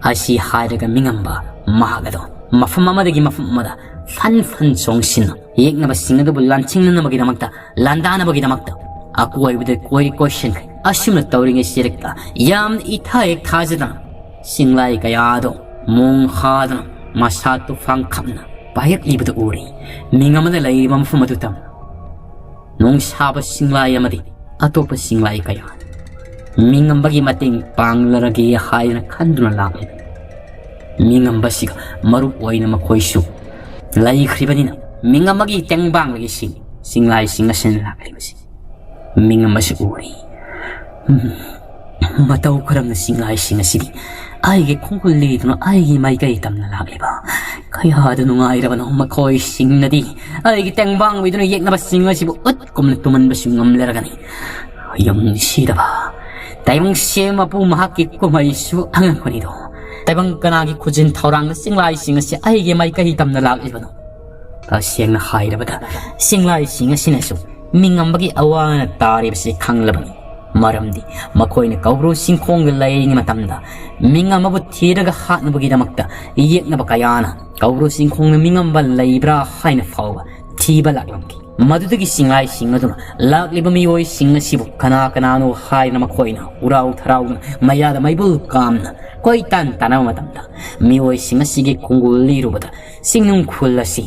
ꯑꯁꯤ ꯍꯥꯏꯔꯒ ꯃꯤꯉꯝꯕ ꯃꯍꯥꯛ ꯑꯗꯣ ꯃꯐꯝ ꯑꯃꯗꯒꯤ ꯃꯐꯝ ꯑꯃꯗ ꯐꯟ ꯐꯟ ꯆꯣꯡꯁꯤꯟꯅ ꯌꯦꯛꯅꯕꯁꯤꯡ ꯑꯗꯨꯕꯨ ꯂꯥꯟꯁꯤꯡꯅꯅꯕꯒꯤꯗꯃꯛꯇ, ꯂꯥꯟꯗꯥꯅꯕꯒꯤꯗꯃꯛꯇ ꯑꯀꯣꯏꯕꯗ ꯀꯣꯏꯔꯤ ꯀꯣꯏꯁꯤꯟꯈ꯭ꯔꯦ꯫ ꯑꯁꯨꯝꯅ ꯇꯧꯔꯤꯉꯩ ꯆꯦꯔꯛꯇ ꯌꯥꯝꯅ ꯏꯊꯥ ꯍꯦꯛ ꯊꯥꯖꯗꯅ ꯁꯤꯡꯂꯥꯏ ꯀꯌꯥꯗꯣ ꯃꯣꯡ ꯍꯥꯗꯅ ꯃꯁꯥ ꯇꯨꯐꯥꯡ ꯈꯞꯅ ꯄꯥꯏꯔꯛꯂꯤꯕꯗꯨ ꯎꯔꯦ꯫ ꯃꯤꯡ ꯑꯃꯗ ꯂꯩꯔꯤꯕ ꯃꯐꯝ ꯑꯗꯨ ꯇꯝꯅ ꯅꯣꯡꯁꯥꯕ ꯁꯤꯡꯂꯥꯏ ꯑꯃꯗꯤ ꯑꯇꯣꯞꯄ ꯁꯤꯡꯂꯥꯏ ꯀꯌꯥ ꯃꯤꯡꯉꯝꯕꯒꯤ ꯃꯇꯦꯡ ꯄꯥꯡꯂꯔꯒꯦ ꯍꯥꯏꯗꯅ ꯈꯟꯗꯨꯅ ꯂꯥꯛꯂꯤꯕ ꯃꯤꯡꯉꯝꯕꯁꯤꯒ ꯃꯔꯨꯞ ꯑꯣꯏꯅ ꯃꯈꯣꯏꯁꯨ ꯂꯩꯈ꯭ꯔꯤꯕꯅꯤꯅ ꯃꯤꯡꯉꯝꯕꯒꯤ ꯇꯦꯡꯕꯥꯡꯗꯒꯤ ꯁꯤꯡ ꯁꯤꯡꯂꯥꯏꯁꯤꯡ ꯑꯁꯤꯅ ꯂꯥꯛꯂꯤꯕꯁꯤ ꯃꯤꯡꯉꯝꯕꯁꯤ ꯎꯔꯤ꯫ ꯎꯝ, ꯃꯇꯧ ꯀꯔꯝꯅ ꯁꯤꯡꯂꯥꯏꯁꯤꯡ ꯑꯁꯤꯗꯤ ꯑꯩꯒꯤ ꯈꯣꯡꯒꯨꯜ ꯂꯤꯗꯨꯅ ꯑꯩꯒꯤ ꯃꯥꯏꯀꯩ ꯇꯝꯅ ꯂꯥꯛꯂꯤꯕ? ꯀꯌꯥꯗ ꯅꯨꯡꯉꯥꯏꯔꯕꯅꯣ ꯃꯈꯣꯏꯁꯤꯡꯅꯗꯤ ꯑꯩꯒꯤ ꯇꯦꯡꯕꯥꯡ ꯑꯣꯏꯗꯨꯅ ꯌꯦꯛꯅꯕꯁꯤꯡ ꯑꯁꯤꯕꯨ ꯎꯠ ꯀꯨꯝꯅ ꯇꯨꯝꯍꯟꯕꯁꯨ ꯉꯝꯂꯔꯒꯅꯤ꯫ ꯌꯥꯝ ꯅꯨꯡꯁꯤꯗꯕ ꯇꯥꯏꯕꯪ ꯁꯦꯝ ꯃꯄꯨ ꯃꯍꯥꯛꯀꯤ ꯀꯨꯝꯍꯩꯁꯨ ꯑꯉꯛꯄꯅꯤꯗꯣ꯫ ꯇꯥꯏꯕꯪ ꯀꯅꯥꯒꯤ ꯈꯨꯖꯤꯟ ꯊꯧꯔꯥꯡꯅ ꯆꯤꯡꯂꯥꯏꯁꯤꯡ ꯑꯁꯤ ꯑꯩꯒꯤ ꯃꯥꯏꯀꯩ ꯇꯝꯅ ꯂꯥꯛꯂꯤꯕꯅꯣ? ꯇꯁꯦꯡꯅ ꯍꯥꯏꯔꯕꯗ ꯆꯤꯡꯂꯥꯏꯁꯤꯡ ꯑꯁꯤꯅꯁꯨ ꯃꯤꯡꯉꯝꯕꯒꯤ ꯑꯋꯥ ꯑꯅꯥ ꯇꯥꯔꯤꯕꯁꯤ ꯈꯪꯂꯕꯅꯤ꯫ ꯃꯔꯝꯗꯤ ꯃꯈꯣꯏꯅ ꯀꯧꯕ꯭ꯔꯨ ꯆꯤꯡꯈꯣꯡꯗ ꯂꯩꯔꯤꯉꯩ ꯃꯇꯝꯗ ꯃꯤꯡꯉꯝꯕꯕꯨ ꯊꯤꯔꯒ ꯍꯥꯠꯅꯕꯒꯤꯗꯃꯛꯇ ꯌꯦꯛꯅꯕ ꯀꯌꯥꯅ ꯀꯧꯕ꯭ꯔꯨ ꯆꯤꯡꯈꯣꯡꯗ ꯃꯤꯡꯉꯝꯕ ꯂꯩꯕ꯭ꯔꯥ ꯍꯥꯏꯅ ꯐꯥꯎꯕ ꯊꯤꯕ ꯂꯥꯛꯂꯝꯈꯤ꯫ ꯃꯗꯨꯗꯒꯤ ꯆꯤꯡꯂꯥꯏꯁꯤꯡ ꯑꯗꯨꯅ ꯂꯥꯛꯂꯤꯕ ꯃꯤꯑꯣꯏꯁꯤꯡ ꯑꯁꯤꯕꯨ ꯀꯅꯥ ꯀꯅꯥꯅꯣ ꯍꯥꯏꯅ ꯃꯈꯣꯏꯅ ꯎꯔꯥꯎ ꯊꯔꯥꯎꯗꯨꯅ ꯃꯌꯥꯗ ꯃꯩꯕꯨꯜ ꯀꯥꯝꯅ ꯀꯣꯏꯇꯥꯟ ꯇꯥꯟꯅꯕ ꯃꯇꯝꯗ ꯃꯤꯑꯣꯏꯁꯤꯡ ꯑꯁꯤꯒꯤ ꯈꯣꯡꯒꯨꯜ ꯂꯤꯔꯨꯕꯗ ꯆꯤꯡꯅꯨꯡ ꯈꯨꯜ ꯑꯁꯤ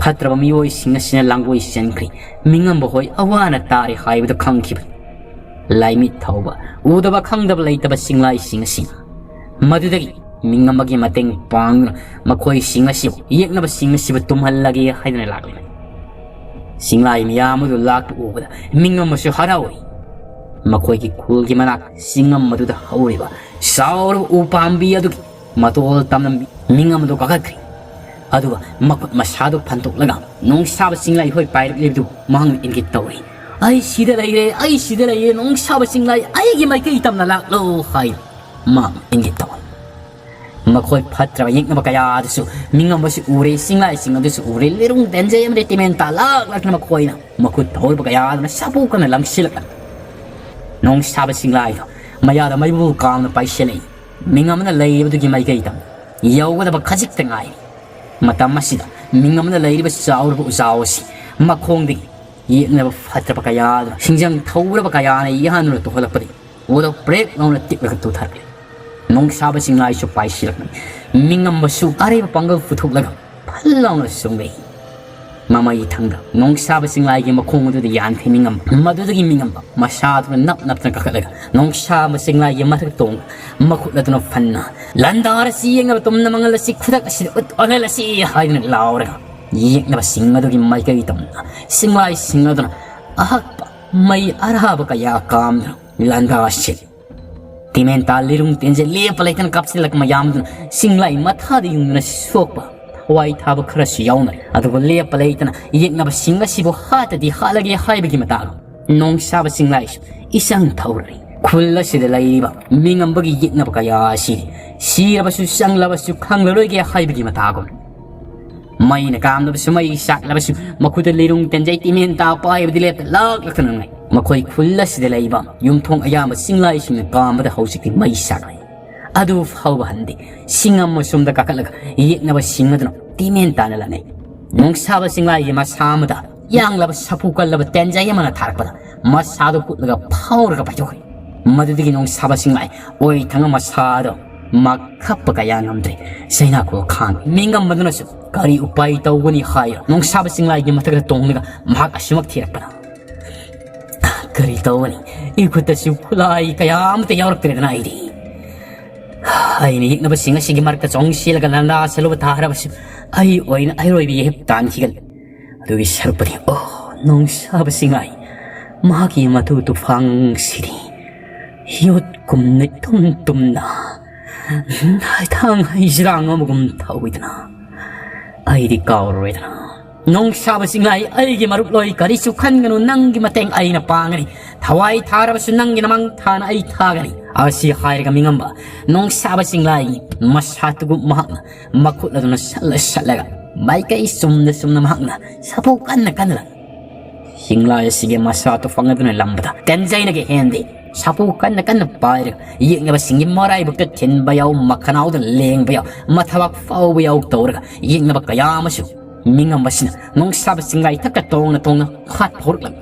ꯐꯠꯇ꯭ꯔꯕ ꯃꯤꯑꯣꯏꯁꯤꯡ ꯑꯁꯤꯅ ꯂꯥꯡꯒꯣꯏ ꯆꯟꯈ꯭ꯔꯦ꯫ ꯃꯤꯉꯝꯕ ꯍꯣꯏ ꯑꯋꯥ ꯑꯅꯥ ꯇꯥꯔꯦ ꯍꯥꯏꯕꯗꯨ ꯈꯪꯈꯤꯕꯅꯤ꯫ ꯂꯥꯏꯃꯤꯠ ꯊꯧꯕ ꯎꯗꯕ ꯈꯪꯗꯕ ꯂꯩꯇꯕ ꯆꯤꯡꯂꯥꯏꯁꯤꯡ ꯑꯁꯤꯅ ꯃꯗꯨꯗꯒꯤ ꯃꯤꯉꯝꯕꯒꯤ ꯃꯇꯦꯡ ꯄꯥꯡꯗꯨꯅ ꯃꯈꯣꯏꯁꯤꯡ ꯑꯁꯤꯕꯨ ꯌꯦꯛꯅꯕꯁꯤꯡ ꯑꯁꯤꯕꯨ ꯇꯨꯝꯍꯜꯂꯒꯦ ꯍꯥꯏꯗꯨꯅ ꯂꯥꯛꯂꯤꯕꯅꯤ꯫ ꯆꯤꯡꯂꯥꯏ ꯃꯤꯌꯥꯝ ꯑꯗꯨ ꯂꯥꯛꯄ ꯎꯕꯗ ꯃꯤꯉꯝꯕꯁꯨ ꯍꯔꯥꯎꯏ꯫ ꯃꯈꯣꯏꯒꯤ ꯈꯨꯜꯒꯤ ꯃꯅꯥꯛ ꯆꯤꯡꯉꯝ ꯑꯗꯨꯗ ꯍꯧꯔꯤꯕ ꯆꯥꯎꯔꯕ ꯎ ꯄꯥꯝꯕꯤ ꯑꯗꯨꯒꯤ ꯃꯇꯣꯜ ꯇꯝꯅ ꯃꯤꯉꯝ ꯑꯗꯨ ꯀꯥꯈꯠꯈ꯭ꯔꯦ꯫ ꯑꯗꯨꯒ ꯃꯈꯨꯠ ꯃꯁꯥꯗꯨ ꯐꯟꯗꯣꯛꯂꯒ ꯅꯣꯡꯁꯥꯕ ꯆꯤꯡꯂꯥꯏ ꯍꯣꯏ ꯄꯥꯏꯔꯛꯂꯤꯕꯗꯨ ꯃꯍꯥꯛꯅ ꯏꯪꯒꯤꯠ ꯇꯧꯔꯤ꯫ "ꯑꯩ ꯁꯤꯗ ꯂꯩꯔꯦ, ꯑꯩ ꯁꯤꯗ ꯂꯩꯔꯦ, ꯅꯣꯡꯁꯥꯕ ꯆꯤꯡꯂꯥꯏ ꯑꯩꯒꯤ ꯃꯥꯏꯀꯩ ꯇꯝꯅ ꯂꯥꯛꯂꯣ" ꯍꯥꯏ ꯃꯍꯥꯛꯅ ꯏꯪꯒꯤꯠ ꯇꯧꯔꯤ꯫ ꯃꯈꯣꯏ ꯐꯠꯇ꯭ꯔꯕ ꯌꯦꯛꯅꯕ ꯀꯌꯥ ꯑꯗꯨꯁꯨ ꯃꯤꯉꯝꯕꯁꯨ ꯎꯔꯦ, ꯆꯤꯡꯂꯥꯏꯁꯤꯡ ꯑꯗꯨꯁꯨ ꯎꯔꯦ, ꯂꯤꯔꯨꯡ ꯇꯦꯟꯖꯩ ꯑꯃꯗꯤ ꯇꯤꯃꯦꯟ ꯇꯥ ꯂꯥꯛ ꯂꯥꯛꯇꯅ ꯃꯈꯣꯏꯅ ꯃꯈꯨꯠ ꯊꯧꯔꯤꯕ ꯀꯌꯥ ꯑꯗꯨꯅ ꯁꯥꯄꯨ ꯀꯟꯅ ꯂꯪꯁꯤꯜꯂꯛꯂꯝꯃꯤ꯫ ꯅꯣꯡꯁꯥꯕ ꯆꯤꯡꯂꯥꯏꯗꯣ ꯃꯌꯥꯗ ꯃꯩꯕꯨꯜ ꯀꯥꯝꯅ ꯄꯥꯏꯁꯤꯜꯂꯛꯏ꯫ ꯃꯤꯉꯝ ꯑꯃꯅ ꯂꯩꯔꯤꯕꯗꯨꯒꯤ ꯃꯥꯏꯀꯩꯗ ꯌꯧꯒꯗꯕ ꯈꯖꯤꯛꯇ ꯉꯥꯏꯔꯤ꯫ ꯃꯇꯝ ꯑꯁꯤꯗ ꯃꯤꯉꯝ ꯑꯃꯅ ꯂꯩꯔꯤꯕ ꯆꯥꯎꯔꯕ ꯎꯖꯥꯎ ꯑꯁꯤ ꯃꯈꯣꯡꯗꯒꯤ ꯌꯦꯛꯅꯕ ꯐꯠꯇ꯭ꯔꯕ ꯀꯌꯥ ꯑꯗꯨꯅ, ꯁꯤꯡꯖꯪ ꯊꯧꯔꯕ ꯀꯌꯥꯅ ꯌꯥꯟꯗꯨꯅ ꯇꯨꯍꯜꯂꯛꯄꯗꯒꯤ ꯑꯣꯗ ꯄ꯭ꯔꯦꯛ ꯂꯥꯎꯅ ꯇꯤꯛꯂꯒ ꯇꯨꯊꯔꯛꯂꯦ꯫ ꯅꯣꯡꯁꯥꯕ ꯆꯤꯡꯂꯥꯏꯁꯨ ꯄꯥꯏꯁꯤꯜꯂꯛꯂꯦ꯫ ꯃꯤꯉꯝꯕꯁꯨ ꯑꯔꯩꯕ ꯄꯥꯡꯒꯜ ꯄꯨꯊꯣꯛꯂꯒ ꯐꯜ ꯂꯥꯎꯅ ꯆꯣꯡꯂꯛꯏ꯫ ꯃꯃꯩ ꯊꯪꯗ ꯅꯣꯡꯁꯥꯕ ꯆꯤꯡꯂꯥꯏꯒꯤ ꯃꯈꯣꯡ ꯑꯗꯨꯗ ꯌꯥꯟꯈꯤ ꯃꯤꯉꯝꯕ꯫ ꯃꯗꯨꯗꯒꯤ ꯃꯤꯉꯝꯕ ꯃꯁꯥꯗꯨꯅ ꯅꯞ ꯅꯞꯇꯅ ꯀꯥꯈꯠꯂꯒ ꯅꯣꯡꯁꯥꯕ ꯆꯤꯡꯂꯥꯏꯒꯤ ꯃꯊꯛꯇ ꯇꯣꯡ, ꯃꯈꯨꯠ ꯑꯗꯨꯅ ꯐꯟꯅ, "ꯂꯥꯟꯗꯥꯔꯁꯤ, ꯌꯦꯛꯅꯕ ꯇꯨꯝꯅ ꯃꯉꯜ ꯑꯁꯤ ꯈꯨꯗꯛ ꯑꯁꯤꯗ ꯎꯠ ꯑꯣꯜꯍꯜꯂꯁꯤ" ꯍꯥꯏꯗꯨꯅ ꯂꯥꯎꯔꯒ ꯌꯦꯛꯅꯕꯁꯤꯡ ꯑꯗꯨꯒꯤ ꯃꯥꯏꯀꯩ ꯇꯝꯅ ꯆꯤꯡꯂꯥꯏꯁꯤꯡ ꯑꯗꯨꯅ ꯑꯍꯛꯄ ꯃꯩ ꯑꯔꯥꯕ ꯀꯌꯥ ꯀꯥꯝꯗꯨꯅ ꯂꯥꯟꯗꯥꯔꯁꯤ ꯇꯤꯃꯦꯟꯇꯥ ꯂꯤꯔꯨꯡ ꯇꯦꯟꯖꯩ ꯂꯦꯞꯄ ꯂꯩꯇꯅ ꯀꯥꯞꯁꯤꯜꯂꯛꯄ ꯃꯌꯥꯝꯗꯨꯅ ꯆꯤꯡꯂꯥꯏ ꯃꯊꯥꯗ ꯌꯨꯡꯗꯨꯅ ꯁꯣꯛꯄ ꯊꯋꯥꯏ ꯊꯥꯕ ꯈꯔꯁꯨ ꯌꯥꯎꯅꯔꯦ꯫ ꯑꯗꯨꯕꯨ ꯂꯦꯞꯄ ꯂꯩꯇꯅ ꯌꯦꯛꯅꯕꯁꯤꯡ ꯑꯁꯤꯕꯨ ꯍꯥꯠꯇꯗꯤ ꯍꯥꯠꯂꯒꯦ ꯍꯥꯏꯕꯒꯤ ꯃꯇꯥꯒꯨꯝ ꯅꯣꯡꯁꯥꯕ ꯆꯤꯡꯂꯥꯏꯁꯨ ꯏꯆꯪ ꯊꯧꯔꯔꯤ꯫ ꯈꯨꯜ ꯑꯁꯤꯗ ꯂꯩꯔꯤꯕ ꯃꯤꯉꯝꯕꯒꯤ ꯌꯦꯛꯅꯕ ꯀꯌꯥ ꯑꯁꯤꯗꯤ ꯁꯤꯔꯕꯁꯨ ꯆꯪꯂꯕꯁꯨ ꯈꯪꯂꯔꯣꯏꯒꯦ ꯍꯥꯏꯕꯒꯤ ꯃꯇꯥꯒꯨꯝ ꯃꯩꯅ ꯀꯥꯝꯂꯕꯁꯨ, ꯃꯩ ꯆꯥꯛꯂꯕꯁꯨ, ꯃꯈꯨꯠꯇ ꯂꯤꯔꯨꯡ ꯇꯦꯟꯖꯩ ꯇꯤꯃꯦꯟꯇꯥ ꯄꯥꯏꯕꯗꯤ ꯂꯦꯞꯇ ꯂꯥꯛꯂꯛꯇꯅ ꯉꯥꯏ꯫ ꯃꯈꯣꯏ ꯈꯨꯜ ꯑꯁꯤꯗ ꯂꯩꯕ ꯌꯨꯝꯊꯣꯡ ꯑꯌꯥꯝꯕ ꯆꯤꯡꯂꯥꯏꯁꯤꯡꯅ ꯀꯥꯝꯕꯗ ꯍꯧꯖꯤꯛꯇꯤ ꯃꯩ ꯆꯥꯛꯂꯦ꯫ ꯑꯗꯨ ꯐꯥꯎꯕ ꯍꯟꯗꯦ꯫ ꯆꯤꯡꯉꯝ ꯑꯁꯣꯝꯗ ꯀꯥꯈꯠꯂꯒ ꯌꯦꯛꯅꯕꯁꯤꯡ ꯑꯗꯨꯅ ꯇꯤꯃꯦꯟꯇꯥꯅ ꯂꯥꯛꯅꯩ꯫ ꯅꯣꯡꯁꯥꯕ ꯆꯤꯡꯂꯥꯏꯒꯤ ꯃꯁꯥ ꯑꯃꯗ ꯌꯥꯡꯂꯕ ꯁꯥꯐꯨ ꯀꯜꯂꯕ ꯇꯦꯟꯖꯩ ꯑꯃꯅ ꯊꯥꯔꯛꯄꯗ ꯃꯁꯥꯗꯨ ꯍꯨꯠꯂꯒ ꯐꯥꯎꯔꯒ ꯄꯥꯏꯊꯣꯛꯈ꯭ꯔꯦ꯫ ꯃꯗꯨꯗꯒꯤ ꯅꯣꯡꯁꯥꯕ ꯆꯤꯡꯂꯥꯏ ꯑꯣꯏ ꯊꯪꯕ ꯃꯁꯥꯗꯣ ꯃꯥ ꯈꯞꯄ ꯀꯌꯥ ꯉꯝꯗ꯭ꯔꯦ꯫ ꯆꯩꯅꯥꯈꯣꯜ ꯈꯥꯡ ꯃꯤꯉꯝꯕꯗꯨꯅꯁꯨ ꯀꯔꯤ ꯎꯄꯥꯏ ꯇꯧꯒꯅꯤ ꯍꯥꯏꯔ ꯅꯣꯡꯁꯥꯕ ꯆꯤꯡꯂꯥꯏꯒꯤ ꯃꯊꯛꯇ ꯇꯣꯡꯂꯒ ꯃꯍꯥꯛ ꯑꯁꯨꯃꯛ ꯊꯤꯔꯛꯄꯅ, "ꯀꯔꯤ ꯇꯧꯒꯅꯤ? ꯏꯈꯨꯠꯇꯁꯨ ꯈꯨꯠꯂꯥꯏ ꯀꯌꯥ ꯑꯃꯠꯇ ꯌꯥꯎꯔꯛꯇ꯭ꯔꯦꯗꯅ ꯑꯩꯗꯤ꯫ ꯑꯩꯅ ꯌꯦꯛꯅꯕꯁꯤꯡ ꯑꯁꯤꯒꯤ ꯃꯔꯛꯇ ꯆꯣꯡꯁꯤꯜꯂꯒ ꯂꯥꯟꯗꯥ ꯁꯤꯜꯂꯨꯕ ꯇꯥꯔꯕꯁꯨ ꯑꯩ ꯑꯣꯏꯅ ꯑꯩꯔꯣꯏꯕ ꯌꯦꯛ ꯇꯥꯟꯈꯤꯒꯅꯤ꯫ ꯑꯗꯨꯒꯤ ꯁꯔꯨꯛꯄꯨꯗꯤ, ꯑꯣ, ꯅꯣꯡꯁꯥꯕ ꯆꯤꯡꯂꯥꯏ, ꯃꯍꯥꯛꯀꯤ ꯃꯇꯨ ꯇꯨꯐꯥꯡꯁꯤꯗꯤ ꯌꯣꯠꯀꯨꯝꯅ ꯏꯇꯨꯝ ꯇꯨꯝꯅ ꯍꯩꯊꯥꯡ ꯍꯩꯖꯤꯔꯥꯡ ꯑꯃꯒꯨꯝ ꯊꯧꯏꯗꯅ ꯑꯩꯗꯤ ꯀꯥꯎꯔꯔꯣꯏꯗꯅ꯫ ꯅꯣꯡꯁꯥꯕ ꯆꯤꯡꯂꯥꯏ, ꯑꯩꯒꯤ ꯃꯔꯨꯞꯂꯣꯏ, ꯀꯔꯤꯁꯨ ꯈꯟꯒꯅꯨ, ꯅꯪꯒꯤ ꯃꯇꯦꯡ ꯑꯩꯅ ꯄꯥꯡꯒꯅꯤ꯫ ꯊꯋꯥꯏ ꯊꯥꯔꯕꯁꯨ ꯅꯪꯒꯤ ꯅꯃꯥꯡ ꯊꯥꯅ ꯑꯩ ꯊꯥꯒꯅꯤ"꯫ ꯑꯁꯤ ꯍꯥꯏꯔꯒ ꯃꯤꯉꯝꯕ ꯅꯣꯡꯁꯥꯕ ꯆꯤꯡꯂꯥꯏꯒꯤ ꯃꯁꯥ ꯇꯨꯒꯨꯞ ꯃꯍꯥꯛꯅ ꯃꯈꯨꯠ ꯑꯗꯨꯅ ꯁꯠꯂ ꯁꯠꯂꯒ ꯃꯥꯏꯀꯩ ꯆꯨꯝꯅ ꯆꯨꯝꯅ ꯃꯍꯥꯛꯅ ꯁꯥꯐꯨ ꯀꯟꯅ ꯀꯟꯅ ꯂꯪ꯫ ꯆꯤꯡꯂꯥꯏ ꯑꯁꯤꯒꯤ ꯃꯁꯥ ꯇꯨꯐꯪ ꯑꯗꯨꯅ ꯂꯝꯕꯗ ꯇꯦꯟꯖꯩꯅꯒ ꯍꯦꯟꯗꯦ꯫ ꯁꯥꯐꯨ ꯀꯟꯅ ꯀꯟꯅ ꯄꯥꯏꯔꯒ ꯌꯦꯛꯅꯕꯁꯤꯡꯒꯤ ꯃꯔꯥꯏꯕꯛꯇ ꯊꯤꯟꯕ ꯌꯥꯎ, ꯃꯈꯅꯥꯎꯗ ꯂꯦꯡꯕ ꯌꯥꯎ, ꯃꯊꯕꯥꯛ ꯐꯥꯎꯕ ꯌꯥꯎ ꯇꯧꯔꯒ ꯌꯦꯛꯅꯕ ꯀꯌꯥ ꯑꯃꯁꯨ ꯃꯤꯉꯝꯕꯁꯤꯅ ꯅꯣꯡꯁꯥꯕ ꯆꯤꯡꯂꯥꯏ ꯊꯛꯇ ꯇꯣꯡꯅ ꯇꯣꯡꯅ ꯍꯥꯠꯄ ꯍꯧꯔꯛꯂꯝꯃꯤ꯫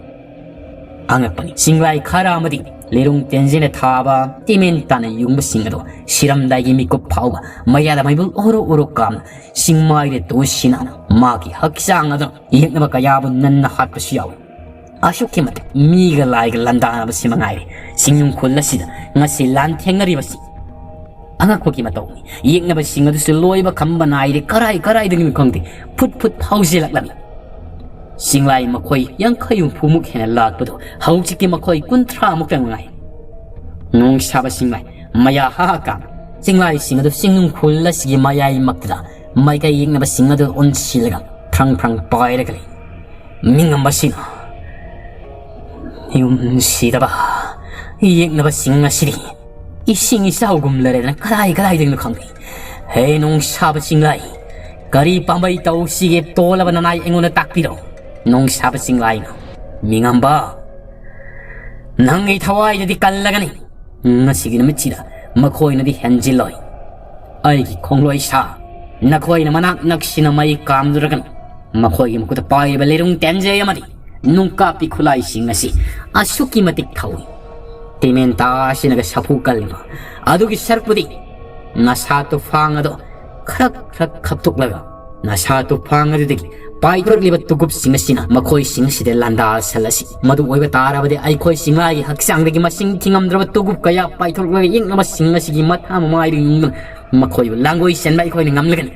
ꯑꯉꯛꯄꯅꯤ, ꯆꯤꯡꯂꯥꯏ ꯈꯔ ꯑꯃꯗꯤ ꯂꯤꯔꯨꯡ ꯇꯦꯟꯖꯦꯅ ꯊꯥꯕ ꯇꯤꯃꯦꯟ ꯇꯥꯅ ꯌꯨꯡꯕꯁꯤꯡ ꯑꯗꯣ ꯁꯤꯔꯝꯗꯥꯏꯒꯤ ꯃꯤꯀꯨꯞ ꯐꯥꯎꯕ ꯃꯌꯥꯗ ꯃꯩꯕꯨꯜ ꯑꯣꯔꯣ ꯑꯣꯔꯣ ꯀꯥꯝꯅ ꯆꯤꯡꯃꯥꯏꯗ ꯇꯨꯁꯤꯟꯅꯅ ꯃꯥꯒꯤ ꯍꯛꯆꯥꯡ ꯑꯗꯨꯅ ꯌꯦꯛꯅꯕ ꯀꯌꯥꯕꯨ ꯅꯟꯅ ꯍꯥꯠꯄꯁꯨ ꯌꯥꯎꯏ꯫ ꯑꯁꯨꯛꯀꯤ ꯃꯇꯤꯛ ꯃꯤꯒ ꯂꯥꯏꯒ ꯂꯥꯟꯗꯥꯅꯕꯁꯤ ꯃꯉꯥꯏꯔꯦ ꯆꯤꯡꯅꯨꯡꯈꯣꯜ ꯑꯁꯤꯗ ꯉꯁꯤ ꯂꯥꯟꯊꯦꯡꯅꯔꯤꯕꯁꯤ꯫ ꯑꯉꯛꯄꯒꯤ ꯃꯇꯧꯅꯤ꯫ ꯌꯦꯛꯅꯕꯁꯤꯡ ꯑꯗꯨꯁꯨ ꯂꯣꯏꯕ ꯈꯝꯕ ꯅꯥꯏꯗꯦ, ꯀꯔꯥꯏ ꯀꯔꯥꯏꯗꯒꯤꯅꯣ ꯈꯪꯗꯦ, ꯐꯨꯠ ꯐꯨꯠ ꯐꯥꯎꯖꯤꯜꯂꯛꯂꯝꯃꯤ꯫ ꯆꯤꯡꯂꯥꯏ ꯃꯈꯣꯏ ꯌꯥꯡꯈꯩ ꯍꯨꯝꯐꯨꯃꯨꯛ ꯍꯦꯟꯅ ꯂꯥꯛꯄꯗꯨ ꯍꯧꯖꯤꯛꯇꯤ ꯃꯈꯣꯏ ꯀꯨꯟꯊ꯭ꯔꯥꯃꯨꯛꯇ ꯉꯥꯏ꯫ ꯅꯣꯡꯁꯥꯕ ꯆꯤꯡꯂꯥꯏ ꯃꯌꯥ ꯍꯥ ꯀꯥꯝ ꯆꯤꯡꯂꯥꯏꯁꯤꯡ ꯑꯗꯨ ꯆꯤꯡꯅꯨꯡꯈꯣꯜ ꯑꯁꯤꯒꯤ ꯃꯌꯥꯏꯃꯛꯇꯗ ꯃꯥꯏꯀꯩ ꯌꯦꯛꯅꯕꯁꯤꯡ ꯑꯗꯨ ꯑꯣꯟꯁꯤꯜꯂꯒ ꯐ꯭ꯔꯪ ꯐ꯭ꯔꯪ ꯄꯥꯏꯔꯒ ꯂꯩ꯫ ꯃꯤꯉꯝꯕꯁꯤꯡ, ꯌꯨꯝ ꯁꯤꯗꯕ ꯌꯦꯛꯅꯕꯁꯤꯡ ꯑꯁꯤꯗꯤ ꯏꯁꯤꯡ ꯏꯆꯥꯎꯒꯨꯝ ꯂꯩꯔꯗꯅ ꯀꯗꯥꯏ ꯀꯗꯥꯏꯗꯒꯤꯅꯣ ꯈꯪꯗꯦ꯫ ꯍꯦ ꯅꯣꯡꯁꯥꯕ ꯆꯤꯡꯂꯥꯏ, ꯀꯔꯤ ꯄꯥꯝꯕꯩ ꯇꯧꯁꯤꯒꯦ? ꯇꯣꯜꯂꯕ ꯅꯅꯥꯏ ꯑꯩꯉꯣꯟꯗ ꯇꯥꯛꯄꯤꯔꯣ꯫ ꯅꯣꯡꯁꯥꯕ ꯆꯤꯡꯂꯥꯏꯅ, ꯃꯤꯉꯝꯕ, ꯅꯪꯒꯤ ꯊꯋꯥꯏꯗꯗꯤ ꯀꯜꯂꯒꯅꯤ꯫ ꯉꯁꯤꯒꯤ ꯅꯨꯃꯤꯠꯁꯤꯗ ꯃꯈꯣꯏꯅꯗꯤ ꯍꯦꯟꯖꯤꯜꯂꯣꯏ꯫ ꯑꯩꯒꯤ ꯈꯣꯡꯂꯣꯏ ꯁꯥ, ꯅꯈꯣꯏꯅ ꯃꯅꯥꯛ ꯅꯛꯁꯤꯅ ꯃꯩ ꯀꯥꯝꯂꯨꯔꯒꯅꯨ꯫ ꯃꯈꯣꯏꯒꯤ ꯃꯈꯨꯠꯇ ꯄꯥꯏꯔꯤꯕ ꯂꯩꯔꯨꯡ ꯇꯦꯟꯖꯩ ꯑꯃꯗꯤ ꯅꯨꯡꯀꯥꯞꯄꯤ ꯈꯨꯠꯂꯥꯏꯁꯤꯡ ꯑꯁꯤ ꯑꯁꯨꯛꯀꯤ ꯃꯇꯤꯛ ꯊꯧꯏ꯫ ꯇꯤꯃꯦꯟꯇꯥ ꯑꯁꯤꯅꯒ ꯁꯥꯐꯨ ꯀꯜꯂꯤꯕ ꯑꯗꯨꯒꯤ ꯁꯔꯨꯛꯄꯨꯗꯤ ꯅꯁꯥ ꯇꯨꯐꯥꯡ ꯑꯗꯣ ꯈꯔꯛ ꯈꯔꯛ ꯈꯞꯇꯣꯛꯂꯒ ꯅꯁꯥ ꯇꯨꯐꯥꯡ ꯑꯗꯨꯗꯒꯤ ꯄꯥꯏꯊꯣꯔꯛꯂꯤꯕ ꯇꯨꯒꯨꯞꯁꯤꯡ ꯑꯁꯤꯅ ꯃꯈꯣꯏꯁꯤꯡ ꯑꯁꯤꯗ ꯂꯥꯟꯗꯥꯁꯜꯂꯁꯤ꯫ ꯃꯗꯨ ꯑꯣꯏꯕ ꯇꯥꯔꯕꯗꯤ ꯑꯩꯈꯣꯏ ꯆꯤꯡꯂꯥꯏꯒꯤ ꯍꯛꯆꯥꯡꯗꯒꯤ ꯃꯁꯤꯡ ꯊꯤꯉꯝꯗ꯭ꯔꯕ ꯇꯨꯒꯨꯞ ꯀꯌꯥ ꯄꯥꯏꯊꯣꯔꯛꯂꯒ ꯌꯦꯛꯅꯕꯁꯤꯡ ꯑꯁꯤꯒꯤ ꯃꯊꯥ ꯃꯃꯥꯏꯗ ꯌꯨꯡꯗꯨꯅ ꯃꯈꯣꯏꯕꯨ ꯂꯥꯡꯒꯣꯏ ꯆꯟꯕ ꯑꯩꯈꯣꯏꯅ ꯉꯝꯂꯒꯅꯤ꯫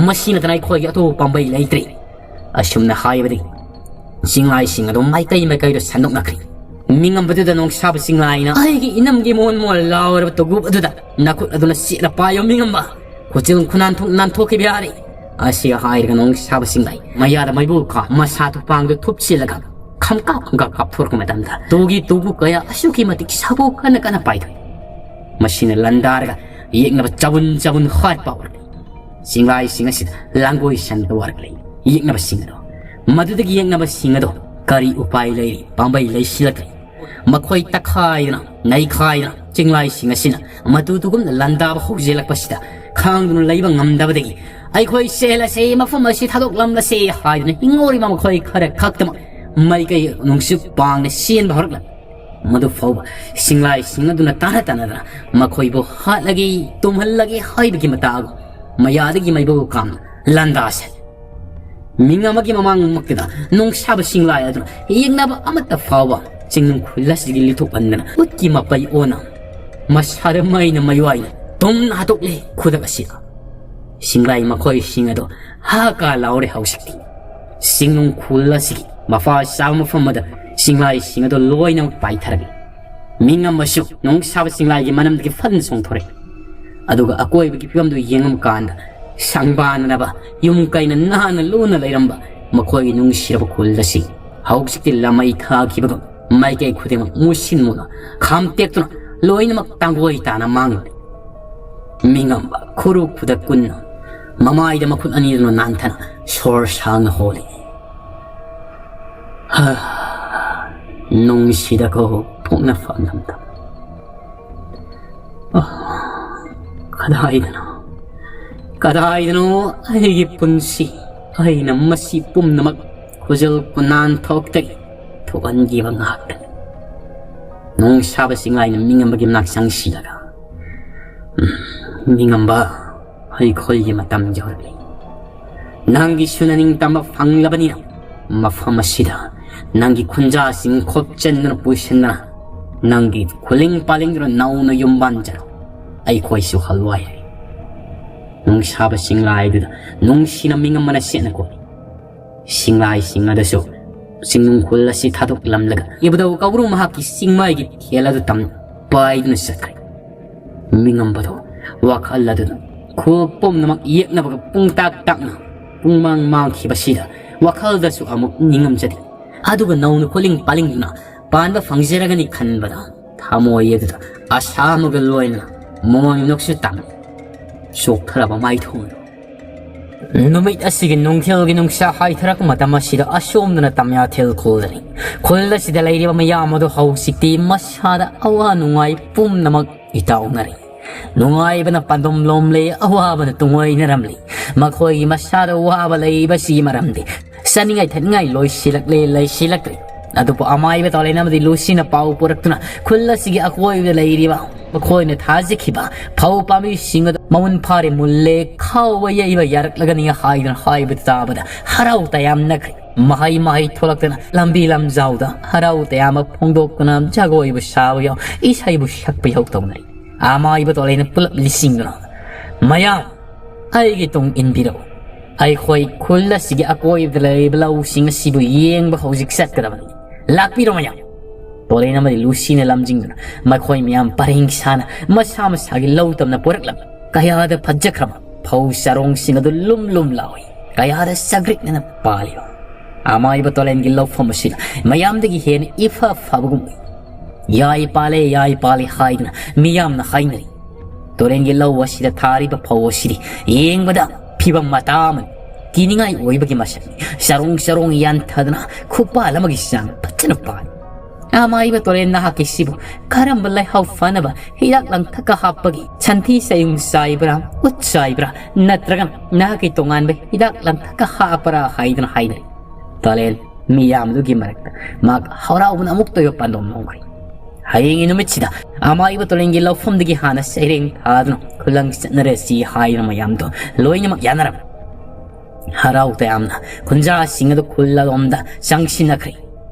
ꯃꯁꯤ ꯅꯠꯇꯅ ꯑꯩꯈꯣꯏꯒꯤ ꯑꯇꯣꯞꯄ ꯄꯥꯝꯕꯩ ꯂꯩꯇ꯭ꯔꯦ꯫ ꯑꯁꯨꯝꯅ ꯍꯥꯏꯕꯗꯒꯤ ꯆꯤꯡꯂꯥꯏꯁꯤꯡ ꯑꯗꯨ ꯃꯥꯏꯀꯩ ꯃꯥꯏꯀꯩꯗ ꯁꯟꯗꯣꯛꯅꯈ꯭ꯔꯦ꯫ ꯃꯤꯉꯝꯕꯗꯨꯗ ꯅꯣꯡꯁꯥꯕ ꯆꯤꯡꯂꯥꯏꯅ, "ꯑꯩꯒꯤ ꯏꯅꯝꯒꯤ ꯃꯣꯟ ꯃꯣꯟ ꯂꯥꯎꯔꯕ ꯇꯨꯒꯨꯞ ꯑꯗꯨꯗ ꯅꯈꯨꯠ ꯑꯗꯨꯅ ꯆꯦꯠꯅ ꯄꯥꯏꯌꯨ ꯃꯤꯉꯝꯕ꯫ ꯈꯨꯆꯤꯜ ꯈꯨꯅꯥꯟꯊꯣꯛ ꯅꯥꯟꯊꯣꯛꯈꯤꯕ ꯌꯥꯔꯦ"꯫ ꯑꯁꯤ ꯍꯥꯏꯔꯒ ꯅꯣꯡꯁꯥꯕ ꯆꯤꯡꯂꯥꯏ ꯃꯌꯥꯗ ꯃꯩꯕꯨꯜ ꯀꯥ ꯃꯁꯥ ꯇꯨꯄꯥꯡꯗꯨ ꯊꯨꯞꯆꯤꯜꯂꯒ ꯈꯝꯀꯥꯞ ꯈꯝꯀꯥꯞ ꯀꯥꯞꯊꯣꯔꯛꯄ ꯃꯇꯝꯗ ꯇꯨꯒꯤ ꯇꯨꯒꯨꯞ ꯀꯌꯥ ꯑꯁꯨꯛꯀꯤ ꯃꯇꯤꯛ ꯁꯥꯐꯨ ꯀꯟꯅ ꯀꯟꯅ ꯄꯥꯏꯊꯣꯛꯏ꯫ ꯃꯁꯤꯅ ꯂꯟꯗꯥꯔꯒ ꯌꯦꯛꯅꯕ ꯆꯕꯨꯟ ꯆꯕꯨꯟ ꯍꯥꯠꯄ ꯍꯧꯔꯛꯂꯤ꯫ ꯆꯤꯡꯂꯥꯏꯁꯤꯡ ꯑꯁꯤꯗ ꯂꯥꯡꯒꯣꯏ ꯁꯟꯗ ꯋꯥꯔꯛꯂꯤ꯫ ꯌꯦꯛꯅꯕꯁꯤꯡ ꯑꯗꯣ, ꯃꯗꯨꯗꯒꯤ ꯌꯦꯛꯅꯕꯁꯤꯡ ꯑꯗꯣ ꯀꯔꯤ ꯎꯄꯥꯏ ꯂꯩꯔꯤ? ꯄꯥꯝꯕꯩ ꯂꯩꯁꯤꯜꯂꯛꯇ꯭ꯔꯦ꯫ ꯃꯈꯣꯏ ꯇꯛꯈꯥꯏꯗꯅ, ꯅꯩꯈꯥꯏꯗꯅ, ꯆꯤꯡꯂꯥꯏꯁꯤꯡ ꯑꯁꯤꯅ ꯃꯇꯨ ꯇꯨꯒꯨꯝꯅ ꯂꯥꯟꯗꯥꯕ ꯍꯧꯖꯤꯜꯂꯛꯄꯁꯤꯗ ꯈꯥꯡꯗꯨꯅ ꯂꯩꯕ ꯉꯝꯗꯕꯗꯒꯤ "ꯑꯩꯈꯣꯏ ꯆꯦꯜꯂꯁꯤ, ꯃꯐꯝ ꯑꯁꯤ ꯊꯥꯗꯣꯛꯂꯝꯂꯁꯤ" ꯍꯥꯏꯗꯨꯅ ꯍꯤꯡꯍꯧꯔꯤꯕ ꯃꯈꯣꯏ ꯈꯔ ꯈꯛꯇꯃꯛ ꯃꯥꯏꯀꯩ ꯅꯨꯡꯁꯤꯠ ꯄꯥꯡꯅ ꯆꯦꯟꯕ ꯍꯧꯔꯛꯂꯝꯃꯤ꯫ ꯃꯗꯨ ꯐꯥꯎꯕ ꯁꯤꯡꯂꯥꯏꯁꯤꯡ ꯑꯗꯨꯅ ꯇꯥꯟꯅ ꯇꯥꯟꯅꯗꯅ ꯃꯈꯣꯏꯕꯨ ꯍꯥꯠꯂꯒꯦ, ꯇꯨꯝꯍꯜꯂꯒꯦ ꯍꯥꯏꯕꯒꯤ ꯃꯇꯥꯒꯨꯝ ꯃꯌꯥꯗꯒꯤ ꯃꯩꯕꯧ ꯀꯥꯝꯅ ꯂꯥꯟꯗꯥꯁꯜꯂꯤ꯫ ꯃꯤꯡ ꯑꯃꯒꯤ ꯃꯃꯥꯡꯃꯛꯇꯗ ꯅꯨꯡꯁꯥꯕ ꯁꯤꯡꯂꯥꯏ ꯑꯗꯨꯅ ꯌꯦꯛꯅꯕ ꯑꯃꯠꯇ ꯐꯥꯎꯕ ꯆꯤꯡꯅꯨꯡ ꯈꯨꯜ ꯑꯁꯤꯒꯤ ꯂꯤꯊꯣꯛꯍꯟꯗꯅ ꯎꯠꯀꯤ ꯃꯄꯩ ꯑꯣꯟꯅ ꯃꯁꯥꯗ ꯃꯩꯅ ꯃꯌꯥꯏꯅ ꯇꯨꯝꯅ ꯍꯥꯠꯇꯣꯛꯂꯦ꯫ ꯈꯨꯗꯛ ꯑꯁꯤꯗ ꯁꯤꯡꯂꯥꯏ ꯃꯈꯣꯏꯁꯤꯡ ꯑꯗꯣ ꯍꯥ ꯀꯥ ꯂꯥꯎꯔꯦ꯫ ꯍꯧꯖꯤꯛꯇꯤ ꯆꯤꯡꯅꯨꯡ ꯈꯨꯜ ꯑꯁꯤꯒꯤ ꯃꯄꯥ ꯆꯥꯕ ꯃꯐꯝ ꯑꯗ ꯁꯤꯡꯂꯥꯏꯁꯤꯡ ꯑꯗꯣ ꯂꯣꯏꯅꯃꯛ ꯄꯥꯏꯊꯔꯝꯃꯤ꯫ ꯃꯤꯡ ꯑꯃꯁꯨ ꯅꯨꯡꯁꯥꯕ ꯁꯤꯡꯂꯥꯏꯒꯤ ꯃꯅꯝꯗꯒꯤ ꯐꯖꯅ ꯆꯣꯡꯊꯣꯔꯛꯏ꯫ ꯑꯗꯨꯒ ꯑꯀꯣꯏꯕꯒꯤ ꯐꯤꯕꯝꯗꯨ ꯌꯦꯡꯉꯝ ꯀꯥꯟꯗ ꯁꯪꯕꯥꯟꯅꯅꯕ ꯌꯨꯝ ꯀꯩꯅ ꯅꯥꯟꯅ ꯂꯨꯅ ꯂꯩꯔꯝꯕ ꯃꯈꯣꯏꯒꯤ ꯅꯨꯡꯁꯤꯔꯕ ꯈꯨꯜ ꯑꯁꯤ ꯍꯧꯖꯤꯛꯇꯤ ꯂꯃꯩ ꯊꯥꯈꯤꯕꯒꯨꯝ ꯃꯥꯏꯀꯩ ꯈꯨꯗꯤꯡꯃꯛ ꯃꯨꯁꯤꯟ ꯃꯨꯅ ꯈꯥꯝꯇꯦꯛꯇꯨꯅ ꯂꯣꯏꯅꯃꯛ ꯇꯥꯡꯒꯣꯏ ꯇꯥꯅ ꯃꯥꯡꯂꯦ꯫ ꯃꯤꯉꯝꯕ ꯈꯨꯔꯨ ꯈꯨꯗꯛ ꯀꯨꯟꯅ ꯃꯃꯥꯏꯗ ꯃꯈꯨꯠ ꯑꯅꯤꯗꯨꯅ ꯅꯥꯟꯊꯅ ꯁꯣꯔ ꯁꯥꯡꯅ ꯍꯣꯜꯂꯤ꯫ ꯍꯥ, ꯅꯨꯡꯁꯤꯗꯀꯣ ꯄꯣꯛꯅꯐꯝ ꯂꯝꯗꯝ꯫ ꯑꯥ, ꯀꯗꯥꯏꯗꯅꯣ, ꯀꯗꯥꯏꯗꯅꯣ ꯑꯩꯒꯤ ꯄꯨꯟꯁꯤ? ꯑꯩꯅ ꯃꯁꯤ ꯄꯨꯝꯅꯃꯛ ꯈꯨꯖꯜ ꯈꯨꯅꯥꯟ ꯊꯣꯛꯇꯒꯤ ꯊꯣꯛꯍꯟꯈꯤꯕ ꯉꯥꯛꯇꯅꯤ꯫ ꯅꯨꯡꯁꯥꯕ ꯁꯤꯡꯂꯥꯏꯅ ꯃꯤꯉꯝꯕꯒꯤ ꯃꯅꯥꯛ ꯆꯪꯁꯤꯜꯂꯒ, "ꯎꯝ, ꯃꯤꯉꯝꯕ, ꯑꯩꯈꯣꯏꯒꯤ ꯃꯇꯝ ꯌꯧꯔꯛꯂꯦ꯫ ꯅꯪꯒꯤꯁꯨ ꯅꯅꯤꯡꯇꯝꯕ ꯐꯪꯂꯕꯅꯤꯅ ꯃꯐꯝ ꯑꯁꯤꯗ ꯅꯪꯒꯤ ꯈꯨꯟꯖꯥꯁꯤꯡ ꯈꯣꯞꯆꯟꯗꯨꯅ ꯄꯨꯁꯤꯟꯗꯨꯅ ꯅꯪꯒꯤ ꯈꯨꯂꯤꯡ ꯄꯥꯂꯤꯡꯗꯨꯅ ꯅꯧꯅ ꯌꯨꯝ ꯄꯥꯟꯖꯔꯣ꯫ ꯑꯩꯈꯣꯏꯁꯨ ꯍꯜꯋꯥꯏꯔꯦ"꯫ ꯅꯨꯡꯁꯥꯕ ꯁꯤꯡꯂꯥꯏꯗꯨꯗ ꯅꯨꯡꯁꯤꯅ ꯃꯤꯉꯝꯕꯅ ꯁꯦꯠꯅ ꯀꯣꯜꯂꯤ꯫ ꯁꯤꯡꯂꯥꯏꯁꯤꯡ ꯑꯗꯨꯁꯨ ꯆꯤꯡꯅꯨꯡ ꯈꯨꯜ ꯑꯁꯤ ꯊꯥꯗꯣꯛꯂꯝꯂꯒ ꯏꯕꯨꯙꯧ ꯀꯧꯕ꯭ꯔꯨ ꯃꯍꯥꯛꯀꯤ ꯆꯤꯡꯃꯥꯏꯒꯤ ꯀꯩꯊꯦꯜ ꯑꯗꯨ ꯇꯝꯅ ꯄꯥꯏꯗꯨꯅ ꯆꯠꯈ꯭ꯔꯦ꯫ ꯃꯤꯉꯝꯕꯗꯣ ꯋꯥꯈꯜ ꯑꯗꯨꯗ ꯈꯨꯜ ꯄꯨꯝꯅꯃꯛ ꯌꯦꯛꯅꯕꯒ ꯄꯨꯡꯇꯥꯛ ꯇꯥꯛꯅ ꯄꯨꯡꯃꯥꯡ ꯃꯥꯡꯈꯤꯕꯁꯤꯗ ꯋꯥꯈꯜꯗꯁꯨ ꯑꯃꯨꯛ ꯅꯤꯡꯉꯝꯖꯗꯦ꯫ ꯑꯗꯨꯒ ꯅꯧꯅ ꯈꯨꯂꯤꯡ ꯄꯥꯂꯤꯡꯗꯨꯅ ꯄꯥꯟꯕ ꯐꯪꯖꯔꯒꯅꯤ ꯈꯟꯕꯗ ꯊꯃꯣꯏ ꯑꯗꯨꯗ ꯑꯁꯥ ꯑꯃꯒ ꯂꯣꯏꯅꯅ ꯃꯃꯣꯟ ꯅꯣꯛꯁꯨ ꯇꯥꯡ ꯆꯣꯛꯊꯔꯕ ꯃꯥꯏꯊꯣꯡꯗꯨ꯫ ꯅꯨꯃꯤꯠ ꯑꯁꯤꯒꯤ ꯅꯨꯡꯊꯤꯜꯒꯤ ꯅꯨꯡꯁꯥ ꯍꯥꯏꯊꯔꯛꯄ ꯃꯇꯝ ꯑꯁꯤꯗ ꯑꯁꯣꯝꯗꯅ ꯇꯝꯌꯥꯊꯦꯜ ꯈꯨꯜꯗꯅꯤ꯫ ꯈꯨꯜ ꯑꯁꯤꯗ ꯂꯩꯔꯤꯕ ꯃꯤꯌꯥꯝ ꯑꯗꯨ ꯍꯧꯖꯤꯛꯇꯤ ꯃꯁꯥꯗ ꯑꯋꯥ ꯅꯨꯡꯉꯥꯏ ꯄꯨꯝꯅꯃꯛ ꯏꯇꯥꯎꯅꯔꯤ꯫ ꯅꯨꯡꯉꯥꯏꯕꯅ ꯄꯥꯟꯗꯝ ꯂꯣꯝꯂꯦ, ꯑꯋꯥꯕꯅ ꯇꯨꯡꯑꯣꯏꯅꯔꯝꯂꯦ꯫ ꯃꯈꯣꯏꯒꯤ ꯃꯁꯥꯗ ꯋꯥꯕ ꯂꯩꯕꯁꯤꯒꯤ ꯃꯔꯝꯗꯤ ꯆꯥꯅꯤꯡꯉꯥꯏ ꯊꯛꯅꯤꯡꯉꯥꯏ ꯂꯣꯏꯁꯤꯜꯂꯛꯂꯦ, ꯂꯩꯁꯤꯜꯂꯛꯇ꯭ꯔꯦ꯫ ꯑꯗꯨꯕꯨ ꯑꯃꯥꯏꯕ ꯇꯣꯂꯦꯟ ꯑꯃꯗꯤ ꯂꯨꯁꯤꯅ ꯄꯥꯎ ꯄꯨꯔꯛꯇꯨꯅ ꯈꯨꯜ ꯑꯁꯤꯒꯤ ꯑꯀꯣꯏꯕꯗ ꯂꯩꯔꯤꯕ ꯃꯈꯣꯏꯅ ꯊꯥꯖꯈꯤꯕ ꯐꯧ ꯄꯥꯝꯕꯤꯁꯤꯡ ꯑꯗꯨ ꯃꯃꯨꯟ ꯐꯥꯔꯦ, ꯃꯨꯜꯂꯦ, ꯈꯥꯎꯕ ꯌꯩꯕ ꯌꯥꯔꯛꯂꯒꯅꯤ ꯍꯥꯏꯗꯨꯅ ꯍꯥꯏꯕ ꯇꯥꯕꯗ ꯍꯔꯥꯎ ꯇꯌꯥꯝꯅꯈ꯭ꯔꯦ꯫ ꯃꯍꯩ ꯃꯍꯩ ꯊꯣꯛꯂꯛꯇꯅ ꯂꯝꯕꯤ ꯂꯝꯖꯥꯎꯗ ꯍꯔꯥꯎ ꯇꯌꯥꯝꯕ ꯐꯣꯡꯗꯣꯛꯇꯨꯅ ꯖꯒꯣꯏꯕꯨ ꯁꯥꯕ ꯌꯥꯎ, ꯏꯁꯩꯕꯨ ꯁꯛꯄ ꯌꯥꯎ ꯇꯧꯅꯔꯤ꯫ ꯑꯃꯥꯏꯕ ꯇꯣꯂꯦꯟ ꯄꯨꯂꯞ ꯂꯤꯁꯤꯡꯗꯨꯅ, "ꯃꯌꯥꯝ, ꯑꯩꯒꯤ ꯇꯨꯡ ꯏꯟꯕꯤꯔꯛꯎ꯫ ꯑꯩꯈꯣꯏ ꯈꯨꯜ ꯑꯁꯤꯒꯤ ꯑꯀꯣꯏꯕꯗ ꯂꯩꯔꯤꯕ ꯂꯧꯁꯤꯡ ꯑꯁꯤꯕꯨ ꯌꯦꯡꯕ ꯍꯧꯖꯤꯛ ꯆꯠꯀꯗꯕꯅꯤ꯫ ꯂꯥꯛꯄꯤꯔꯣ ꯃꯌꯥꯝ!" ꯇꯣꯂꯦꯟ ꯑꯃꯗꯤ ꯂꯨꯁꯤꯅ ꯂꯝꯖꯤꯡꯗꯨꯅ ꯃꯈꯣꯏ ꯃꯌꯥꯝ ꯄꯔꯦꯡ ꯁꯥꯅ ꯃꯁꯥ ꯃꯁꯥꯒꯤ ꯂꯧ ꯇꯝꯅ ꯄꯨꯔꯛꯂꯕ ꯀꯌꯥꯗ ꯐꯖꯈ꯭ꯔꯕ ꯐꯧ ꯆꯔꯣꯡꯁꯤꯡ ꯑꯗꯨ ꯂꯨꯝ ꯂꯨꯝ ꯂꯥꯎꯏ, ꯀꯌꯥꯗ ꯆꯒ꯭ꯔꯤꯛꯅꯅ ꯄꯥꯜꯂꯤꯕ ꯑꯃꯥꯏꯕ ꯇꯣꯂꯦꯟꯒꯤ ꯂꯧꯐꯝ ꯑꯁꯤꯗ ꯃꯌꯥꯝꯗꯒꯤ ꯍꯦꯟꯅ ꯏꯐ ꯐꯕꯒꯨꯝ ꯎꯏ꯫ "ꯌꯥꯏ ꯄꯥꯜꯂꯦ, ꯌꯥꯏ ꯄꯥꯜꯂꯦ" ꯍꯥꯏꯗꯨꯅ ꯃꯤꯌꯥꯝꯅ ꯍꯥꯏꯅꯔꯤ꯫ ꯇꯣꯂꯦꯟꯒꯤ ꯂꯧ ꯑꯁꯤꯗ ꯊꯥꯔꯤꯕ ꯐꯧ ꯑꯁꯤꯗꯤ ꯌꯦꯡꯕꯗ ꯐꯤꯕꯝ ꯃꯇꯥ ꯑꯃꯅꯤ꯫ ꯀꯤꯅꯤꯡꯉꯥꯏ ꯑꯣꯏꯕꯒꯤ ꯃꯁꯛꯅꯤ꯫ ꯆꯔꯣꯡ ꯆꯔꯣꯡ ꯌꯥꯟꯊꯗꯅ ꯈꯨꯄꯥꯜ ꯑꯃꯒꯤ ꯆꯥꯡ ꯐꯖꯅ ꯄꯥꯜꯂꯤ꯫ "ꯑꯃꯥꯏꯕ ꯇꯣꯂꯦꯟ, ꯅꯍꯥꯛꯀꯤꯁꯤꯕꯨ ꯀꯔꯝꯕ ꯂꯩꯍꯥꯎ ꯐꯅꯕ ꯍꯤꯗꯥꯛ ꯂꯥꯡꯊꯛꯀ ꯍꯥꯞꯄꯒꯤ ꯁꯟꯊꯤ ꯁꯌꯨꯡ ꯆꯥꯏꯕ꯭ꯔꯥ, ꯎꯠ ꯆꯥꯏꯕ꯭ꯔꯥ, ꯅꯠꯇ꯭ꯔꯒ ꯅꯍꯥꯛꯀꯤ ꯇꯣꯉꯥꯟꯕ ꯍꯤꯗꯥꯛ ꯂꯥꯡꯊꯛꯀ ꯍꯥꯞꯄ꯭ꯔꯥ?" ꯍꯥꯏꯗꯨꯅ ꯍꯥꯏꯅꯔꯤ꯫ ꯇꯣꯂꯦꯟ ꯃꯤꯌꯥꯝꯗꯨꯒꯤ ꯃꯔꯛꯇ ꯃꯍꯥꯛ ꯍꯔꯥꯎꯕꯅ ꯑꯃꯨꯛꯇ ꯑꯣꯏꯕ ꯄꯥꯟꯗꯝ ꯂꯧꯈ꯭ꯔꯦ꯫ ꯍꯌꯦꯡꯒꯤ ꯅꯨꯃꯤꯠꯁꯤꯗ ꯑꯃꯥꯏꯕ ꯇꯣꯂꯦꯟꯒꯤ ꯂꯧꯐꯝꯗꯒꯤ ꯍꯥꯟꯅ ꯁꯩꯔꯦꯡ ꯊꯥꯗꯨꯅ ꯈꯨꯂꯪ ꯆꯠꯅꯔꯁꯤ ꯍꯥꯏꯗꯨꯅ ꯃꯌꯥꯝꯗꯣ ꯂꯣꯏꯅꯃꯛ ꯌꯥꯅꯔꯝꯃꯤ꯫ ꯍꯔꯥꯎ ꯇꯌꯥꯝꯅ ꯈꯨꯟꯖꯥꯁꯤꯡ ꯑꯗꯨ ꯈꯨꯜ ꯑꯗꯣꯝꯗ ꯆꯪꯁꯤꯟꯅꯈ꯭ꯔꯦ꯫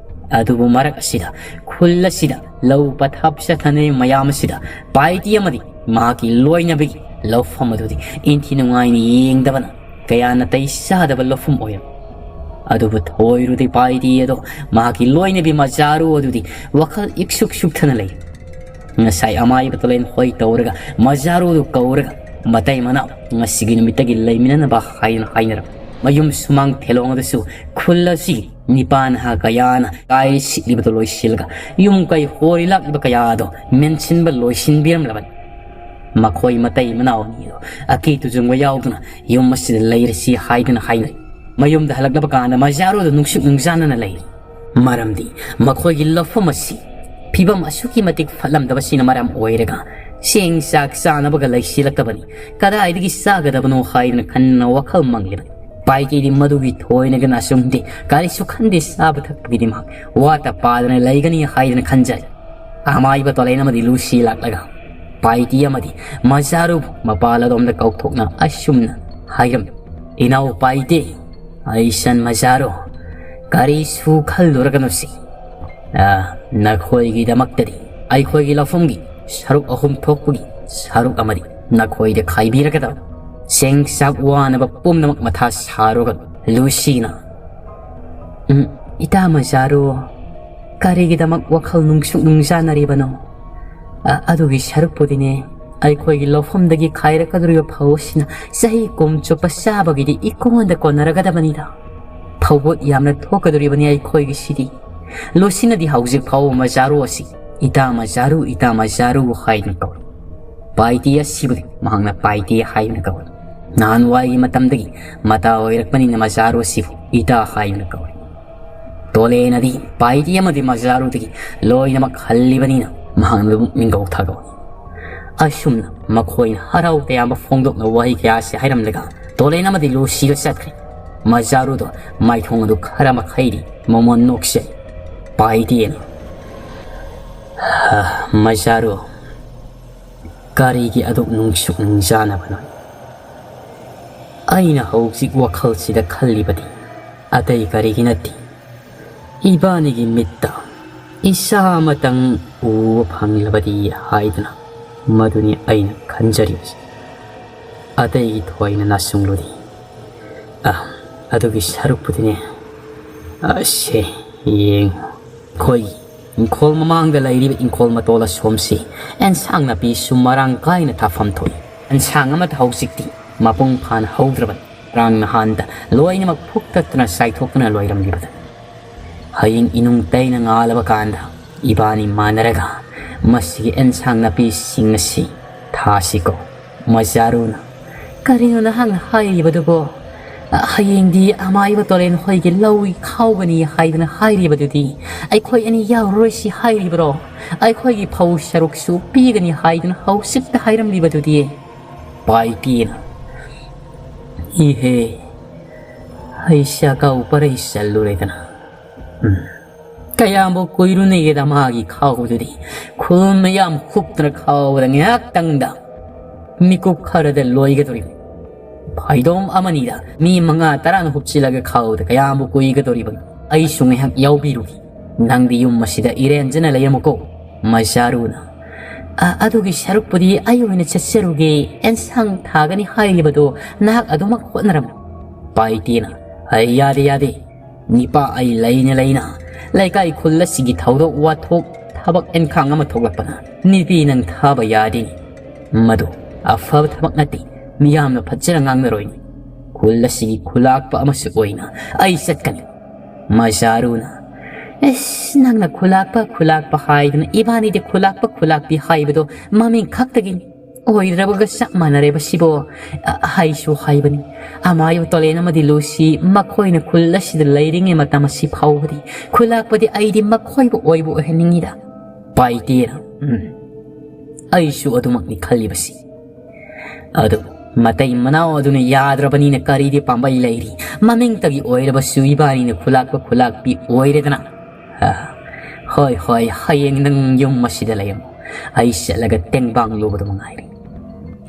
ꯑꯗꯨꯕꯨ ꯃꯔꯛ ꯑꯁꯤꯗ ꯈꯨꯜ ꯑꯁꯤꯗ ꯂꯧ ꯄꯊꯥꯞ ꯆꯠꯊꯅꯔꯤꯕ ꯃꯌꯥꯝ ꯑꯁꯤꯗ ꯄꯥꯏꯇꯤ ꯑꯃꯗꯤ ꯃꯍꯥꯛꯀꯤ ꯂꯣꯏꯅꯕꯤꯒꯤ ꯂꯧꯐꯝ ꯑꯗꯨꯗꯤ ꯏꯟꯊꯤ ꯅꯨꯡꯉꯥꯏꯅ ꯌꯦꯡꯗꯕꯅ ꯀꯌꯥ ꯅꯥꯇꯩ ꯆꯥꯗꯕ ꯂꯧꯐꯝ ꯑꯣꯏꯔꯝꯃꯤ꯫ ꯑꯗꯨꯕꯨ ꯊꯣꯏꯔꯨꯗꯤ ꯄꯥꯏꯇꯤ ꯑꯗꯣ ꯃꯍꯥꯛꯀꯤ ꯂꯣꯏꯅꯕꯤ ꯃꯖꯥꯔꯨ ꯑꯗꯨꯗꯤ ꯋꯥꯈꯜ ꯏꯛꯁꯨꯛ ꯁꯨꯛꯊꯅ ꯂꯩ꯫ ꯉꯁꯥꯏ ꯑꯃꯥꯏꯕ ꯇꯣꯂꯦꯟ ꯍꯣꯏ ꯇꯧꯔꯒ ꯃꯖꯥꯔꯨꯗꯨ ꯀꯧꯔꯒ ꯃꯇꯩ ꯃꯅꯥꯎ ꯉꯁꯤꯒꯤ ꯅꯨꯃꯤꯠꯇꯒꯤ ꯂꯩꯃꯤꯟꯅꯅꯕ ꯍꯥꯏꯅ ꯍꯥꯏꯅꯔꯝꯃꯤ꯫ ꯃꯌꯨꯝ ꯁꯨꯃꯥꯡ ꯊꯦꯂꯣꯡ ꯑꯗꯨꯁꯨ ꯈꯨꯜ ꯑꯁꯤꯒꯤ ꯅꯤꯄꯥ ꯅꯍꯥ ꯀꯌꯥꯅ ꯀꯥꯏ ꯁꯤꯠꯂꯤꯕꯗꯨ ꯂꯣꯏꯁꯤꯜꯂꯒ ꯌꯨꯝ ꯀꯩ ꯍꯣꯔꯤ ꯂꯥꯛꯂꯤꯕ ꯀꯌꯥꯗꯣ ꯃꯦꯟꯁꯤꯟꯕ ꯂꯣꯏꯁꯤꯟꯕꯤꯔꯝꯂꯕꯅꯤ꯫ ꯃꯈꯣꯏ ꯃꯇꯩ ꯃꯅꯥꯎ ꯑꯅꯤꯗꯨ ꯑꯀꯤ ꯇꯨꯖꯨꯡꯕ ꯌꯥꯎꯗꯨꯅ ꯌꯨꯝ ꯑꯁꯤꯗ ꯂꯩꯔꯁꯤ ꯍꯥꯏꯗꯨꯅ ꯍꯥꯏꯅꯩ꯫ ꯃꯌꯨꯝꯗ ꯍꯜꯂꯛꯂꯕ ꯀꯥꯟꯗ ꯃꯖꯥꯔꯨꯗ ꯅꯨꯡꯁꯨꯛ ꯅꯨꯡꯖꯥꯅꯅ ꯂꯩꯔꯤ꯫ ꯃꯔꯝꯗꯤ ꯃꯈꯣꯏꯒꯤ ꯂꯧꯐꯝ ꯑꯁꯤ ꯐꯤꯕꯝ ꯑꯁꯨꯛꯀꯤ ꯃꯇꯤꯛ ꯐꯠꯂꯝꯗꯕꯁꯤꯅ ꯃꯔꯝ ꯑꯣꯏꯔꯒ ꯆꯦꯡ ꯆꯥꯛ ꯆꯥꯅꯕꯒ ꯂꯩꯁꯤꯜꯂꯛꯇꯕꯅꯤ꯫ ꯀꯗꯥꯏꯗꯒꯤ ꯆꯥꯒꯗꯕꯅꯣ ꯍꯥꯏꯗꯅ ꯈꯟꯅ ꯋꯥꯈꯜ ꯃꯪꯂꯤꯕꯅꯤ꯫ ꯄꯥꯏꯇꯤꯗꯤ ꯃꯗꯨꯒꯤ ꯊꯣꯏꯅꯒ ꯅꯥꯆꯨꯡꯗꯦ, ꯀꯔꯤꯁꯨ ꯈꯟꯗꯦ꯫ ꯆꯥꯕ ꯊꯛꯄꯒꯤꯗꯤ ꯃꯍꯥꯛ ꯋꯥꯠꯇ ꯄꯥꯗꯅ ꯂꯩꯒꯅꯤ ꯍꯥꯏꯗꯅ ꯈꯟꯖꯔꯤ꯫ ꯑꯃꯥꯏꯕ ꯇꯣꯂꯦꯟ ꯑꯃꯗꯤ ꯂꯨꯁꯤ ꯂꯥꯛꯂꯒ ꯄꯥꯏꯇꯤ ꯑꯃꯗꯤ ꯃꯖꯥꯔꯨꯕꯨ ꯃꯄꯥꯜ ꯑꯗꯣꯝꯗ ꯀꯧꯊꯣꯛꯅ ꯑꯁꯨꯝꯅ ꯍꯥꯏꯔꯝꯃꯤ, "ꯏꯅꯥꯎ ꯄꯥꯏꯇꯤ, ꯑꯩꯁꯟ ꯃꯖꯥꯔꯨ, ꯀꯔꯤꯁꯨ ꯈꯜꯂꯨꯔꯒꯅꯨꯁꯤ꯫ ꯑ, ꯅꯈꯣꯏꯒꯤꯗꯃꯛꯇꯗꯤ ꯑꯩꯈꯣꯏꯒꯤ ꯂꯧꯐꯝꯒꯤ ꯁꯔꯨꯛ ꯑꯍꯨꯝ ꯊꯣꯛꯄꯒꯤ ꯁꯔꯨꯛ ꯑꯃꯗꯤ ꯅꯈꯣꯏꯗ ꯈꯥꯏꯕꯤꯔꯒꯗꯕ꯫ ꯆꯦꯡ ꯆꯥꯛ ꯋꯥꯅꯕ ꯄꯨꯝꯅꯃꯛ ꯃꯊꯥ ꯁꯥꯔꯨꯒꯅꯨ꯫" ꯂꯨꯁꯤꯅ, "ꯎꯝ, ꯏꯇꯥ ꯃꯖꯥꯔꯨ, ꯀꯔꯤꯒꯤꯗꯃꯛ ꯋꯥꯈꯜ ꯅꯨꯡꯁꯨꯛ ꯅꯨꯡꯖꯥꯅꯔꯤꯕꯅꯣ? ꯑ, ꯑꯗꯨꯒꯤ ꯁꯔꯨꯛꯄꯨꯗꯤꯅꯦ, ꯑꯩꯈꯣꯏꯒꯤ ꯂꯧꯐꯝꯗꯒꯤ ꯈꯥꯏꯔꯛꯀꯗꯧꯔꯤꯕ ꯐꯧ ꯑꯁꯤꯅ ꯆꯍꯤ ꯀꯨꯝ ꯆꯨꯞꯄ ꯆꯥꯕꯒꯤꯗꯤ ꯏꯀꯣꯟꯗ ꯀꯣꯟꯅꯔꯒꯗꯕꯅꯤꯗ꯫ ꯐꯧꯕꯣꯠ ꯌꯥꯝꯅ ꯊꯣꯛꯀꯗꯧꯔꯤꯕꯅꯤ ꯑꯩꯈꯣꯏꯒꯤꯁꯤꯗꯤ꯫" ꯂꯨꯁꯤꯅꯗꯤ ꯍꯧꯖꯤꯛ ꯐꯥꯎꯕ ꯃꯖꯥꯔꯨ ꯑꯁꯤ "ꯏꯇꯥ ꯃꯖꯥꯔꯨ, ꯏꯇꯥ ꯃꯖꯥꯔꯨ" ꯍꯥꯏꯗꯨꯅ ꯀꯧꯏ꯫ ꯄꯥꯏꯇꯤ ꯑꯁꯤꯕꯨꯗꯤ ꯃꯍꯥꯛꯅ ꯄꯥꯏꯇꯤ ꯍꯥꯏꯗꯨꯅ ꯀꯧꯏ꯫ ꯅꯍꯥꯟꯋꯥꯏꯒꯤ ꯃꯇꯝꯗꯒꯤ ꯃꯇꯥ ꯑꯣꯏꯔꯛꯄꯅꯤꯅ ꯃꯖꯥꯔꯨ ꯑꯁꯤꯕꯨ ꯏꯇꯥ ꯍꯥꯏꯗꯨꯅ ꯀꯧꯏ꯫ ꯇꯣꯂꯦꯟꯅꯗꯤ ꯄꯥꯏꯇꯤ ꯑꯃꯗꯤ ꯃꯖꯥꯔꯨꯗꯒꯤ ꯂꯣꯏꯅꯃꯛ ꯍꯜꯂꯤꯕꯅꯤꯅ ꯃꯍꯥꯛꯅ ꯑꯗꯨꯝ ꯃꯤꯡꯒꯧ ꯊꯥꯒꯧꯏ꯫ ꯑꯁꯨꯝꯅ ꯃꯈꯣꯏꯅ ꯍꯔꯥꯎ ꯇꯌꯥꯝꯕ ꯐꯣꯡꯗꯣꯛꯅ ꯋꯥꯍꯩ ꯀꯌꯥ ꯑꯁꯤ ꯍꯥꯏꯔꯝꯂꯒ ꯇꯣꯂꯦꯟ ꯑꯃꯗꯤ ꯂꯨꯁꯤꯗ ꯆꯠꯈ꯭ꯔꯦ꯫ ꯃꯖꯥꯔꯨꯗꯣ ꯃꯥꯏꯊꯣꯡ ꯑꯗꯨ ꯈꯔ ꯃꯈꯩꯗꯤ ꯃꯃꯣꯟ ꯅꯣꯛꯆꯩ꯫ ꯄꯥꯏꯇꯤꯅ, "ꯍ, ꯃꯖꯥꯔꯨ, ꯀꯔꯤꯒꯤ ꯑꯗꯨꯛ ꯅꯨꯡꯁꯨꯛ ꯅꯨꯡꯖꯥꯅꯕꯅꯣ? ꯑꯩꯅ ꯍꯧꯖꯤꯛ ꯋꯥꯈꯜꯁꯤꯗ ꯈꯜꯂꯤꯕꯗꯤ ꯑꯇꯩ ꯀꯔꯤꯒꯤ ꯅꯠꯇꯦ, ꯏꯕꯥꯅꯤꯒꯤ ꯃꯤꯠꯇ ꯏꯆꯥ ꯑꯃꯇꯪ ꯎꯕ ꯐꯪꯂꯕꯗꯤ ꯍꯥꯏꯗꯨꯅ ꯃꯗꯨꯅꯤ ꯑꯩꯅ ꯈꯟꯖꯔꯤꯕꯁꯤ꯫ ꯑꯇꯩꯒꯤ ꯊꯣꯏꯅ ꯅꯥꯆꯨꯡꯂꯨꯗꯦ꯫ ꯑ, ꯑꯗꯨꯒꯤ ꯁꯔꯨꯛꯄꯨꯗꯤꯅꯦ, ꯑꯁꯦ, ꯌꯦꯡꯉꯨ, ꯑꯩꯈꯣꯏꯒꯤ ꯏꯪꯈꯣꯜ ꯃꯃꯥꯡꯗ ꯂꯩꯔꯤꯕ ꯏꯪꯈꯣꯜ ꯃꯇꯣꯜ ꯑꯁꯣꯝꯁꯤ ꯑꯦꯟꯁꯥꯡ ꯅꯥꯄꯤꯁꯨ ꯃꯔꯥꯡ ꯀꯥꯏꯅ ꯊꯥꯐꯝ ꯊꯣꯛꯏ꯫ ꯑꯦꯟꯁꯥꯡ ꯑꯃꯠꯇ ꯍꯧꯖꯤꯛꯇꯤ ꯃꯄꯨꯡ ꯐꯥꯅ ꯍꯧꯗ꯭ꯔꯕꯅꯤ꯫ ꯉꯔꯥꯡ ꯅꯍꯥꯟꯗ ꯂꯣꯏꯅꯃꯛ ꯐꯨꯛꯇꯠꯇꯅ ꯆꯥꯏꯊꯣꯛꯇꯨꯅ ꯂꯣꯏꯔꯝꯂꯤꯕꯗ, ꯍꯌꯦꯡ ꯏꯅꯨꯡ ꯇꯩꯅ ꯉꯥꯜꯂꯕ ꯀꯥꯟꯗ ꯏꯕꯥꯅꯤ ꯃꯥꯟꯅꯔꯒ ꯃꯁꯤꯒꯤ ꯑꯦꯟꯁꯥꯡ ꯅꯥꯄꯤꯁꯤꯡ ꯑꯁꯤ ꯊꯥꯁꯤꯀꯣ꯫" ꯃꯖꯥꯔꯨꯅ, "ꯀꯔꯤꯅꯣ ꯅꯍꯥꯛꯅ ꯍꯥꯏꯔꯤꯕꯗꯨꯕꯣ? ꯍꯌꯦꯡꯗꯤ ꯑꯃꯥꯏꯕ ꯇꯣꯔꯦꯟ ꯍꯣꯏꯒꯤ ꯂꯧ ꯈꯥꯎꯒꯅꯤ ꯍꯥꯏꯗꯅ ꯍꯥꯏꯔꯤꯕꯗꯨꯗꯤ ꯑꯩꯈꯣꯏ ꯑꯅꯤ ꯌꯥꯎꯔꯔꯣꯏꯁꯤ ꯍꯥꯏꯔꯤꯕ꯭ꯔꯣ? ꯑꯩꯈꯣꯏꯒꯤ ꯐꯧ ꯁꯔꯨꯛꯁꯨ ꯄꯤꯒꯅꯤ ꯍꯥꯏꯗꯨꯅ ꯍꯧꯖꯤꯛꯇ ꯍꯥꯏꯔꯝꯂꯤꯕꯗꯨꯗꯤ꯫ ꯄꯥꯏꯇꯦꯅ, ꯏꯍꯦ, ꯑꯩ ꯁꯥꯀꯧ ꯄꯔꯩ ꯆꯠꯂꯨꯔꯦꯗꯅ꯫ ꯎꯝ꯫ ꯀꯌꯥꯝꯕꯨ ꯀꯨꯏꯔꯨꯅꯦꯒꯦꯗ ꯃꯥꯒꯤ ꯈꯥꯎꯕꯗꯨꯗꯤ? ꯈꯨꯜ ꯃꯌꯥꯝ ꯍꯨꯞꯇꯅ ꯈꯥꯎꯕꯗ ꯉꯥꯏꯍꯥꯛꯇꯪꯗ ꯃꯤꯀꯨꯞ ꯈꯔꯗ ꯂꯣꯏꯒꯗꯧꯔꯤꯕꯅꯤ꯫ ꯐꯩꯗꯣꯝ ꯑꯃꯅꯤꯗ ꯃꯤ ꯃꯉꯥ ꯇꯔꯥꯅ ꯍꯨꯞꯆꯤꯜꯂꯒ ꯈꯥꯎꯕꯗ ꯀꯌꯥꯝꯕꯨ ꯀꯨꯏꯒꯗꯧꯔꯤꯕꯅꯣ? ꯑꯩꯁꯨ ꯉꯥꯏꯍꯥꯛ ꯌꯥꯎꯕꯤꯔꯨꯒꯦ꯫ ꯅꯪꯗꯤ ꯌꯨꯝ ꯑꯁꯤꯗ ꯏꯔꯦꯟꯖꯅ ꯂꯩꯔꯝꯃꯨꯀꯣ, ꯃꯆꯥꯔꯨꯅ꯫ "ꯑ, ꯑꯗꯨꯒꯤ ꯁꯔꯨꯛꯄꯨꯗꯤ ꯑꯩ ꯑꯣꯏꯅ ꯆꯠꯆꯔꯨꯒꯦ꯫ ꯑꯦꯟꯁꯥꯡ ꯊꯥꯒꯅꯤ ꯍꯥꯏꯔꯤꯕꯗꯣ ꯅꯍꯥꯛ ꯑꯗꯨꯃꯛ ꯍꯣꯠꯅꯔꯝꯃꯨ꯫" ꯄꯥꯏꯇꯦꯅ, "ꯑꯩ ꯌꯥꯗꯦ, ꯌꯥꯗꯦ꯫ ꯅꯤꯄꯥ ꯑꯩ ꯂꯩꯅ ꯂꯩꯅ ꯂꯩꯀꯥꯏ ꯈꯨꯜ ꯑꯁꯤꯒꯤ ꯊꯧꯗꯣꯛ ꯋꯥꯊꯣꯛ ꯊꯕꯛ ꯏꯟꯈꯥꯡ ꯑꯃ ꯊꯣꯛꯂꯛꯄꯅ ꯅꯤꯄꯤ ꯅꯪ ꯊꯥꯕ ꯌꯥꯗꯦꯅꯦ꯫ ꯃꯗꯨ ꯑꯐꯕ ꯊꯕꯛ ꯅꯠꯇꯦ꯫ ꯃꯤꯌꯥꯝꯅ ꯐꯠꯖꯅ ꯉꯥꯡꯅꯔꯣꯏꯅꯦ꯫ ꯈꯨꯜ ꯑꯁꯤꯒꯤ ꯈꯨꯂꯥꯛꯄ ꯑꯃꯁꯨ ꯑꯣꯏꯅ ꯑꯩ ꯆꯠꯀꯅꯤ꯫" ꯃꯆꯥꯔꯨꯅ, "ꯑꯦꯁ, ꯅꯪꯅ ꯈꯨꯂꯥꯛꯄ ꯈꯨꯂꯥꯛꯄ ꯍꯥꯏꯗꯨꯅ ꯏꯕꯥꯅꯤꯗꯤ ꯈꯨꯂꯥꯛꯄ ꯈꯨꯂꯥꯛꯄꯤ ꯍꯥꯏꯕꯗꯣ ꯃꯃꯤꯡ ꯈꯛꯇꯒꯤꯅꯤ꯫ ꯑꯣꯏꯗ꯭ꯔꯕꯒ ꯆꯞ ꯃꯥꯟꯅꯔꯦꯕ ꯁꯤꯕꯣ꯫ ꯑ, ꯍꯥꯏꯁꯨ ꯍꯥꯏꯕꯅꯤ, ꯑꯃꯥꯏꯕ ꯇꯣꯂꯦꯟ ꯑꯃꯗꯤ ꯂꯨꯁꯤ ꯃꯈꯣꯏꯅ ꯈꯨꯜ ꯑꯁꯤꯗ ꯂꯩꯔꯤꯉꯩ ꯃꯇꯝ ꯑꯁꯤ ꯐꯥꯎꯕꯗꯤ ꯈꯨꯂꯥꯛꯄꯗꯤ ꯑꯩꯗꯤ ꯃꯈꯣꯏꯕꯨ ꯑꯣꯏꯕꯨ ꯑꯣꯏꯍꯟꯅꯤꯡꯉꯤꯗ꯫" ꯄꯥꯏꯇꯦꯅ, "ꯎꯝ, ꯑꯩꯁꯨ ꯑꯗꯨꯃꯛꯅꯤ ꯈꯜꯂꯤꯕꯁꯤ꯫ ꯑꯗꯨꯕꯨ ꯃꯇꯩ ꯃꯅꯥꯎ ꯑꯗꯨꯅ ꯌꯥꯗ꯭ꯔꯕꯅꯤꯅ ꯀꯔꯤꯗꯤ ꯄꯥꯝꯕꯩ ꯂꯩꯔꯤ? ꯃꯃꯤꯡꯇꯒꯤ ꯑꯣꯏꯔꯕꯁꯨ ꯏꯕꯥꯅꯤꯅ ꯈꯨꯂꯥꯛꯄ ꯈꯨꯂꯥꯛꯄꯤ ꯑꯣꯏꯔꯦꯗꯅ꯫ ꯑ, ꯍꯣꯏ, ꯍꯣꯏ, ꯍꯌꯦꯡ ꯅꯪ ꯌꯨꯝ ꯑꯁꯤꯗ ꯂꯩꯔꯝꯃꯨ꯫ ꯑꯩ ꯆꯠꯂꯒ ꯇꯦꯡꯕꯥꯡ ꯂꯨꯕꯗꯨ ꯃꯉꯥꯏꯔꯦ꯫"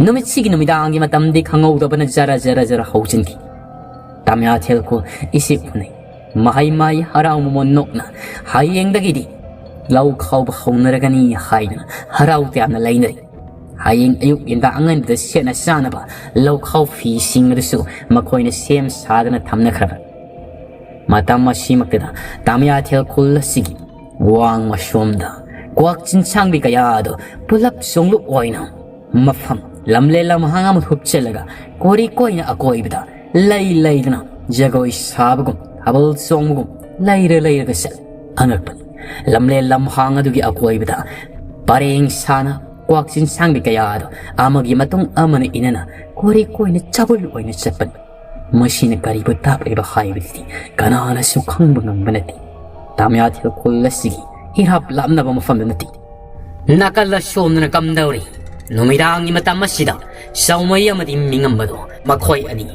ꯅꯨꯃꯤꯠꯁꯤꯒꯤ ꯅꯨꯃꯤꯗꯥꯡꯒꯤ ꯃꯇꯝꯗꯤ ꯈꯪꯍꯧꯗꯕꯅ ꯖꯔ ꯖꯔ ꯖꯔ ꯍꯧꯖꯤꯟꯈꯤ꯫ ꯇꯥꯃꯤꯌꯥ ꯊꯦꯜꯈꯣ ꯏꯁꯤꯛ ꯐꯨꯅꯩ꯫ ꯃꯍꯩ ꯃꯍꯩ ꯍꯔꯥꯎ ꯃꯃꯣꯟ ꯅꯣꯛꯅ ꯍꯌꯦꯡꯗꯒꯤꯗꯤ ꯂꯧ ꯈꯥꯎꯕ ꯍꯧꯅꯔꯒꯅꯤ ꯍꯥꯏꯗꯨꯅ ꯍꯔꯥꯎ ꯇꯌꯥꯝꯅ ꯂꯩꯅꯔꯤ꯫ ꯍꯌꯦꯡ ꯑꯌꯨꯛ ꯌꯦꯟꯗꯥ ꯑꯉꯟꯕꯗ ꯁꯦꯠꯅ ꯆꯥꯅꯕ ꯂꯧꯈꯥꯎ ꯐꯤꯁꯤꯡ ꯑꯗꯨꯁꯨ ꯃꯈꯣꯏꯅ ꯁꯦꯝ ꯁꯥꯗꯅ ꯊꯝꯅꯈ꯭ꯔꯕ꯫ ꯃꯇꯝ ꯑꯁꯤꯃꯛꯇꯗ ꯇꯥꯃꯤꯌꯥꯊꯦꯜ ꯈꯨꯜ ꯑꯁꯤꯒꯤ ꯋꯥꯡꯃ ꯁꯣꯝꯗ ꯀ꯭ꯋꯥꯛ ꯆꯤꯟꯁꯥꯡꯕꯤ ꯀꯌꯥ ꯑꯗꯨ ꯄꯨꯂꯞ ꯁꯣꯡꯂꯨꯞ ꯑꯣꯏꯅ ꯃꯐꯝ ꯂꯝꯂꯦꯟ ꯂꯝꯍꯥꯡ ꯑꯃ ꯍꯨꯞꯆꯜꯂꯒ ꯀꯣꯔꯤ ꯀꯣꯏꯅ ꯑꯀꯣꯏꯕꯗ ꯂꯩ ꯂꯩꯗꯅ ꯖꯒꯣꯏ ꯁꯥꯕꯒꯨꯝ, ꯊꯥꯕꯜ ꯆꯣꯡꯕꯒꯨꯝ ꯂꯩꯔ ꯂꯩꯔꯒ ꯆꯠꯂꯤ꯫ ꯑꯉꯛꯄꯅꯤ, ꯂꯝꯂꯦꯟ ꯂꯝꯍꯥꯡ ꯑꯗꯨꯒꯤ ꯑꯀꯣꯏꯕꯗ ꯄꯔꯦꯡ ꯁꯥꯅ ꯀ꯭ꯋꯥꯛ ꯆꯤꯟꯁꯥꯡꯕꯤ ꯀꯌꯥ ꯑꯗꯨ ꯑꯃꯒꯤ ꯃꯇꯨꯡ ꯑꯃꯅ ꯏꯅꯅ ꯀꯣꯔꯤ ꯀꯣꯏꯅ ꯆꯥꯕꯨꯜ ꯑꯣꯏꯅ ꯆꯠꯄꯅꯤ꯫ ꯃꯁꯤꯅ ꯀꯔꯤꯕꯨ ꯇꯥꯛꯂꯤꯕ ꯍꯥꯏꯕꯗꯨꯗꯤ ꯀꯅꯥꯅꯁꯨ ꯈꯪꯕ ꯉꯝꯕ ꯅꯠꯇꯦ꯫ ꯇꯥꯃꯤꯌꯥꯊꯤꯜ ꯈꯨꯜ ꯑꯁꯤꯒꯤ ꯏꯔꯥꯞ ꯂꯥꯞꯅꯕ ꯃꯐꯝꯗ ꯅꯠꯇꯦ꯫ ꯅꯥꯀꯜ ꯑꯁꯣꯝꯗꯅ ꯀꯝꯗꯧꯔꯤ? ꯅꯨꯃꯤꯗꯥꯡꯒꯤ ꯃꯇꯝ ꯑꯁꯤꯗ ꯆꯥꯎꯃꯩ ꯑꯃꯗꯤ ꯃꯤꯉꯝꯕꯗꯣ, ꯃꯈꯣꯏ ꯑꯅꯤ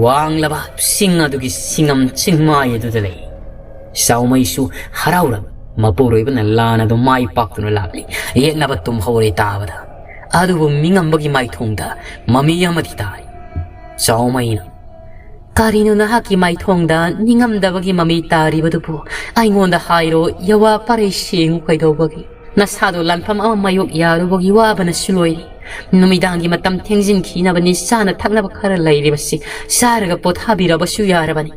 ꯋꯥꯡꯂꯕ ꯆꯤꯡ ꯑꯗꯨꯒꯤ ꯁꯤꯡꯉꯝ ꯆꯤꯡꯃꯥꯏ ꯑꯗꯨꯗ ꯂꯩ꯫ ꯆꯥꯎꯃꯩꯁꯨ ꯍꯔꯥꯎꯔꯕ ꯃꯄꯨꯔꯣꯏꯕꯅ ꯂꯥꯟ ꯑꯗꯨ ꯃꯥꯏ ꯄꯥꯛꯇꯨꯅ ꯂꯥꯛꯂꯤ꯫ ꯌꯦꯛꯅꯕ ꯇꯨꯝꯍꯧꯔꯦ ꯇꯥꯕꯗ꯫ ꯑꯗꯨꯕꯨ ꯃꯤꯉꯝꯕꯒꯤ ꯃꯥꯏꯊꯣꯡꯗ ꯃꯃꯤ ꯑꯃꯗꯤ ꯇꯥꯔꯤ꯫ ꯆꯥꯎꯃꯩꯅ, "ꯀꯔꯤꯅꯣ ꯅꯍꯥꯛꯀꯤ ꯃꯥꯏꯊꯣꯡꯗ ꯅꯤꯡꯉꯝꯗꯕꯒꯤ ꯃꯃꯤ ꯇꯥꯔꯤꯕꯗꯨꯕꯨ? ꯑꯩꯉꯣꯟꯗ ꯍꯥꯏꯔꯣ, ꯌꯋꯥ ꯄꯔꯩ ꯁꯦꯡꯉꯨ ꯀꯩꯗꯧꯕꯒꯤ? ꯅꯁꯥꯗꯣ ꯂꯥꯟꯐꯝ ꯑꯃ ꯃꯥꯌꯣꯛ ꯌꯥꯔꯨꯕꯒꯤ ꯋꯥꯕꯅꯁꯨ ꯂꯣꯏꯔꯦ꯫ ꯅꯨꯃꯤꯗꯥꯡꯒꯤ ꯃꯇꯝ ꯊꯦꯡꯖꯤꯟꯈꯤꯅꯕꯅꯤ, ꯆꯥꯅ ꯊꯛꯅꯕ ꯈꯔ ꯂꯩꯔꯤꯕꯁꯤ ꯆꯥꯔꯒ ꯄꯣꯊꯥꯕꯤꯔꯕꯁꯨ ꯌꯥꯔꯕꯅꯤ꯫"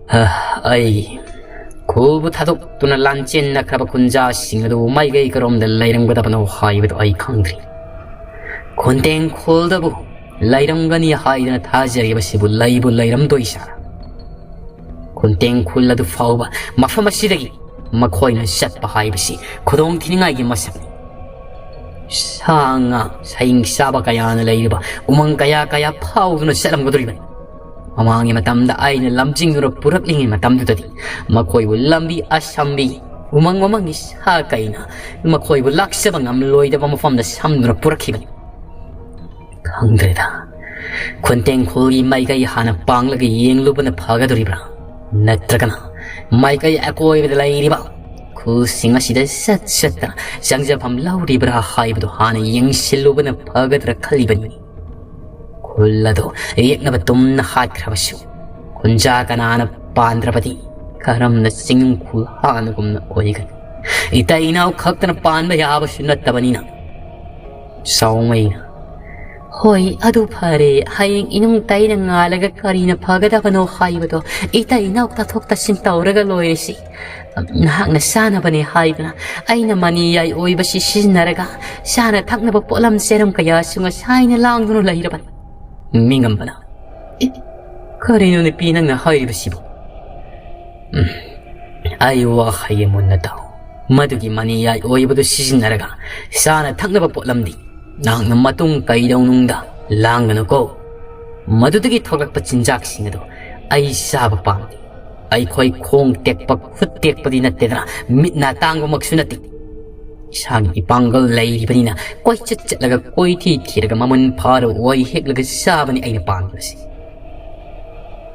"ꯑ, ꯑꯩ ꯈꯨꯜꯕꯨ ꯊꯥꯗꯣꯛꯇꯨꯅ ꯂꯥꯟꯆꯦꯟꯅꯈ꯭ꯔꯕ ꯈꯨꯟꯖꯥꯁꯤꯡ ꯑꯗꯨ ꯃꯥꯏꯀꯩ ꯀꯔꯣꯝꯗ ꯂꯩꯔꯝꯒꯗꯕꯅꯣ ꯍꯥꯏꯕꯗꯨ ꯑꯩ ꯈꯪꯗ꯭ꯔꯤ꯫ ꯈꯨꯟꯇꯦꯡ ꯈꯨꯜꯗꯕꯨ ꯂꯩꯔꯝꯒꯅꯤ ꯍꯥꯏꯗꯅ ꯊꯥꯖꯔꯤꯕꯁꯤꯕꯨ ꯂꯩꯕꯨ ꯂꯩꯔꯝꯗꯣꯏ ꯁꯥꯔ꯫ ꯈꯨꯟꯇꯦꯡ ꯈꯨꯜ ꯑꯗꯨ ꯐꯥꯎꯕ ꯃꯐꯝ ꯑꯁꯤꯗꯒꯤ ꯃꯈꯣꯏꯅ ꯆꯠꯄ ꯍꯥꯏꯕꯁꯤ ꯈꯨꯗꯣꯡ ꯊꯤꯅꯤꯡꯉꯥꯏꯒꯤ ꯃꯁꯛꯅꯤ꯫ ꯁꯥ ꯉꯥ, ꯁꯥꯍꯤꯡ ꯆꯥꯕ ꯀꯌꯥꯅ ꯂꯩꯔꯤꯕ ꯎꯃꯪ ꯀꯌꯥ ꯀꯌꯥ ꯐꯥꯎꯗꯨꯅ ꯆꯠꯂꯝꯒꯗꯧꯔꯤꯕꯅꯤ꯫ ꯃꯃꯥꯡꯒꯤ ꯃꯇꯝꯗ ꯑꯩꯅ ꯂꯝꯖꯤꯡꯗꯨꯅ ꯄꯨꯔꯛꯂꯤꯉꯩ ꯃꯇꯝꯗꯨꯗꯗꯤ ꯃꯈꯣꯏꯕꯨ ꯂꯝꯕꯤ ꯑꯁꯝꯕꯤ, ꯎꯃꯪ ꯋꯥꯃꯪꯒꯤ ꯁꯥ ꯀꯩꯅ ꯃꯈꯣꯏꯕꯨ ꯂꯥꯛꯆꯕ ꯉꯝꯂꯣꯏꯗꯕ ꯃꯐꯝꯗ ꯁꯝꯗꯨꯅ ꯄꯨꯔꯛꯈꯤꯕꯅꯤ꯫ ꯈꯪꯗ꯭ꯔꯦꯗ, ꯈꯨꯟꯇꯦꯡ ꯈꯨꯜꯒꯤ ꯃꯥꯏꯀꯩ ꯍꯥꯟꯅ ꯄꯥꯡꯂꯒ ꯌꯦꯡꯂꯨꯕꯅ ꯐꯒꯗꯧꯔꯤꯕ꯭ꯔꯥ? ꯅꯠꯇ꯭ꯔꯒꯅ ꯃꯥꯏꯀꯩ ꯑꯀꯣꯏꯕꯗ ꯂꯩꯔꯤꯕ ꯈꯨꯜꯁꯤꯡ ꯑꯁꯤꯗ ꯆꯠ ꯆꯠꯇꯅ ꯆꯪꯖꯐꯝ ꯂꯧꯔꯤꯕ꯭ꯔꯥ ꯍꯥꯏꯕꯗꯨ ꯍꯥꯟꯅ ꯌꯦꯡꯁꯤꯜꯂꯨꯕꯅ ꯐꯒꯗ꯭ꯔꯥ ꯈꯜꯂꯤꯕꯅꯤ꯫" ꯈꯨꯜ ꯑꯗꯨ ꯌꯦꯛꯅꯕ ꯇꯨꯝꯅ ꯍꯥꯠꯈ꯭ꯔꯕꯁꯨ, ꯈꯨꯟꯖꯥ ꯀꯅꯥꯅ ꯄꯥꯟꯗ꯭ꯔꯕꯗꯤ ꯀꯔꯝꯅ ꯆꯤꯡꯅꯨꯡ ꯈꯨꯜ ꯍꯥꯟꯅꯒꯨꯝꯅ ꯑꯣꯏꯒꯅꯤ? ꯏꯇꯩ ꯏꯅꯥꯎ ꯈꯛꯇꯅ ꯄꯥꯟꯕ ꯌꯥꯕꯁꯨ ꯅꯠꯇꯕꯅꯤꯅ꯫ ꯆꯥꯎꯃꯩꯅ, "ꯍꯣꯏ, ꯑꯗꯨ ꯐꯔꯦ꯫ ꯍꯌꯦꯡ ꯏꯅꯨꯡ ꯇꯩꯅ ꯉꯥꯜꯂꯒ ꯀꯔꯤꯅ ꯐꯒꯗꯕꯅꯣ ꯍꯥꯏꯕꯗꯣ ꯏꯇꯩ ꯏꯅꯥꯎ ꯇꯥꯊꯣꯛ ꯇꯥꯁꯤꯟ ꯇꯧꯔꯒ ꯂꯣꯏꯔꯁꯤ꯫ ꯅꯍꯥꯛꯅ ꯆꯥꯅꯕꯅꯦ ꯍꯥꯏꯗꯨꯅ ꯑꯩꯅ ꯃꯅꯤ ꯌꯥꯏ ꯑꯣꯏꯕꯁꯤ ꯁꯤꯖꯤꯟꯅꯔꯒ ꯆꯥꯅ ꯊꯛꯅꯕ ꯄꯣꯠꯂꯝ ꯆꯦꯔꯝ ꯀꯌꯥꯁꯨ ꯉꯁꯥꯏꯅ ꯂꯥꯡꯗꯨꯅ ꯂꯩꯔꯕꯅꯤ꯫" ꯃꯤꯉꯝꯕꯅ, "ꯑꯦ, ꯀꯔꯤꯅꯣ ꯅꯨꯄꯤ ꯅꯪꯅ ꯍꯥꯏꯔꯤꯕꯁꯤꯕꯨ?" "ꯎꯝ, ꯑꯩ ꯋꯥꯍꯩ ꯑꯃꯨꯟꯅ ꯇꯥꯎ꯫ ꯃꯗꯨꯒꯤ ꯃꯅꯤ ꯌꯥꯏ ꯑꯣꯏꯕꯗꯨ ꯁꯤꯖꯤꯟꯅꯔꯒ ꯆꯥꯅ ꯊꯛꯅꯕ ꯄꯣꯠꯂꯝꯗꯤ ꯅꯍꯥꯛꯅ ꯃꯇꯨꯡ ꯀꯩꯗꯧꯅꯨꯡꯗ ꯂꯥꯡꯒꯅꯨꯀꯣ꯫" ꯃꯗꯨꯗꯒꯤ ꯊꯣꯛꯂꯛꯄ ꯆꯤꯟꯖꯥꯛꯁꯤꯡ ꯑꯗꯨ ꯑꯩ ꯆꯥꯕ ꯄꯥꯝꯗꯦ꯫ ꯑꯩꯈꯣꯏ ꯈꯣꯡ ꯇꯦꯛꯄ, ꯈꯨꯠ ꯇꯦꯛꯄꯗꯤ ꯅꯠꯇꯦꯗꯅ, ꯃꯤꯠ ꯅꯥ ꯇꯥꯡꯕꯃꯛꯁꯨ ꯅꯠꯇꯦ꯫ ꯏꯁꯥꯒꯤ ꯏꯄꯥꯡꯒꯜ ꯂꯩꯔꯤꯕꯅꯤꯅ ꯀꯣꯏꯆꯠ ꯆꯠꯂꯒ, ꯀꯣꯏꯊꯤ ꯊꯤꯔꯒ, ꯃꯃꯜ ꯐꯥꯔꯕ ꯎꯍꯩ ꯍꯦꯛꯂꯒ ꯆꯥꯕꯅꯤ ꯑꯩꯅ ꯄꯥꯝꯂꯤꯕꯁꯤ꯫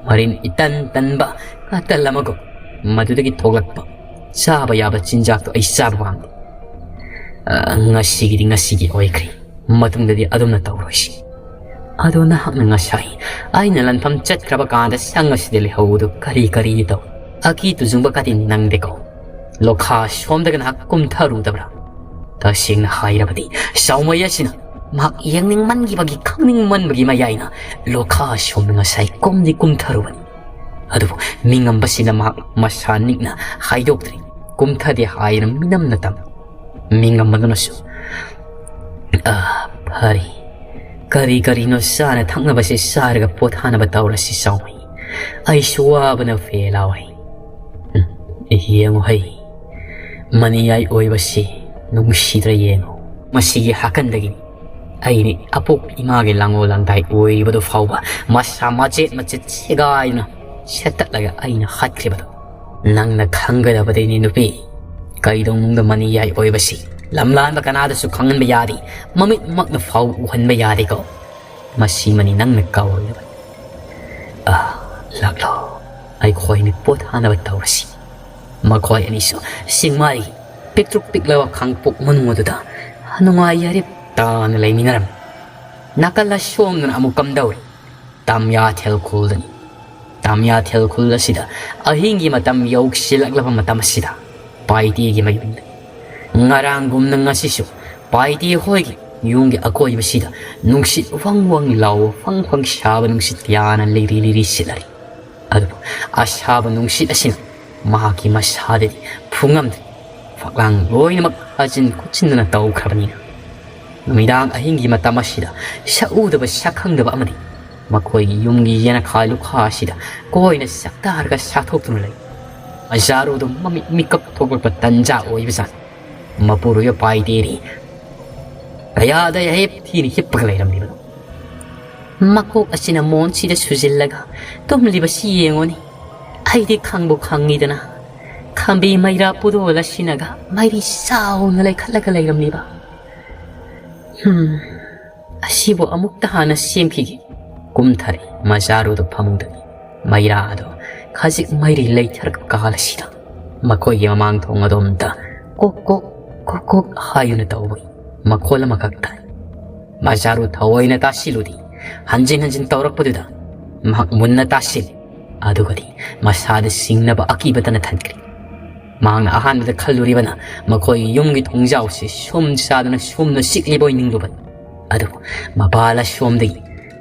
ꯃꯔꯤꯟ ꯏꯇꯟ ꯇꯟꯕ ꯀꯇꯜ ꯑꯃꯒꯨꯝ ꯃꯗꯨꯗꯒꯤ ꯊꯣꯛꯂꯛꯄ ꯆꯥꯕ ꯌꯥꯕ ꯆꯤꯟꯖꯥꯛꯇꯣ ꯑꯩ ꯆꯥꯕ ꯄꯥꯝꯗꯦ꯫ ꯑ, ꯉꯁꯤꯒꯤꯗꯤ ꯉꯁꯤꯒꯤ ꯑꯣꯏꯈ꯭ꯔꯦ꯫ ꯃꯇꯨꯡꯗꯗꯤ ꯑꯗꯨꯝꯅ ꯇꯧꯔꯣꯏꯁꯤ꯫ ꯑꯗꯣ ꯅꯍꯥꯛꯅ ꯉꯁꯥꯏ ꯑꯩꯅ ꯂꯟꯐꯝ ꯆꯠꯈ꯭ꯔꯕ ꯀꯥꯟꯗ ꯁꯪ ꯑꯁꯤꯗ ꯂꯩꯍꯧꯕꯗꯨ ꯀꯔꯤ ꯀꯔꯤ ꯇꯧ? ꯑꯀꯤ ꯇꯨꯖꯨꯡꯕ ꯀꯥꯇꯤ ꯅꯪꯗꯦꯀꯣ? ꯂꯣꯈꯥ ꯁꯣꯝꯗꯒ ꯅꯍꯥꯛ ꯀꯨꯝꯊꯔꯨꯗꯕ꯭ꯔꯥ? ꯇꯁꯦꯡꯅ ꯍꯥꯏꯔꯕꯗꯤ ꯆꯥꯎꯃꯩ ꯑꯁꯤꯅ ꯃꯍꯥꯛ ꯌꯦꯡꯅꯤꯡꯃꯟꯈꯤꯕꯒꯤ, ꯈꯪꯅꯤꯡꯃꯟꯕꯒꯤ ꯃꯌꯥꯏꯅ ꯂꯣꯈꯥ ꯁꯣꯝꯗ ꯉꯁꯥꯏ ꯀꯨꯝꯗꯤ ꯀꯨꯝꯊꯔꯨꯕꯅꯤ꯫ ꯑꯗꯨꯕꯨ ꯃꯤꯉꯝꯕꯁꯤꯅ ꯃꯍꯥꯛ ꯃꯁꯥ ꯅꯤꯛꯅ ꯍꯥꯏꯗꯣꯛꯇ꯭ꯔꯤ꯫ ꯀꯨꯝꯊꯗꯦ ꯍꯥꯏꯅ ꯃꯤꯅꯝꯅ ꯇꯝ꯫ ꯃꯤꯉꯝꯕꯗꯨꯅꯁꯨ, "ꯑ, ꯐꯔꯦ꯫ ꯀꯔꯤ ꯀꯔꯤꯅꯣ ꯆꯥꯅ ꯊꯛꯅꯕꯁꯦ ꯆꯥꯔꯒ ꯄꯣꯊꯥꯅꯕ ꯇꯧꯔꯁꯤ ꯆꯥꯎꯃꯩ꯫ ꯑꯩꯁꯨ ꯋꯥꯕꯅ ꯐꯦ ꯂꯥꯎꯍꯩ꯫ ꯎꯝ, ꯌꯦꯡꯉꯨ ꯍꯩ꯫ ꯃꯅꯤꯌꯥꯏ ꯑꯣꯏꯕꯁꯤ ꯅꯨꯡꯁꯤꯗ꯭ꯔ ꯌꯦꯡꯉꯨ꯫ ꯃꯁꯤꯒꯤ ꯍꯥꯀꯟꯗꯒꯤ ꯑꯩꯅ ꯑꯄꯣꯛꯄ ꯏꯃꯥꯒꯤ ꯂꯥꯡꯉꯣꯜ ꯂꯥꯡꯗꯥꯏ ꯑꯣꯏꯔꯤꯕꯗꯨ ꯐꯥꯎꯕ ꯃꯁꯥ ꯃꯆꯦꯠ ꯃꯆꯦꯠ ꯁꯦꯒꯥꯏꯅ ꯁꯦꯠꯇꯠꯂꯒ ꯑꯩꯅ ꯍꯥꯠꯈ꯭ꯔꯤꯕꯗꯣ꯫ ꯅꯪꯅ ꯈꯪꯒꯗꯕꯗꯤꯅꯤ ꯅꯨꯄꯤ꯫ ꯀꯩꯗꯧꯅꯨꯡꯗ ꯃꯅꯤꯌꯥꯏ ꯑꯣꯏꯕꯁꯤ ꯂꯝꯂꯥꯟꯕ ꯀꯅꯥꯗꯁꯨ ꯈꯪꯍꯟꯕ ꯌꯥꯗꯦ, ꯃꯃꯤꯠꯃꯛꯅ ꯐꯥꯎ ꯎꯍꯟꯕ ꯌꯥꯗꯦꯀꯣ꯫ ꯃꯁꯤꯃꯅꯤ ꯅꯪꯅ ꯀꯥꯎꯔꯣꯏꯗꯕ꯫ ꯑ, ꯂꯥꯛꯂꯣ, ꯑꯩꯈꯣꯏꯅꯤ ꯄꯣꯊꯥꯅꯕ ꯇꯧꯔꯁꯤ꯫" ꯃꯈꯣꯏ ꯑꯅꯤꯁꯨ ꯆꯤꯡꯃꯥꯏꯒꯤ ꯄꯤꯛꯇ꯭ꯔꯨꯛ ꯄꯤꯛꯂꯕ ꯈꯥꯡꯄꯣꯛ ꯃꯅꯨꯡ ꯑꯗꯨꯗ ꯅꯨꯡꯉꯥꯏ ꯌꯥꯔꯦꯞ ꯇꯥꯅ ꯂꯩꯃꯤꯟꯅꯔꯝꯃꯤ꯫ ꯅꯥꯀꯜ ꯑꯁꯣꯝꯗꯅ ꯑꯃꯨꯛ ꯀꯝꯗꯧꯔꯤ? ꯇꯥꯃꯤꯌꯥꯊꯦꯜ ꯈꯨꯜꯗꯅꯤ꯫ ꯇꯥꯃꯤꯌꯥꯊꯦꯜ ꯈꯨꯜ ꯑꯁꯤꯗ ꯑꯍꯤꯡꯒꯤ ꯃꯇꯝ ꯌꯧꯁꯤꯜꯂꯛꯂꯕ ꯃꯇꯝ ꯑꯁꯤꯗ ꯄꯥꯏꯇꯦꯒꯤ ꯃꯌꯨꯝꯗ ꯉꯔꯥꯡꯒꯨꯝꯅ ꯉꯁꯤꯁꯨ ꯄꯥꯏꯇꯦ ꯍꯣꯏꯒꯤ ꯌꯨꯝꯒꯤ ꯑꯀꯣꯏꯕꯁꯤꯗ ꯅꯨꯡꯁꯤꯠ ꯋꯪ ꯋꯪ ꯂꯥꯎꯕ, ꯐꯪ ꯐꯪ ꯁꯥꯕ ꯅꯨꯡꯁꯤꯠ ꯀꯌꯥꯅ ꯂꯤꯔꯤ ꯂꯤꯔꯤ ꯁꯤꯠꯂꯔꯤ꯫ ꯑꯗꯨꯕꯨ ꯑꯁꯥꯕ ꯅꯨꯡꯁꯤꯠ ꯑꯁꯤꯅ ꯃꯍꯥꯛꯀꯤ ꯃꯁꯥꯗꯗꯤ ꯐꯨꯉꯝꯗ꯭ꯔꯤ꯫ ꯐꯛꯂꯥꯡ ꯂꯣꯏꯅꯃꯛ ꯍꯥꯖꯤꯟ ꯈꯣꯠꯆꯤꯟꯗꯅ ꯇꯧꯈ꯭ꯔꯕꯅꯤꯅ, ꯅꯨꯃꯤꯗꯥꯡ ꯑꯍꯤꯡꯒꯤ ꯃꯇꯝ ꯑꯁꯤꯗ ꯁꯛꯎꯗꯕ ꯁꯛꯈꯪꯗꯕ ꯑꯃꯗꯤ ꯃꯈꯣꯏꯒꯤ ꯌꯨꯝꯒꯤ ꯌꯦꯅꯈꯥ ꯂꯨꯈꯥ ꯑꯁꯤꯗ ꯀꯣꯏꯅ ꯁꯛꯇꯥꯔꯒ ꯁꯥꯊꯣꯛꯇꯨꯅ ꯂꯩ꯫ ꯑꯖꯥꯔꯨꯗꯨ ꯃꯃꯤꯠ ꯃꯤꯀꯞ ꯊꯣꯛꯂꯛꯄ ꯇꯟꯖꯥ ꯑꯣꯏꯕꯖꯥꯠꯅꯤ꯫ ꯃꯄꯨꯔꯣꯏꯕ ꯄꯥꯏꯗꯦꯔꯤ ꯀꯌꯥꯗ ꯍꯦꯞ ꯊꯤꯅ ꯍꯤꯞꯄꯒ ꯂꯩꯔꯝꯂꯤꯕꯅꯣ? ꯃꯀꯣꯛ ꯑꯁꯤꯅ ꯃꯣꯟꯁꯤꯗ ꯁꯨꯖꯤꯜꯂꯒ ꯇꯨꯝꯂꯤꯕꯁꯤ ꯌꯦꯡꯉꯨꯅꯤ꯫ ꯑꯩꯗꯤ ꯈꯪꯕꯨ ꯈꯪꯉꯤꯗꯅ, ꯈꯥꯝꯕꯤ ꯃꯩꯔꯥ ꯄꯨꯗꯣꯜ ꯑꯁꯤꯅꯒ ꯃꯩꯔꯤ ꯆꯥꯎꯅ ꯂꯩꯈꯠꯂꯒ ꯂꯩꯔꯝꯂꯤꯕ꯫ ꯍꯝ, ꯑꯁꯤꯕꯨ ꯑꯃꯨꯛꯇ ꯍꯥꯟꯅ ꯁꯦꯝꯈꯤꯒꯦ꯫ ꯀꯨꯝꯊꯔꯦ ꯃꯖꯥꯔꯨꯗꯣ ꯐꯃꯨꯡꯗꯒꯤ꯫ ꯃꯩꯔꯥ ꯑꯗꯣ ꯈꯖꯤꯛ ꯃꯩꯔꯤ ꯂꯩꯊꯔꯛꯄ ꯀꯥꯜ ꯑꯁꯤꯗ ꯃꯈꯣꯏꯒꯤ ꯃꯃꯥꯡ ꯊꯣꯡ ꯑꯗꯣꯝꯗ ꯀꯣꯛ ꯀꯣꯛ ꯀꯣꯛ ꯀꯣꯛ ꯍꯥꯏꯗꯨꯅ ꯇꯧꯕꯒꯤ ꯃꯈꯣꯜ ꯑꯃꯈꯛ ꯇꯥꯏ꯫ ꯃꯖꯥꯔꯨ ꯊꯑꯣꯏꯅ ꯇꯥꯁꯤꯜꯂꯨꯗꯤ, ꯍꯟꯖꯤꯟ ꯍꯟꯖꯤꯟ ꯇꯧꯔꯛꯄꯗꯨꯗ ꯃꯍꯥꯛ ꯃꯨꯟꯅ ꯇꯥꯁꯤꯜꯂꯤ꯫ ꯑꯗꯨꯒꯗꯤ ꯃꯁꯥꯗ ꯁꯤꯡꯅꯕ ꯑꯀꯤꯕꯇꯅ ꯊꯟꯈ꯭ꯔꯦ꯫ ꯃꯍꯥꯛꯅ ꯑꯍꯥꯟꯕꯗ ꯈꯜꯂꯨꯔꯤꯕꯅ ꯃꯈꯣꯏꯒꯤ ꯌꯨꯝꯒꯤ ꯊꯣꯡꯖꯥꯎꯁꯤ ꯁꯨꯝ ꯆꯥꯗꯨꯅ ꯁꯨꯝꯅ ꯁꯤꯛꯂꯤꯕ ꯑꯣꯏ ꯅꯤꯡꯂꯨꯕꯅꯤ꯫ ꯑꯗꯨꯕꯨ ꯃꯄꯥ ꯂꯥꯏꯁꯣꯝꯗꯒꯤ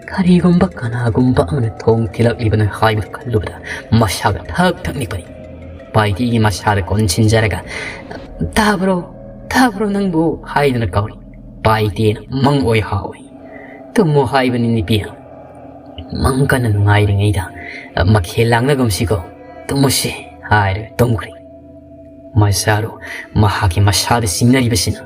ꯀꯔꯤꯒꯨꯝꯕ ꯀꯅꯥꯒꯨꯝꯕ ꯑꯃꯅ ꯊꯣꯡ ꯊꯤꯜꯂꯛꯂꯤꯕꯅ ꯍꯥꯏꯕꯗꯨ ꯈꯜꯂꯨꯕꯗ ꯃꯁꯥꯒ ꯊꯛ ꯊꯛ ꯅꯤꯛꯄꯅꯤ꯫ ꯄꯥꯏꯇꯤꯒꯤ ꯃꯁꯥꯗ ꯀꯣꯟꯁꯤꯟꯖꯔꯒ, "ꯇꯥꯕ꯭ꯔꯣ? ꯇꯥꯕ꯭ꯔꯣ ꯅꯪꯕꯨ?" ꯍꯥꯏꯗꯨꯅ ꯀꯧꯔꯤ꯫ ꯄꯥꯏꯇꯦꯅ ꯃꯪ ꯑꯣꯏ ꯍꯥꯎꯏ꯫ "ꯇꯨꯝꯃꯣ ꯍꯥꯏꯕꯅꯤ ꯅꯨꯄꯤ꯫ ꯃꯪ ꯀꯟꯅ ꯅꯨꯡꯉꯥꯏꯔꯤꯉꯩꯗ ꯃꯈꯦꯜ ꯂꯥꯡꯅꯒꯨꯝꯁꯤꯀꯣ꯫ ꯇꯨꯝꯃꯨꯁꯤ," ꯍꯥꯏꯔꯒ ꯇꯨꯝꯈ꯭ꯔꯦ꯫ ꯃꯖꯥꯔꯨ ꯃꯍꯥꯛꯀꯤ ꯃꯁꯥꯗ ꯆꯤꯡꯅꯔꯤꯕꯁꯤꯅ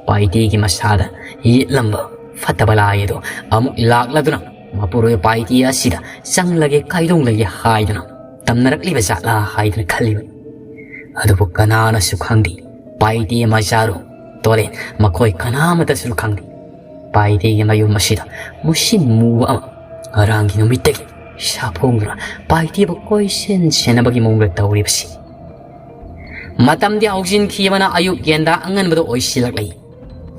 ꯄꯥꯏꯇꯦꯒꯤ ꯃꯁꯥꯗ ꯌꯦꯠꯂꯝꯕ ꯐꯠꯇꯕ ꯂꯥꯏ ꯑꯗꯨ ꯑꯃꯨꯛ ꯂꯥꯛꯂꯗꯨꯅ ꯃꯄꯨꯔꯣꯏꯕ ꯄꯥꯏꯇꯦ ꯑꯁꯤꯗ ꯆꯪꯂꯒꯦ ꯀꯥꯏꯗꯣꯡꯂꯒꯦ ꯍꯥꯏꯗꯨꯅ ꯇꯝꯅꯔꯛꯂꯤꯕ ꯖꯥꯠꯂꯥ ꯍꯥꯏꯗꯨꯅ ꯈꯜꯂꯤꯕꯅꯤ꯫ ꯑꯗꯨꯕꯨ ꯀꯅꯥꯅꯁꯨ ꯈꯪꯗꯦ꯫ ꯄꯥꯏꯇꯦ, ꯃꯖꯥꯔꯨ, ꯇꯣꯂꯦꯟ, ꯃꯈꯣꯏ ꯀꯅꯥꯃꯠꯇꯁꯨ ꯈꯪꯗꯦ꯫ ꯄꯥꯏꯇꯦꯒꯤ ꯃꯌꯨꯝ ꯑꯁꯤꯗ ꯃꯨꯁꯤꯟ ꯃꯨꯕ ꯑꯃ ꯉꯔꯥꯡꯒꯤ ꯅꯨꯃꯤꯠꯇꯒꯤ ꯁꯥꯐꯣꯡꯗꯨꯅ ꯄꯥꯏꯇꯦꯕꯨ ꯀꯣꯏꯁꯦꯟ ꯁꯦꯟꯅꯕꯒꯤ ꯃꯑꯣꯡꯗ ꯇꯧꯔꯤꯕꯁꯤ꯫ ꯃꯇꯝꯗꯤ ꯍꯧꯖꯤꯟꯈꯤꯕꯅ ꯑꯌꯨꯛ ꯌꯦꯟꯗꯥ ꯑꯉꯟꯕꯗ ꯑꯣꯏꯁꯤꯜꯂꯛꯂꯤ꯫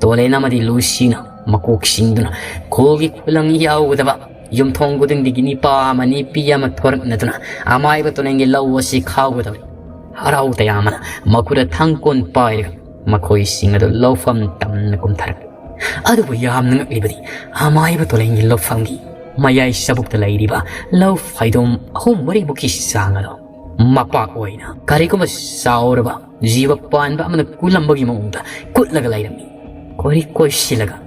ꯇꯣꯂꯦꯟ ꯑꯃꯗꯤ ꯂꯨꯁꯤꯅ ꯃꯀꯣꯛ ꯁꯤꯡꯗꯨꯅ ꯈꯨꯜꯒꯤ ꯈꯨꯂꯪ ꯌꯥꯎꯒꯗꯕ ꯌꯨꯝꯊꯣꯡ ꯈꯨꯗꯤꯡꯗꯒꯤ ꯅꯤꯄꯥ ꯑꯃ ꯅꯤꯄꯤ ꯑꯃ ꯊꯣꯔꯛꯅꯗꯨꯅ ꯑꯃꯥꯏꯕ ꯇꯣꯂꯦꯟꯒꯤ ꯂꯧ ꯑꯁꯤ ꯈꯥꯎꯒꯗꯕꯅꯤ꯫ ꯍꯔꯥꯎ ꯇꯌꯥꯝꯕꯅ ꯃꯈꯨꯠꯇ ꯊꯥꯡꯀꯣꯟ ꯄꯥꯏꯔꯒ ꯃꯈꯣꯏꯁꯤꯡ ꯑꯗꯨ ꯂꯧꯐꯝ ꯇꯝꯅ ꯀꯨꯝꯊꯔꯛꯂꯤ꯫ ꯑꯗꯨꯕꯨ ꯌꯥꯝꯅ ꯉꯛꯂꯤꯕꯗꯤ ꯑꯃꯥꯏꯕ ꯇꯣꯂꯦꯟꯒꯤ ꯂꯧꯐꯝꯒꯤ ꯃꯌꯥꯏ ꯆꯕꯨꯛꯇ ꯂꯩꯔꯤꯕ ꯂꯧ ꯐꯩꯗꯣꯝ ꯑꯍꯨꯝ ꯃꯔꯤꯃꯨꯛꯀꯤ ꯆꯥꯡ ꯑꯗꯨ ꯃꯄꯥꯛ ꯑꯣꯏꯅ ꯀꯔꯤꯒꯨꯝꯕ ꯆꯥꯎꯔꯕ ꯖꯤꯕ ꯄꯥꯟꯕ ꯑꯃꯅ ꯀꯨꯜꯂꯝꯕꯒꯤ ꯃꯑꯣꯡꯗ ꯀꯨꯠꯂꯒ ꯂꯩꯔꯝꯃꯤ꯫ ꯀꯣꯏꯔꯤ ꯀꯣꯏꯁꯤꯜꯂꯒ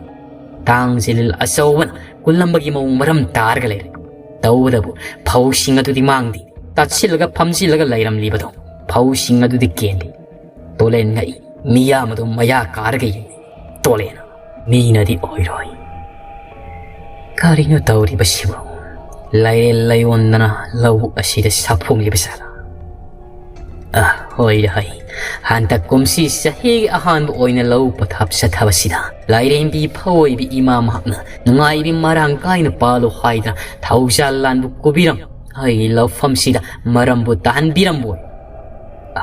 ꯇꯥꯡ ꯖꯤꯂꯤꯜ ꯑꯆꯧꯕꯅ ꯀꯨꯜꯂꯝꯕꯒꯤ ꯃꯑꯣꯡ ꯃꯔꯝ ꯇꯥꯔꯒ ꯂꯩꯔꯝꯃꯤ꯫ ꯇꯧꯕꯗꯕꯨ ꯐꯧꯁꯤꯡ ꯑꯗꯨꯗꯤ ꯃꯥꯡꯗꯦ꯫ ꯇꯠꯁꯤꯜꯂꯒ ꯐꯝꯖꯤꯜꯂꯒ ꯂꯩꯔꯝꯂꯤꯕꯗꯣ ꯐꯧꯁꯤꯡ ꯑꯗꯨꯗꯤ ꯀꯦꯟꯗꯦ꯫ ꯇꯣꯂꯦꯟ ꯉꯛꯏ꯫ ꯃꯤꯌꯥꯝ ꯑꯗꯨ ꯃꯌꯥ ꯀꯥꯔꯒ ꯌꯦꯡꯏ꯫ ꯇꯣꯂꯦꯟ ꯃꯤꯅꯗꯤ ꯑꯣꯏꯔꯣꯏ꯫ ꯀꯔꯤꯅꯣ ꯇꯧꯔꯤꯕꯁꯤꯕꯨ? ꯂꯥꯏꯔꯦꯜ ꯂꯩꯑꯣꯟꯗꯅ ꯂꯧꯕꯨꯛ ꯑꯁꯤꯗ ꯁꯥꯐꯣꯡꯂꯤꯕ ꯖꯥꯠꯂꯥ? ꯑ, ꯍꯣꯏꯗ ꯍꯣꯏ, ꯍꯟꯗꯛ ꯀꯨꯝꯁꯤ ꯆꯍꯤꯒꯤ ꯑꯍꯥꯟꯕ ꯑꯣꯏꯅ ꯂꯧ ꯄꯊꯥꯞ ꯆꯠꯊꯕꯁꯤꯗ ꯂꯥꯏꯔꯦꯝꯕꯤ ꯐꯧ ꯑꯣꯏꯕꯤ ꯏꯃꯥ ꯃꯍꯥꯛꯅ ꯅꯨꯡꯉꯥꯏꯕꯤ ꯃꯔꯥꯡ ꯀꯥꯏꯅ ꯄꯥꯜꯂꯨ ꯍꯥꯏꯗꯅ ꯊꯧꯖꯥꯜ ꯂꯥꯟꯕꯨ ꯀꯨꯕꯤꯔꯝ ꯑꯩꯒꯤ ꯂꯧꯐꯝꯁꯤꯗ ꯃꯔꯝꯕꯨ ꯇꯥꯍꯟꯕꯤꯔꯝꯕꯣꯏ꯫ ꯑ,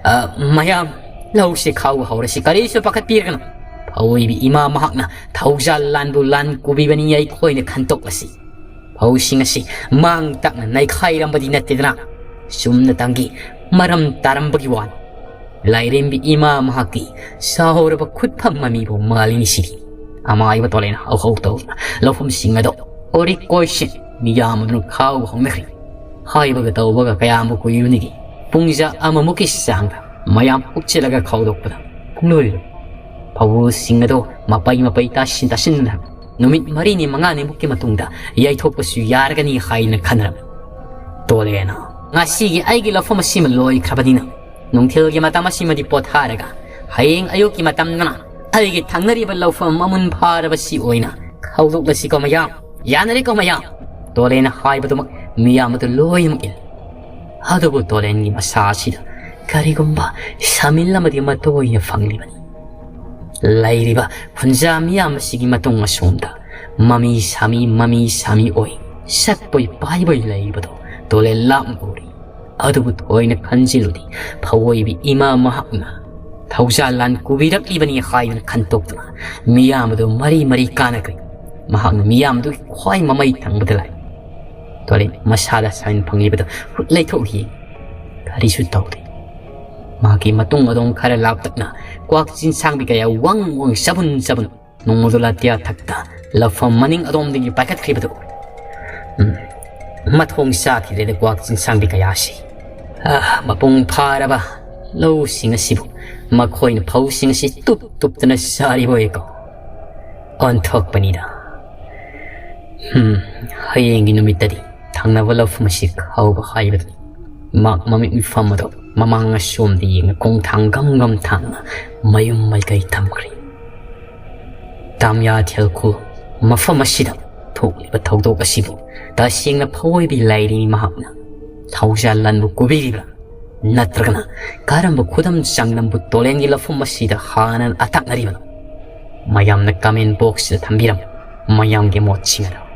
ꯑ, ꯃꯌꯥꯝ, ꯂꯧꯁꯤ ꯈꯥꯎꯕ ꯍꯧꯔꯁꯤ, ꯀꯔꯤꯁꯨ ꯄꯥꯈꯠꯄꯤꯔꯒꯅꯨ꯫ ꯐꯧ ꯑꯣꯏꯕꯤ ꯏꯃꯥ ꯃꯍꯥꯛꯅ ꯊꯧꯖꯥꯜ ꯂꯥꯟꯕꯨ ꯂꯥꯟ ꯀꯨꯕꯤꯕꯅꯤ ꯑꯩꯈꯣꯏꯅ ꯈꯟꯇꯣꯛꯂꯁꯤ꯫ ꯐꯧꯁꯤꯡ ꯑꯁꯤ ꯃꯥꯡ ꯇꯥꯛꯅ ꯅꯩꯈꯥꯏꯔꯝꯕꯗꯤ ꯅꯠꯇꯦꯗꯅ, ꯆꯨꯝꯅꯇꯪꯒꯤ ꯃꯔꯝ ꯇꯥꯔꯝꯕꯒꯤ ꯋꯥꯅꯤ꯫ ꯂꯥꯏꯔꯦꯝꯕꯤ ꯏꯃꯥ ꯃꯍꯥꯛꯀꯤ ꯁꯥꯍꯧꯔꯕ ꯈꯨꯠꯐꯝ ꯃꯃꯤꯕꯨ ꯃꯥꯜꯂꯤꯅꯤ ꯁꯤꯗꯤ꯫ ꯑꯃꯥꯏꯕ ꯇꯣꯂꯦꯟ ꯍꯧꯍꯧ ꯇꯧꯗꯨꯅ ꯂꯧꯐꯝꯁꯤꯡ ꯑꯗꯨ ꯎꯔꯤꯛ ꯀꯣꯏꯁꯤꯟ ꯃꯤꯌꯥꯝ ꯑꯗꯨꯅ ꯈꯥꯎꯕ ꯍꯧꯅꯈ꯭ꯔꯦ꯫ ꯍꯥꯏꯕꯒ ꯇꯧꯕꯒ ꯀꯌꯥꯝꯕꯨ ꯀꯨꯏꯔꯨꯅꯤꯒꯦ? ꯄꯨꯡꯖꯥ ꯑꯃꯃꯨꯛꯀꯤ ꯆꯥꯡꯗ ꯃꯌꯥꯝ ꯍꯨꯛꯆꯤꯜꯂꯒ ꯈꯥꯎꯗꯣꯛꯄꯗ ꯄꯨꯡꯂꯣꯏ ꯂꯣꯏ꯫ ꯐꯧꯕꯣꯜꯁꯤꯡ ꯑꯗꯣ ꯃꯄꯩ ꯃꯄꯩ ꯇꯥꯁꯤꯟ ꯇꯥꯁꯤꯟꯗꯨꯅ ꯅꯨꯃꯤꯠ ꯃꯔꯤꯅꯤ ꯃꯉꯥꯅꯤꯃꯨꯛꯀꯤ ꯃꯇꯨꯡꯗ ꯌꯩꯊꯣꯛꯄꯁꯨ ꯌꯥꯔꯒꯅꯤ ꯍꯥꯏꯅ ꯈꯟꯅꯔꯝꯃꯤ꯫ ꯇꯣꯂꯦꯅ, "ꯉꯁꯤꯒꯤ ꯑꯩꯒꯤ ꯂꯧꯐꯝ ꯑꯁꯤꯃ ꯂꯣꯏꯈ꯭ꯔꯕꯅꯤꯅ ꯅꯨꯡꯊꯤꯜꯒꯤ ꯃꯇꯝ ꯑꯁꯤꯃꯗꯤ ꯄꯣꯊꯥꯔꯒ ꯍꯌꯦꯡ ꯑꯌꯨꯛꯀꯤ ꯃꯇꯝꯗꯅ ꯑꯩꯒꯤ ꯊꯪꯅꯔꯤꯕ ꯂꯧꯐꯝ ꯃꯃꯨꯟ ꯐꯥꯔꯕꯁꯤ ꯑꯣꯏꯅ ꯈꯥꯎꯗꯣꯛꯂꯁꯤꯀꯣ ꯃꯌꯥꯝ꯫ ꯌꯥꯅꯔꯦꯀꯣ ꯃꯌꯥꯝ?" ꯇꯣꯂꯦꯅ ꯍꯥꯏꯕꯗꯨꯃꯛ ꯃꯤꯌꯥꯝ ꯑꯗꯨ ꯂꯣꯏꯅꯃꯛ ꯏꯜꯂꯤ꯫ ꯑꯗꯨꯕꯨ ꯇꯣꯂꯦꯟꯒꯤ ꯃꯁꯥ ꯑꯁꯤꯗ ꯀꯔꯤꯒꯨꯝꯕ ꯁꯥꯃꯤꯜ ꯑꯃꯗꯤ ꯃꯇꯣꯏꯅ ꯐꯪꯂꯤꯕꯅꯤ꯫ ꯂꯩꯔꯤꯕ ꯈꯨꯟꯖꯥ ꯃꯤꯌꯥꯝ ꯑꯁꯤꯒꯤ ꯃꯇꯨꯡ ꯑꯁꯣꯝꯗ ꯃꯃꯤ ꯁꯥꯃꯤ, ꯃꯃꯤ ꯁꯥꯃꯤ ꯑꯣꯏ ꯁꯛꯄꯣꯏ ꯄꯥꯏꯕꯣꯏ ꯂꯩꯔꯤꯕꯗꯣ ꯇꯣꯂꯦꯟ ꯂꯥꯞꯅ ꯎꯔꯤ꯫ ꯑꯗꯨꯕꯨ ꯊꯣꯏꯅ ꯈꯟꯖꯤꯜꯂꯨꯗꯤ ꯐꯧ ꯑꯣꯏꯕꯤ ꯏꯃꯥ ꯃꯍꯥꯛꯅ ꯊꯧꯖꯥꯜ ꯂꯥꯟ ꯀꯨꯕꯤꯔꯛꯂꯤꯕꯅꯤ ꯍꯥꯏꯗꯨꯅ ꯈꯟꯇꯣꯛꯇꯨꯅ ꯃꯤꯌꯥꯝ ꯑꯗꯨ ꯃꯔꯤ ꯃꯔꯤ ꯀꯥꯟꯅꯈ꯭ꯔꯦ꯫ ꯃꯍꯥꯛꯅ ꯃꯤꯌꯥꯝꯗꯨꯒꯤ ꯈ꯭ꯋꯥꯏ ꯃꯃꯩ ꯊꯪꯕꯗ ꯂꯥꯛꯏ꯫ ꯇꯣꯂꯦꯟ ꯃꯁꯥꯗ ꯁꯥꯃꯤꯟ ꯐꯪꯂꯤꯕꯗꯨ ꯍꯨꯠ ꯂꯩꯊꯣꯛ ꯌꯦꯡꯏ꯫ ꯀꯔꯤꯁꯨ ꯇꯧꯗꯦ꯫ ꯃꯍꯥꯛꯀꯤ ꯃꯇꯨꯡ ꯑꯗꯣꯝ ꯈꯔ ꯂꯥꯞꯇꯛꯅ ꯀ꯭ꯋꯥꯛ ꯆꯤꯟꯁꯥꯡꯕꯤ ꯀꯌꯥ ꯋꯪ ꯋꯪ ꯆꯕꯨꯟ ꯆꯕꯨꯟ ꯅꯣꯡꯃꯗꯣ ꯂꯥꯇꯤꯌꯥ ꯊꯛꯇ ꯂꯧꯐꯝ ꯃꯅꯤꯡ ꯑꯗꯣꯝꯗꯒꯤ ꯄꯥꯏꯈꯠꯈ꯭ꯔꯤꯕꯗꯨ꯫ ꯎꯝ, ꯃꯊꯣꯡ ꯆꯥꯈꯤꯗ꯭ꯔꯦꯗ ꯀ꯭ꯋꯥꯛ ꯆꯤꯟꯁꯥꯡꯕꯤ ꯀꯌꯥꯁꯤ꯫ ꯑꯥ, ꯃꯄꯨꯡ ꯐꯥꯔꯕ ꯂꯧꯁꯤꯡ ꯑꯁꯤꯕꯨ ꯃꯈꯣꯏꯅ ꯐꯧꯁꯤꯡ ꯑꯁꯤ ꯇꯨꯞ ꯇꯨꯞꯇꯅ ꯆꯥꯔꯤꯕ ꯑꯣꯏꯀꯣ꯫ ꯑꯣꯟꯊꯣꯛꯄꯅꯤꯗ꯫ ꯍꯝ, ꯍꯌꯦꯡꯒꯤ ꯅꯨꯃꯤꯠꯇꯗꯤ ꯊꯪꯅꯕ ꯂꯧꯐꯝ ꯑꯁꯤ ꯈꯥꯎꯕ ꯍꯥꯏꯕꯗꯨꯅꯤ꯫ ꯃꯍꯥꯛ ꯃꯃꯤꯠ ꯃꯤꯐꯝ ꯑꯗꯨ ꯃꯃꯥꯡ ꯑꯁꯣꯝꯗ ꯌꯦꯡꯅ ꯈꯣꯡꯊꯥꯡ ꯒꯝ ꯒꯝ ꯊꯥꯡꯅ ꯃꯌꯨꯝ ꯃꯥꯏꯀꯩ ꯊꯝꯈ꯭ꯔꯦ꯫ ꯇꯥꯃꯤꯌꯥ ꯊꯦꯜꯈꯨꯜ ꯃꯐꯝ ꯑꯁꯤꯗ ꯊꯣꯛꯂꯤꯕ ꯊꯧꯗꯣꯛ ꯑꯁꯤꯕꯨ ꯇꯁꯦꯡꯅ ꯐꯑꯣꯏꯕꯤ ꯂꯥꯏꯔꯤ ꯃꯍꯥꯛꯅ ꯊꯧꯖꯥꯜ ꯂꯥꯟꯕꯨ ꯀꯨꯕꯤꯔꯤꯕ꯭ꯔꯥ? ꯅꯠꯇ꯭ꯔꯒꯅ ꯀꯔꯝꯕ ꯈꯨꯗꯝ ꯆꯥꯡꯗꯝꯕꯨ ꯇꯣꯂꯦꯟꯒꯤ ꯂꯧꯐꯝ ꯑꯁꯤꯗ ꯍꯥꯟꯅ ꯑꯇꯥꯛꯅꯔꯤꯕꯅꯣ? ꯃꯌꯥꯝꯅ comment boxꯇ ꯊꯝꯕꯤꯔꯝꯃꯨ ꯃꯌꯥꯝꯒꯤ ꯃꯣꯠꯁꯤꯡ ꯑꯗꯨ꯫